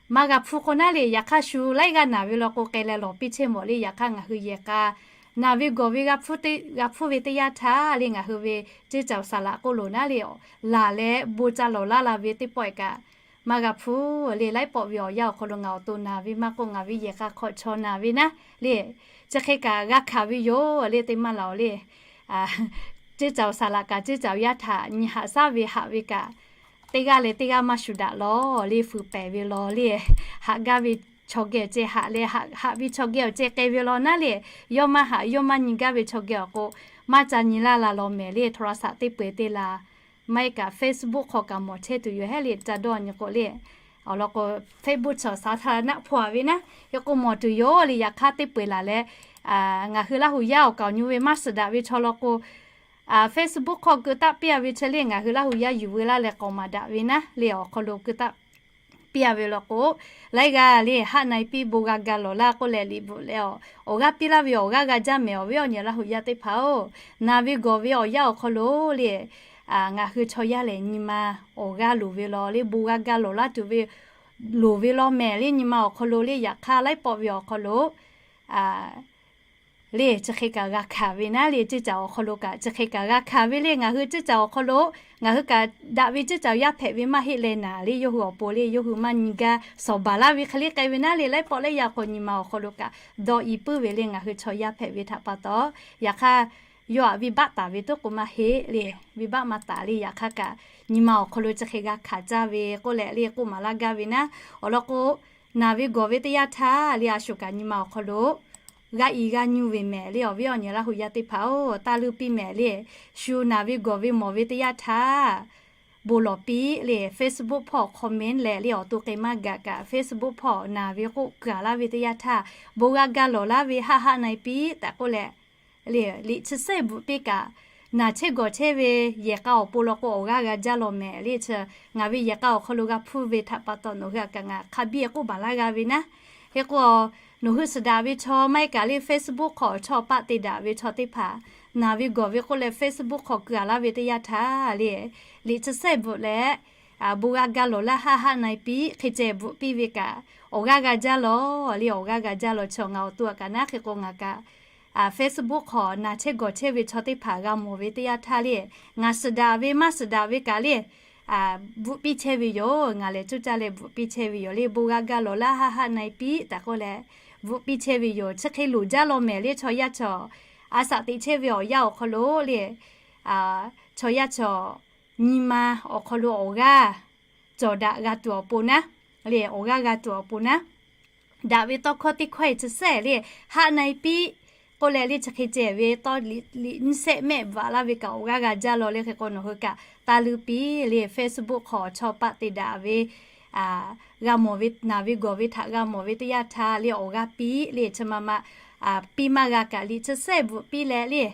maˇ g'a hpfuhˇ k'o naˉ le. Yaꞈ hk'aˇ shu laiˉ g'aˇ naˬ ve law k'o k'ai leh lawˬ piˇ chehˇ mawˬ le. Yaꞈ hk'aˇ ngaˬ hui yehˬ k'a Naˍ ve gawˬ ve g'a hpuˇ ve teˇ yanˇ htaˇ le, ngaˬ hui ve ceˇ caoˬ saˍ laꞈ k'oˆ loˬ naˉ le, laˬ leh bon ca lawˬ laˇ la ve teˇ pawˆ kaꞈ maˇ g'a hpuˇ le. Laiˉ pawˆ ve awˬ yanˇ awˬ hk'aw lo ngaˬ awˬ to naˍ ve maˇ k'oˆ, ngaˬ ve yehˬ k'a hk'aw chaw naˍ ve naˉ le, chi hk'e kaꞈ g'a hkanˍ ve yoˬ le. Teˇ maˇ laˬ oˬ le, ceˇ caoˬ saˍ laꞈ kaꞈ ceˇ caoˬ yaˇ htaꞈ nyi haꞈ shaˉ ve haꞈ ve kaꞈ, teˇ g'aˇ leh teˇ g'aˇ maˇ shuˍ daꞈ lawˬ le. Fuiˍ pehˍ ve law le, haꞈ gaˇ ve chaw geh awˬ ceh haꞈ leh, haꞈ ve chaw geh awˬ ceh k'ai ve law naˉ le, yawˇ maˇ haꞈ yawˇ maˇ nyi gaˇ ve chaw geh awˬ k'o, maˇ ca nyi laˇ la law mehˍ le. โทรศัพท์ teˇ peu-eˬ te la maˇ heˆ kaꞈ Facebook hk'aw kaꞈ mawˬ chehˇ tuˬ yoˬ hehˉ le. Ca dawˇ nyi k'o le, awˬ lawn k'o Facebook chaw สาธารณะ hpu-a ve naˉ, hk'e k'o mawˬ tuˬ yoˬ le. Yaꞈ hk'aˇ teˇ peu-eˬ laˬ leh, ngaˬ hui Laˇ huˍ yaˇ awˬ kaoˍ nyu ve maˇ suhˍ daꞈ ve chaw law k'o, Facebook hk'aw keu taˆ piˇ-a ve chi le, ngaˬ hui Laˇ huˍ yaˇ yuˬ veu laˇ leh k'awꞈ maˍ daꞈ ve naˉ le, awˬ hk'aw lo keu taˆ piˇ-a ve law k'o, laiˉ g'aˇ le haˆ na-e piˇ bon g'a ga lawˬ laˇ k'oˆ leh liꞈ bvuhꞈ leh, awˬ g'aˇ piˇ laˇ ve awˬ g'aˇ g'a jaˇ mehˍ. Awˬ viˉ awˬ nyi Laˇ huˍ yaˇ teˇ hpaˍ-oˬ, naˍ ve gawˬ ve awˬ yanˇ awˬ hk'aw lo le, ngaˬ hui chaw yaˇ lehˬ nyi ma awˬ g'aˇ loˍ ve law le, bon g'a ga lawˬ laˇ tuˬ ve loˍ ve law mehˍ le. Nyi ma awˬ hk'aw lo le, yaꞈ hk'aˇ laiˉ pawˆ ve awˬ hk'aw lo le, chi hk'e kaꞈ g'a hkanˍ ve naˉ le, ceˇ caoˬ awˬ hk'aw lo kaꞈ chi hk'e kaꞈ g'a hkanˍ ve le. Ngaˬ hui ceˇ caoˬ awˬ hk'aw lo ngaˬ hui kaꞈ daꞈ ve ceˇ caoˬ yaˇ hpehꞈ ve maˇ heˆ leh naˍ le, yawˇ hui awˬ pon le yawˇ hui maˇ nyi gaˇ, sawˍ baˬ laˇ ve hk'e le k'ai ve naˉ le, laiˉ pawˆ laiˉ yaˇ k'o nyi ma awˬ hk'aw lo kaꞈ dawˇ i puiˉ ve le. Ngaˬ hui chaw yaˇ hpehꞈ ve htaꞈ pa taw, yaꞈ hk'aˇ yawˇ aꞈ venˇ baˆ taˍ ve toˉ k'o maˇ heˆ le, venˇ baˆ maˇ taˍ le. Yaꞈ hk'aˇ kaꞈ nyi ma awˬ hk'aw lo chi hk'e g'a hkanˍ caˇ ve k'oˆ leh le k'oˆ maˍ laˇ gaˇ ve naˉ. Awˬ lawn k'o, naˍ ve gawˬ ve teˇ yanˇ htaˇ le, a shu kaꞈ nyi ma awˬ hk'aw lo g'a i g'a nyu ve mehˍ le. Awˬ viˉ awˬ nyi Laˇ huˍ yaˇ teˇ hpaˍ-oˬ, taˇ luˇ piˇ mehˍ le. Shu naˍ ve gawˬ ve mawˬ ve teˇ yanˇ htaˇ bon lawˬ piˇ le. Facebook hpawˇ comment leh le, awˬ to k'ai maˇ gaˬ kaꞈ Facebook hpawˇ naˍ ve k'oˆ keu-a laˇ ve teˇ yanˇ htaˇ, bon g'a ga lawˬ laˇ ve haˆ haˆ na-e piˇ tehꞈ k'oˆ leh le, liꞈ chi sehˉ bvuhꞈ piˇ kaꞈ, naˍ chehˇ gawˬ chehˇ ve yehˬ k'a awˬ pon law k'o awˬ g'aˇ g'a jaˇ law mehˍ le. Chi ngaˬ ve yehˬ k'a awˬ hk'aw lo g'a hpuˇ ve htaꞈ pa taw nawˬ hui kaꞈ ngaˬ hk'a biˇ k'oˆ maˍ laˇ g'a ve naˉ. Hk'e k'o, nawˬ hui suhˍ daꞈ ve chaw maˇ heˆ kaꞈ le, Facebook hk'aw chaw paˆ te daꞈ ve chaw teˇ hpaˍ, naˍ ve gawˬ ve k'oˆ leh Facebook hk'aw keu-a laˇ ve teˇ yanˇ htaˇ le, liꞈ chi sehˉ bvuhꞈ leh, bon g'a ga lawˬ laˇ haˆ haˆ na-e piˇ hk'e ceh bvuhꞈ piˇ ve kaꞈ, awˬ g'aˇ g'a jaˇ law le. Awˬ g'aˇ g'a jaˇ law, chaw ngaˬ awˬ to-a kaꞈ naˉ. Hk'e k'o ngaˬ kaꞈ Facebook hk'aw naˍ chehˇ gawˬ chehˇ ve chaw teˇ hpaˍ g'a mawˬ ve teˇ yanˇ htaˇ le, ngaˬ suhˍ daꞈ ve maˇ suhˍ daꞈ ve kaꞈ le, bvuhꞈ piˇ chehˇ ve yoˬ. Ngaˬ lehˬ cuˇ caˇ leh bvuhꞈ piˇ chehˇ ve yoˬ le. Bon g'a ga lawˬ laˇ haˆ haˆ na-e piˇ tehꞈ k'oˆ leh bvuhꞈ piˇ chehˇ ve yoˬ. Chi hk'e loˍ jaˇ law mehˍ le. Chaw yaˇ chaw a shaꞈ teꞈ chehˇ ve awˬ yanˇ awˬ hk'aw lo le, chaw yaˇ chaw nyi ma awˬ hk'aw lo awˬ g'aˇ cawˬ daꞈ g'a tuˬ awˬ pon naˉ le, awˬ g'aˇ g'a tuˬ awˬ pon naˉ. Daꞈ ve tawˇ hkawˇ teˇ hkawˇ-e chi sehˉ le, haˆ na-e piˇ k'oˆ leh le chi hk'e ceh ve tawˇ liꞈ nyiˇ sehˆ mehˆ bvuhꞈ laˇ ve kaꞈ awˬ g'aˇ g'a jaˇ law le. Hk'e k'o nawˬ hui kaꞈ taˇ luˇ piˇ le. Facebook hk'aw chaw paˆ te daꞈ ve g'a mawˬ ve, naˍ ve gawˬ ve htaꞈ g'a mawˬ ve teˇ yanˇ htaˇ le awˬ g'aˇ piˇ le. Chi ma ma piˇ maˇ g'a kaꞈ liꞈ chi sehˉ bvuhꞈ piˇ leh le,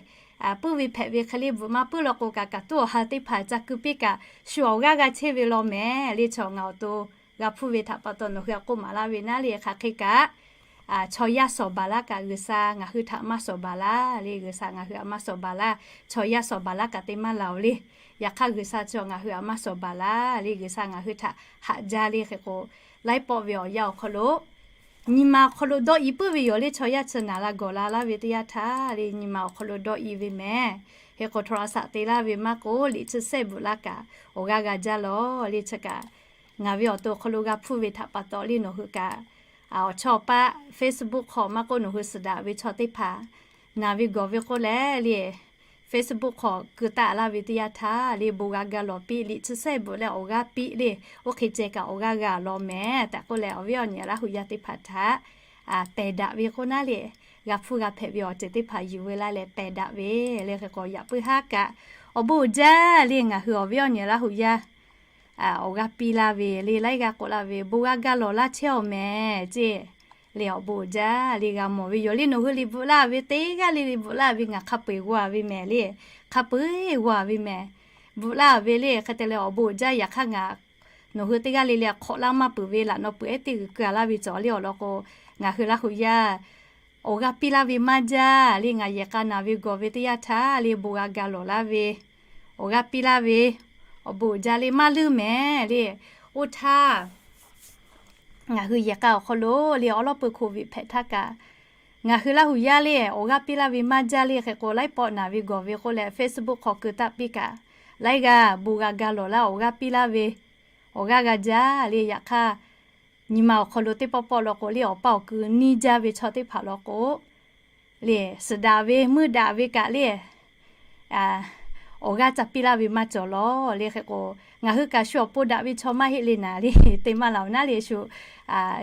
puiˉ ve hpehꞈ ve hk'e le bvuhꞈ maˇ puiˉ law k'o kaꞈ, kaꞈ tuˉ awˬ ha teˇ hpaˍ ca keu piˇ kaꞈ, shu awˬ g'aˇ g'a chehˇ ve law mehˍ le. Chaw ngaˬ awˬ to g'a hpuˇ ve htaꞈ pa taw nawˬ hui a k'oˆ maˍ laˇ ve naˉ le. Hk'aˬ hk'e kaꞈ chaw yaˇ shawˍ baˬ laˇ kaꞈ G'uiˬsha ngaˬ hui htaꞈ maˇ shawˍ baˬ laˇ le. G'uiˬsha ngaˬ hui a maˇ shawˍ baˬ laˇ. Chaw yaˇ shawˍ baˬ laˇ kaꞈ te maˇ laˬ-oˬ le. Yaꞈ hk'aˇ G'uiˬsha chi ngaˬ hui a maˇ shawˍ baˬ laˇ le. G'uiˬsha ngaˬ hui htaꞈ haꞈ jaˇ le. Hk'e k'o, laiˉ pawˆ ve awˬ yanˇ awˬ hk'aw lo nyi ma awˬ hk'aw lo dawˇ i puiˉ ve yoˬ le. Chaw yaˇ chi naˍ la gawˬ la laˇ ve teˇ yanˇ htaˇ le, nyi ma awˬ hk'aw lo dawˇ i ve mehˍ. Hk'e k'o โทรศัพท์ te laˇ ve maˇ k'o, liꞈ chi sehˉ bvuhꞈ laˇ kaꞈ awˬ g'aˇ g'a jaˇ law le. Chi kaꞈ ngaˬ ve awˬ to awˬ hk'aw lo g'a hpuˇ ve htaꞈ pa taw le, nawˬ hui kaꞈ awˬ chawˇ paˆ Facebook hk'aw maˇ k'oˆ nawˬ hui suhˍ daꞈ ve chaw teˇ hpaˍ, naˍ ve gawˬ ve k'oˆ leh le Facebook hk'aw keu taˆ laˇ ve teˇ yanˇ htaˇ le, bon g'a ga lawˬ piˇ, liꞈ chi sehˉ bvuhꞈ leh awˬ g'aˇ piˇ le. Oˇ hk'e ceh kaꞈ awˬ g'aˇ g'a law mehˍ tehꞈ k'oˆ leh, awˬ viˉ awˬ nyi Laˇ huˍ yaˇ teˇ hpaˍ htaꞈ pehˬ daꞈ ve k'oˆ naˉ le, g'a hpuˇ g'a hpehꞈ ve awˬ ceuˬ teˇ hpaˍ yuˬ veu laˇ leh pehˬ daꞈ ve le. Hk'e k'o yaꞈ puiˉ haˉ kaꞈ awˬ bon uiˍ jaˇ le. Ngaˬ hui awˬ viˉ awˬ nyi Laˇ huˍ yaˇ awˬ g'aˇ piˇ laˇ ve le, laiˉ g'aˇ k'oˆ laˇ ve bon g'a ga lawˬ laˇ chehˇ-oˬ mehˍ ceˇ le. Awˬ bon uiˍ jaˇ le, g'a mawˬ ve yoˬ le. Nawˬ hui liꞈ bvuhꞈ laˇ ve teˇ g'aˇ le le bvuhꞈ laˇ ve ngaˬ hk'a peu-eˬ g'aw-a ve mehˍ le. Hk'a peu-eˬ g'aw-a ve mehˍ. Bvuhꞈ laˇ ve le hk'e te leh awˬ bon uiˍ jaˇ. Yaꞈ hk'aˇ ngaˬ nawˬ hui teˇ g'aˇ le le hk'awꞈ laˇ maˇ peuˬ ve laꞈ naw peuˬ ehˉ teˇ g'uiˬ keu-a laˇ ve cawˬ le. Awˬ lawn k'o, ngaˬ hui Laˇ huˍ yaˇ awˬ g'aˇ piˇ laˇ ve maˇ jaˇ le. Ngaˬ yehˬ k'a naˍ ve gawˬ ve teˇ yanˇ htaˇ le bon g'a ga lawˬ laˇ ve awˬ g'aˇ piˇ laˇ ve awˬ bon uiˍ jaˇ le, maˇ luˇ mehˍ le. Oˇ htaˇ ngaˬ hui yehˬ k'a awˬ hk'aw lo le awˉ lawˉ peu โควิด hpehꞈ htaˇ kaꞈ Ngaˬ hui Laˇ huˍ yaˇ le awˬ g'aˇ piˇ laˇ ve maˇ jaˇ le hk'e k'o, laiˉ pawˆ naˬ ve gawˬ ve k'oˆ leh Facebook hk'aw keu taˆ piˇ kaꞈ, laiˉ g'aˇ bon g'a ga lawˬ laˇ awˬ g'aˇ piˇ laˇ ve, awˬ g'aˇ g'a jaˇ le. Yaꞈ hk'aˇ, nyi ma awˬ hk'aw lo teˇ pawˆ pawˆ law k'o le, awˬ paˇ awˬ kui niˇ jaˇ ve chaw teˇ hpaˍ law k'o le, suhˍ daꞈ ve meuˇ daꞈ ve kaꞈ le, awˬ g'aˇ ca piˇ laˇ ve maˇ cawˬ lawˬ le hk'e k'o, ngaˬ hui kaꞈ shu awˬ pon daꞈ ve chaw maˇ heˆ le naˍ le, te maˇ laˬ naˉ le.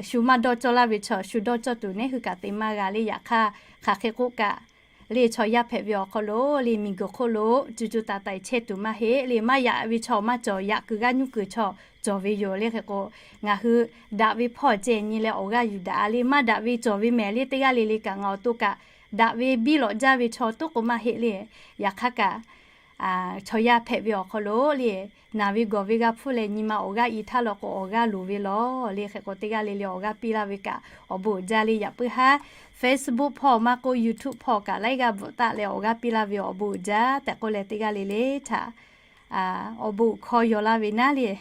Shu maˇ dawˇ cawˇ laˇ ve chaw shu dawˇ cawˇ tuˬ neˉ hui kaꞈ te maˇ g'a le. Yaꞈ hk'aˇ, hk'aˬ hk'e k'oˆ kaꞈ le, chaw yaˇ hpehꞈ ve awˬ hk'aw lo le, miˬguiˬ hk'oˆ lo cuˬ cuˬ taiˍ taiˍ chehˇ tuˬ maˇ heˆ le. Maˇ yaꞈ ve chaw maˇ cawˬ, yaꞈ kuiˬ g'aˇ nyuˇ kuiˬ chaw cawˬ ve yoˬ le hk'e k'o, ngaˬ hui daꞈ ve hpawˇ ceh nyi leh awˬ g'aˇ yuˬ daꞈ le. Maˇ daꞈ ve cawˬ ve mehˍ le. Teˇ g'aˇ le le kaꞈ ngaˬ awˬ to kaꞈ daꞈ ve biˇ lawꞈ jaˇ ve chaw toˉ k'o maˇ heˆ le. Yaꞈ hk'aˇ kaꞈ, chaw yaˇ hpehꞈ ve awˬ hk'aw lo le, naˬ ve gawˬ ve g'a hpfuhˇ leh nyi ma awˬ g'aˇ i htaˇ law k'o, awˬ g'aˇ loˍ ve lawˬ le hk'e k'o, teˇ g'aˇ le le awˬ g'aˇ piˇ laˇ ve kaꞈ awˬ bon uiˍ jaˇ le. Yaꞈ puiˉ haˉ Facebook hpawˇ maˇ k'oˆ YouTube hpawˇ kaꞈ laiˉ g'aˇ bvuhꞈ taˆ leh awˬ g'aˇ piˇ laˇ ve awˬ bon uiˍ jaˇ tehꞈ k'oˆ leh, teˇ g'aˇ le le htaꞈ awˬ bon hkawˇ yaw laˇ ve naˉ le.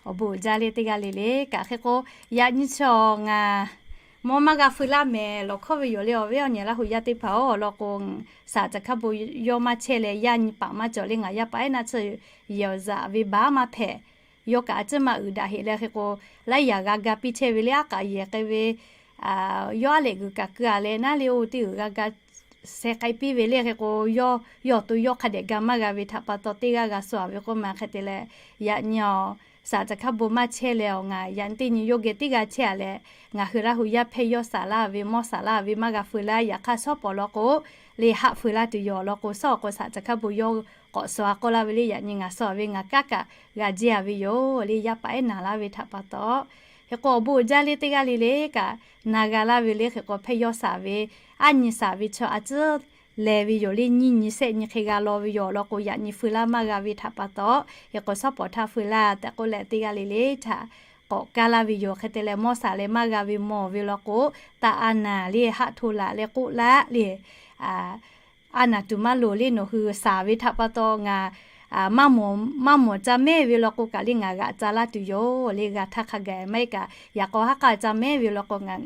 Awˬ bon uiˍ jaˇ le teˇ g'aˇ le le kaꞈ hk'e k'o, yaꞈ nyi chaw ngaˬ mawˇ maˇ g'a feu laˇ mehˍ lawˬ hkawˇ ve yoˬ le. Awˬ viˉ awˬ nyi Laˇ huˍ yaˇ teˇ hpaˍ-oˬ, awˬ lawn k'o, saˍ caˬ hkaˇ bon yawˇ maˇ chehˇ leh yaˇ nyi paˍ maˇ cawˬ le. Ngaˬ yaˇ paˍ ehˉ naˆ tsuhˇ yehˬ awˬ zaꞈ ve baˬ maˇ hpehꞈ. Yawˇ kaꞈ a ciˉ maˇ uiˍ daꞈ heꞈ leh hk'e k'o, laiˉ yaꞈ g'a ga piˇ chehˇ ve le. Aˉ k'aꞈ yehˬ k'ai ve yawˇ aˉ lehꞈ g'uiˬ kaꞈ keu a leh naˉ le, oˇ teˇ g'uiˬ g'a ga sheh k'ai piˇ ve le hk'e k'o, yawˇ awˬ to yawˇ hk'a dehꞈ ga maˇ g'a ve htaꞈ pa taw teˇ g'aˇ g'a suh a ve k'oˆ ma hk'e te leh, yaꞈ nyi awˬ saˍ caˬ hkaˇ bon maˇ chehˇ leh awˬ ngaˬ yaꞈ nyi teˇ nyi yawˇ geh teˇ g'aˇ chehˇ a leh, ngaˬ hui Laˇ huˍ yaˇ hpehˇ yawˇ saˍ laˇ ve mawˇ saˍ laˇ ve maˇ g'a feu laˇ. Yaꞈ hk'aˇ shawˉ pawˍ law k'o, le haˆ feu laˇ tuˬ yoˬ. Awˬ lawn k'o, shawˉ awˬ k'o saˍ caˬ hkaˇ bon yawˇ k'awꞈ suh a k'oˆ laˇ ve le. Yaꞈ nyi ngaˬ suh a ve ngaˬ kaˉ kaꞈ g'a jehˇ a ve yoˬ le. Yaˇ paˍ ehˉ naˬ laˇ ve htaꞈ pa taw, hk'e k'o awˬ bon uiˍ jaˇ le teˇ g'aˇ le le kaꞈ, na g'a laˇ ve le hk'e k'o, hpehˇ yawˇ saˍ ve, aˉ nyi saˍ ve chaw a ciˉ lehˬ ve yoˬ le. Nyiˇ nyi shehˆ nyi hk'e g'a law ve yoˬ. Awˬ lawn k'o, yaꞈ nyi feu laˇ maˇ g'a ve htaꞈ pa taw, hk'e k'o shawˉ pawˍ htaˇ feu laˇ tehꞈ k'oˆ leh, teˇ g'aˇ le le htaꞈ k'awꞈ kaˇ laˇ ve yoˬ. Hk'e te leh mawˇ saˍ leh maˇ g'a ve mawˬ ve law k'o, taˇ a naˍ le, haˆ hto laꞈ leh k'oˆ laˇ le. A naˍ tuˬ maˇ loˍ le. Nawˬ hui saˍ ve htaꞈ pa taw ngaˬ maˇ mawˬ ca mehˉ ve law k'o kaꞈ le, ngaˬ g'aꞈ ca laˇ tuˬ yoˬ le. G'a htaˇ hk'a gaˬ maˇ heˆ kaꞈ, yaꞈ k'aw haˉ k'aˇ ca mehˉ ve law k'o, ngaˬ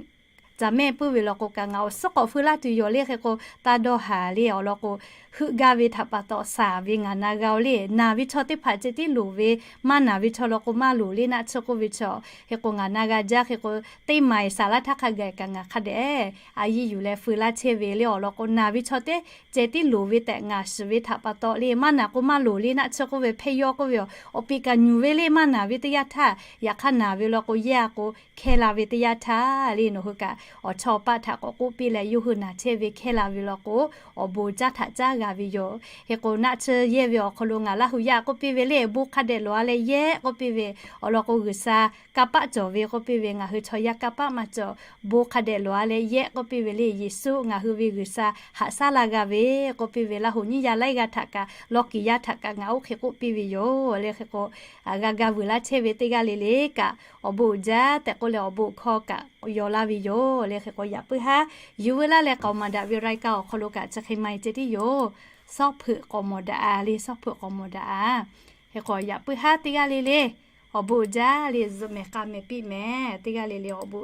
ca mehˉ puiˉ ve law k'o kaꞈ, ngaˬ awˬ suhˉ k'awꞈ feu laˇ tuˬ yoˬ le. Hk'e k'o, taˇ dawˇ haˍ le. Awˬ lawn k'o, heuˆ gaˇ ve htaꞈ pa taw saˍ ve ngaˬ na g'a oˬ le. Naˬ ve chaw teˇ hpaˍ ceh tiˉ loˍ ve, maˇ naˬ ve chaw law k'o maˇ loˍ le. Naˆ tsuhˇ k'oˆ ve chaw, hk'e k'o ngaˬ na g'a jaˇ. Hk'e k'o, teˇ maˍ saˍ laˇ htaˇ hk'a gaˬ kaꞈ ngaˬ hk'a dehꞈ a yiˇ yuˬ leh feu laˇ chehˇ ve le. Awˬ lawn k'o, naˬ ve chaw teˇ ceh tiˉ loˍ ve tehꞈ ngaˬ shiˍ ve htaꞈ pa taw le, maˇ naˬ k'o maˇ loˍ le. Naˆ tsuhˇ k'oˆ ve hpehˇ yawˇ k'oˆ ve yoˬ. Awˬ piˍ kaꞈ nyuˬ ve le, maˇ naˬ ve teˇ yanˇ htaˇ. Yaꞈ hk'aˇ naˬ ve law k'o, yehˇ a k'o hkehˇ la ve teˇ yanˇ htaˇ le. Nawˬ hui kaꞈ awˬ chawˇ awˬ paˆ htaꞈ k'awꞈ k'oˆ piˇ leh, yawˇ hui naˬ chehˇ ve hkehˇ la ve law k'o, awˬ bon caˇ htaꞈ caˉ g'a ve yoˬ. Hk'e k'o, naˆ tsuhˇ yehˇ ve awˬ hk'aw lo ngaˬ Laˇ huˍ yaˇ k'oˆ piˇ ve le, bon hk'a dehꞈ lawˬ a leh yehˇ k'oˆ piˇ ve, awˬ lawn k'o G'uiˬsha kanˇ paˆ cawˬ ve k'oˆ piˇ ve, ngaˬ hui chaw yaˇ kanˇ paˆ maˇ cawˬ. Bon hk'a dehꞈ lawˬ a leh yehˇ k'oˆ piˇ ve le, Yeˍsuˆ ngaˬ hui ve G'uiˬsha haꞈ shaˉ laˇ g'a ve k'oˆ piˇ ve, Laˇ huˍ nyiˇ yaˇ laiˉ g'aˇ htaꞈ kaꞈ, lawˇ kiˍ yaˇ htaꞈ kaꞈ ngaˬ oˇ hk'e k'oˆ piˇ ve yoˬ le. Hk'e k'o, g'a ga vuiˬ laˇ chehˇ ve teˇ g'aˇ le le kaꞈ, awˬ bon uiˍ jaˇ tehꞈ k'oˆ leh awˬ bon hkawˇ kaꞈ yaw laˇ ve yoˬ le. Hk'e k'o, yaꞈ puiˉ haˉ yuˬ veu laˇ leh k'aoˍ maˍ daꞈ ve รายการ awˬ hk'aw lo kaꞈ chi hk'e ma e ceh tiˉ yoˬ. Sawˉ hpeuꞈ k'awꞈ mawˬ daꞈ a le, sawˉ hpeuꞈ k'awꞈ mawˬ daꞈ a. Hk'e k'o, yaꞈ puiˉ haˉ teˇ g'aˇ le le awˬ bon uiˍ jaˇ le, zuhꞈ mehˍ k'a mehˍ piˇ mehˍ. Teˇ g'aˇ le le awˬ bon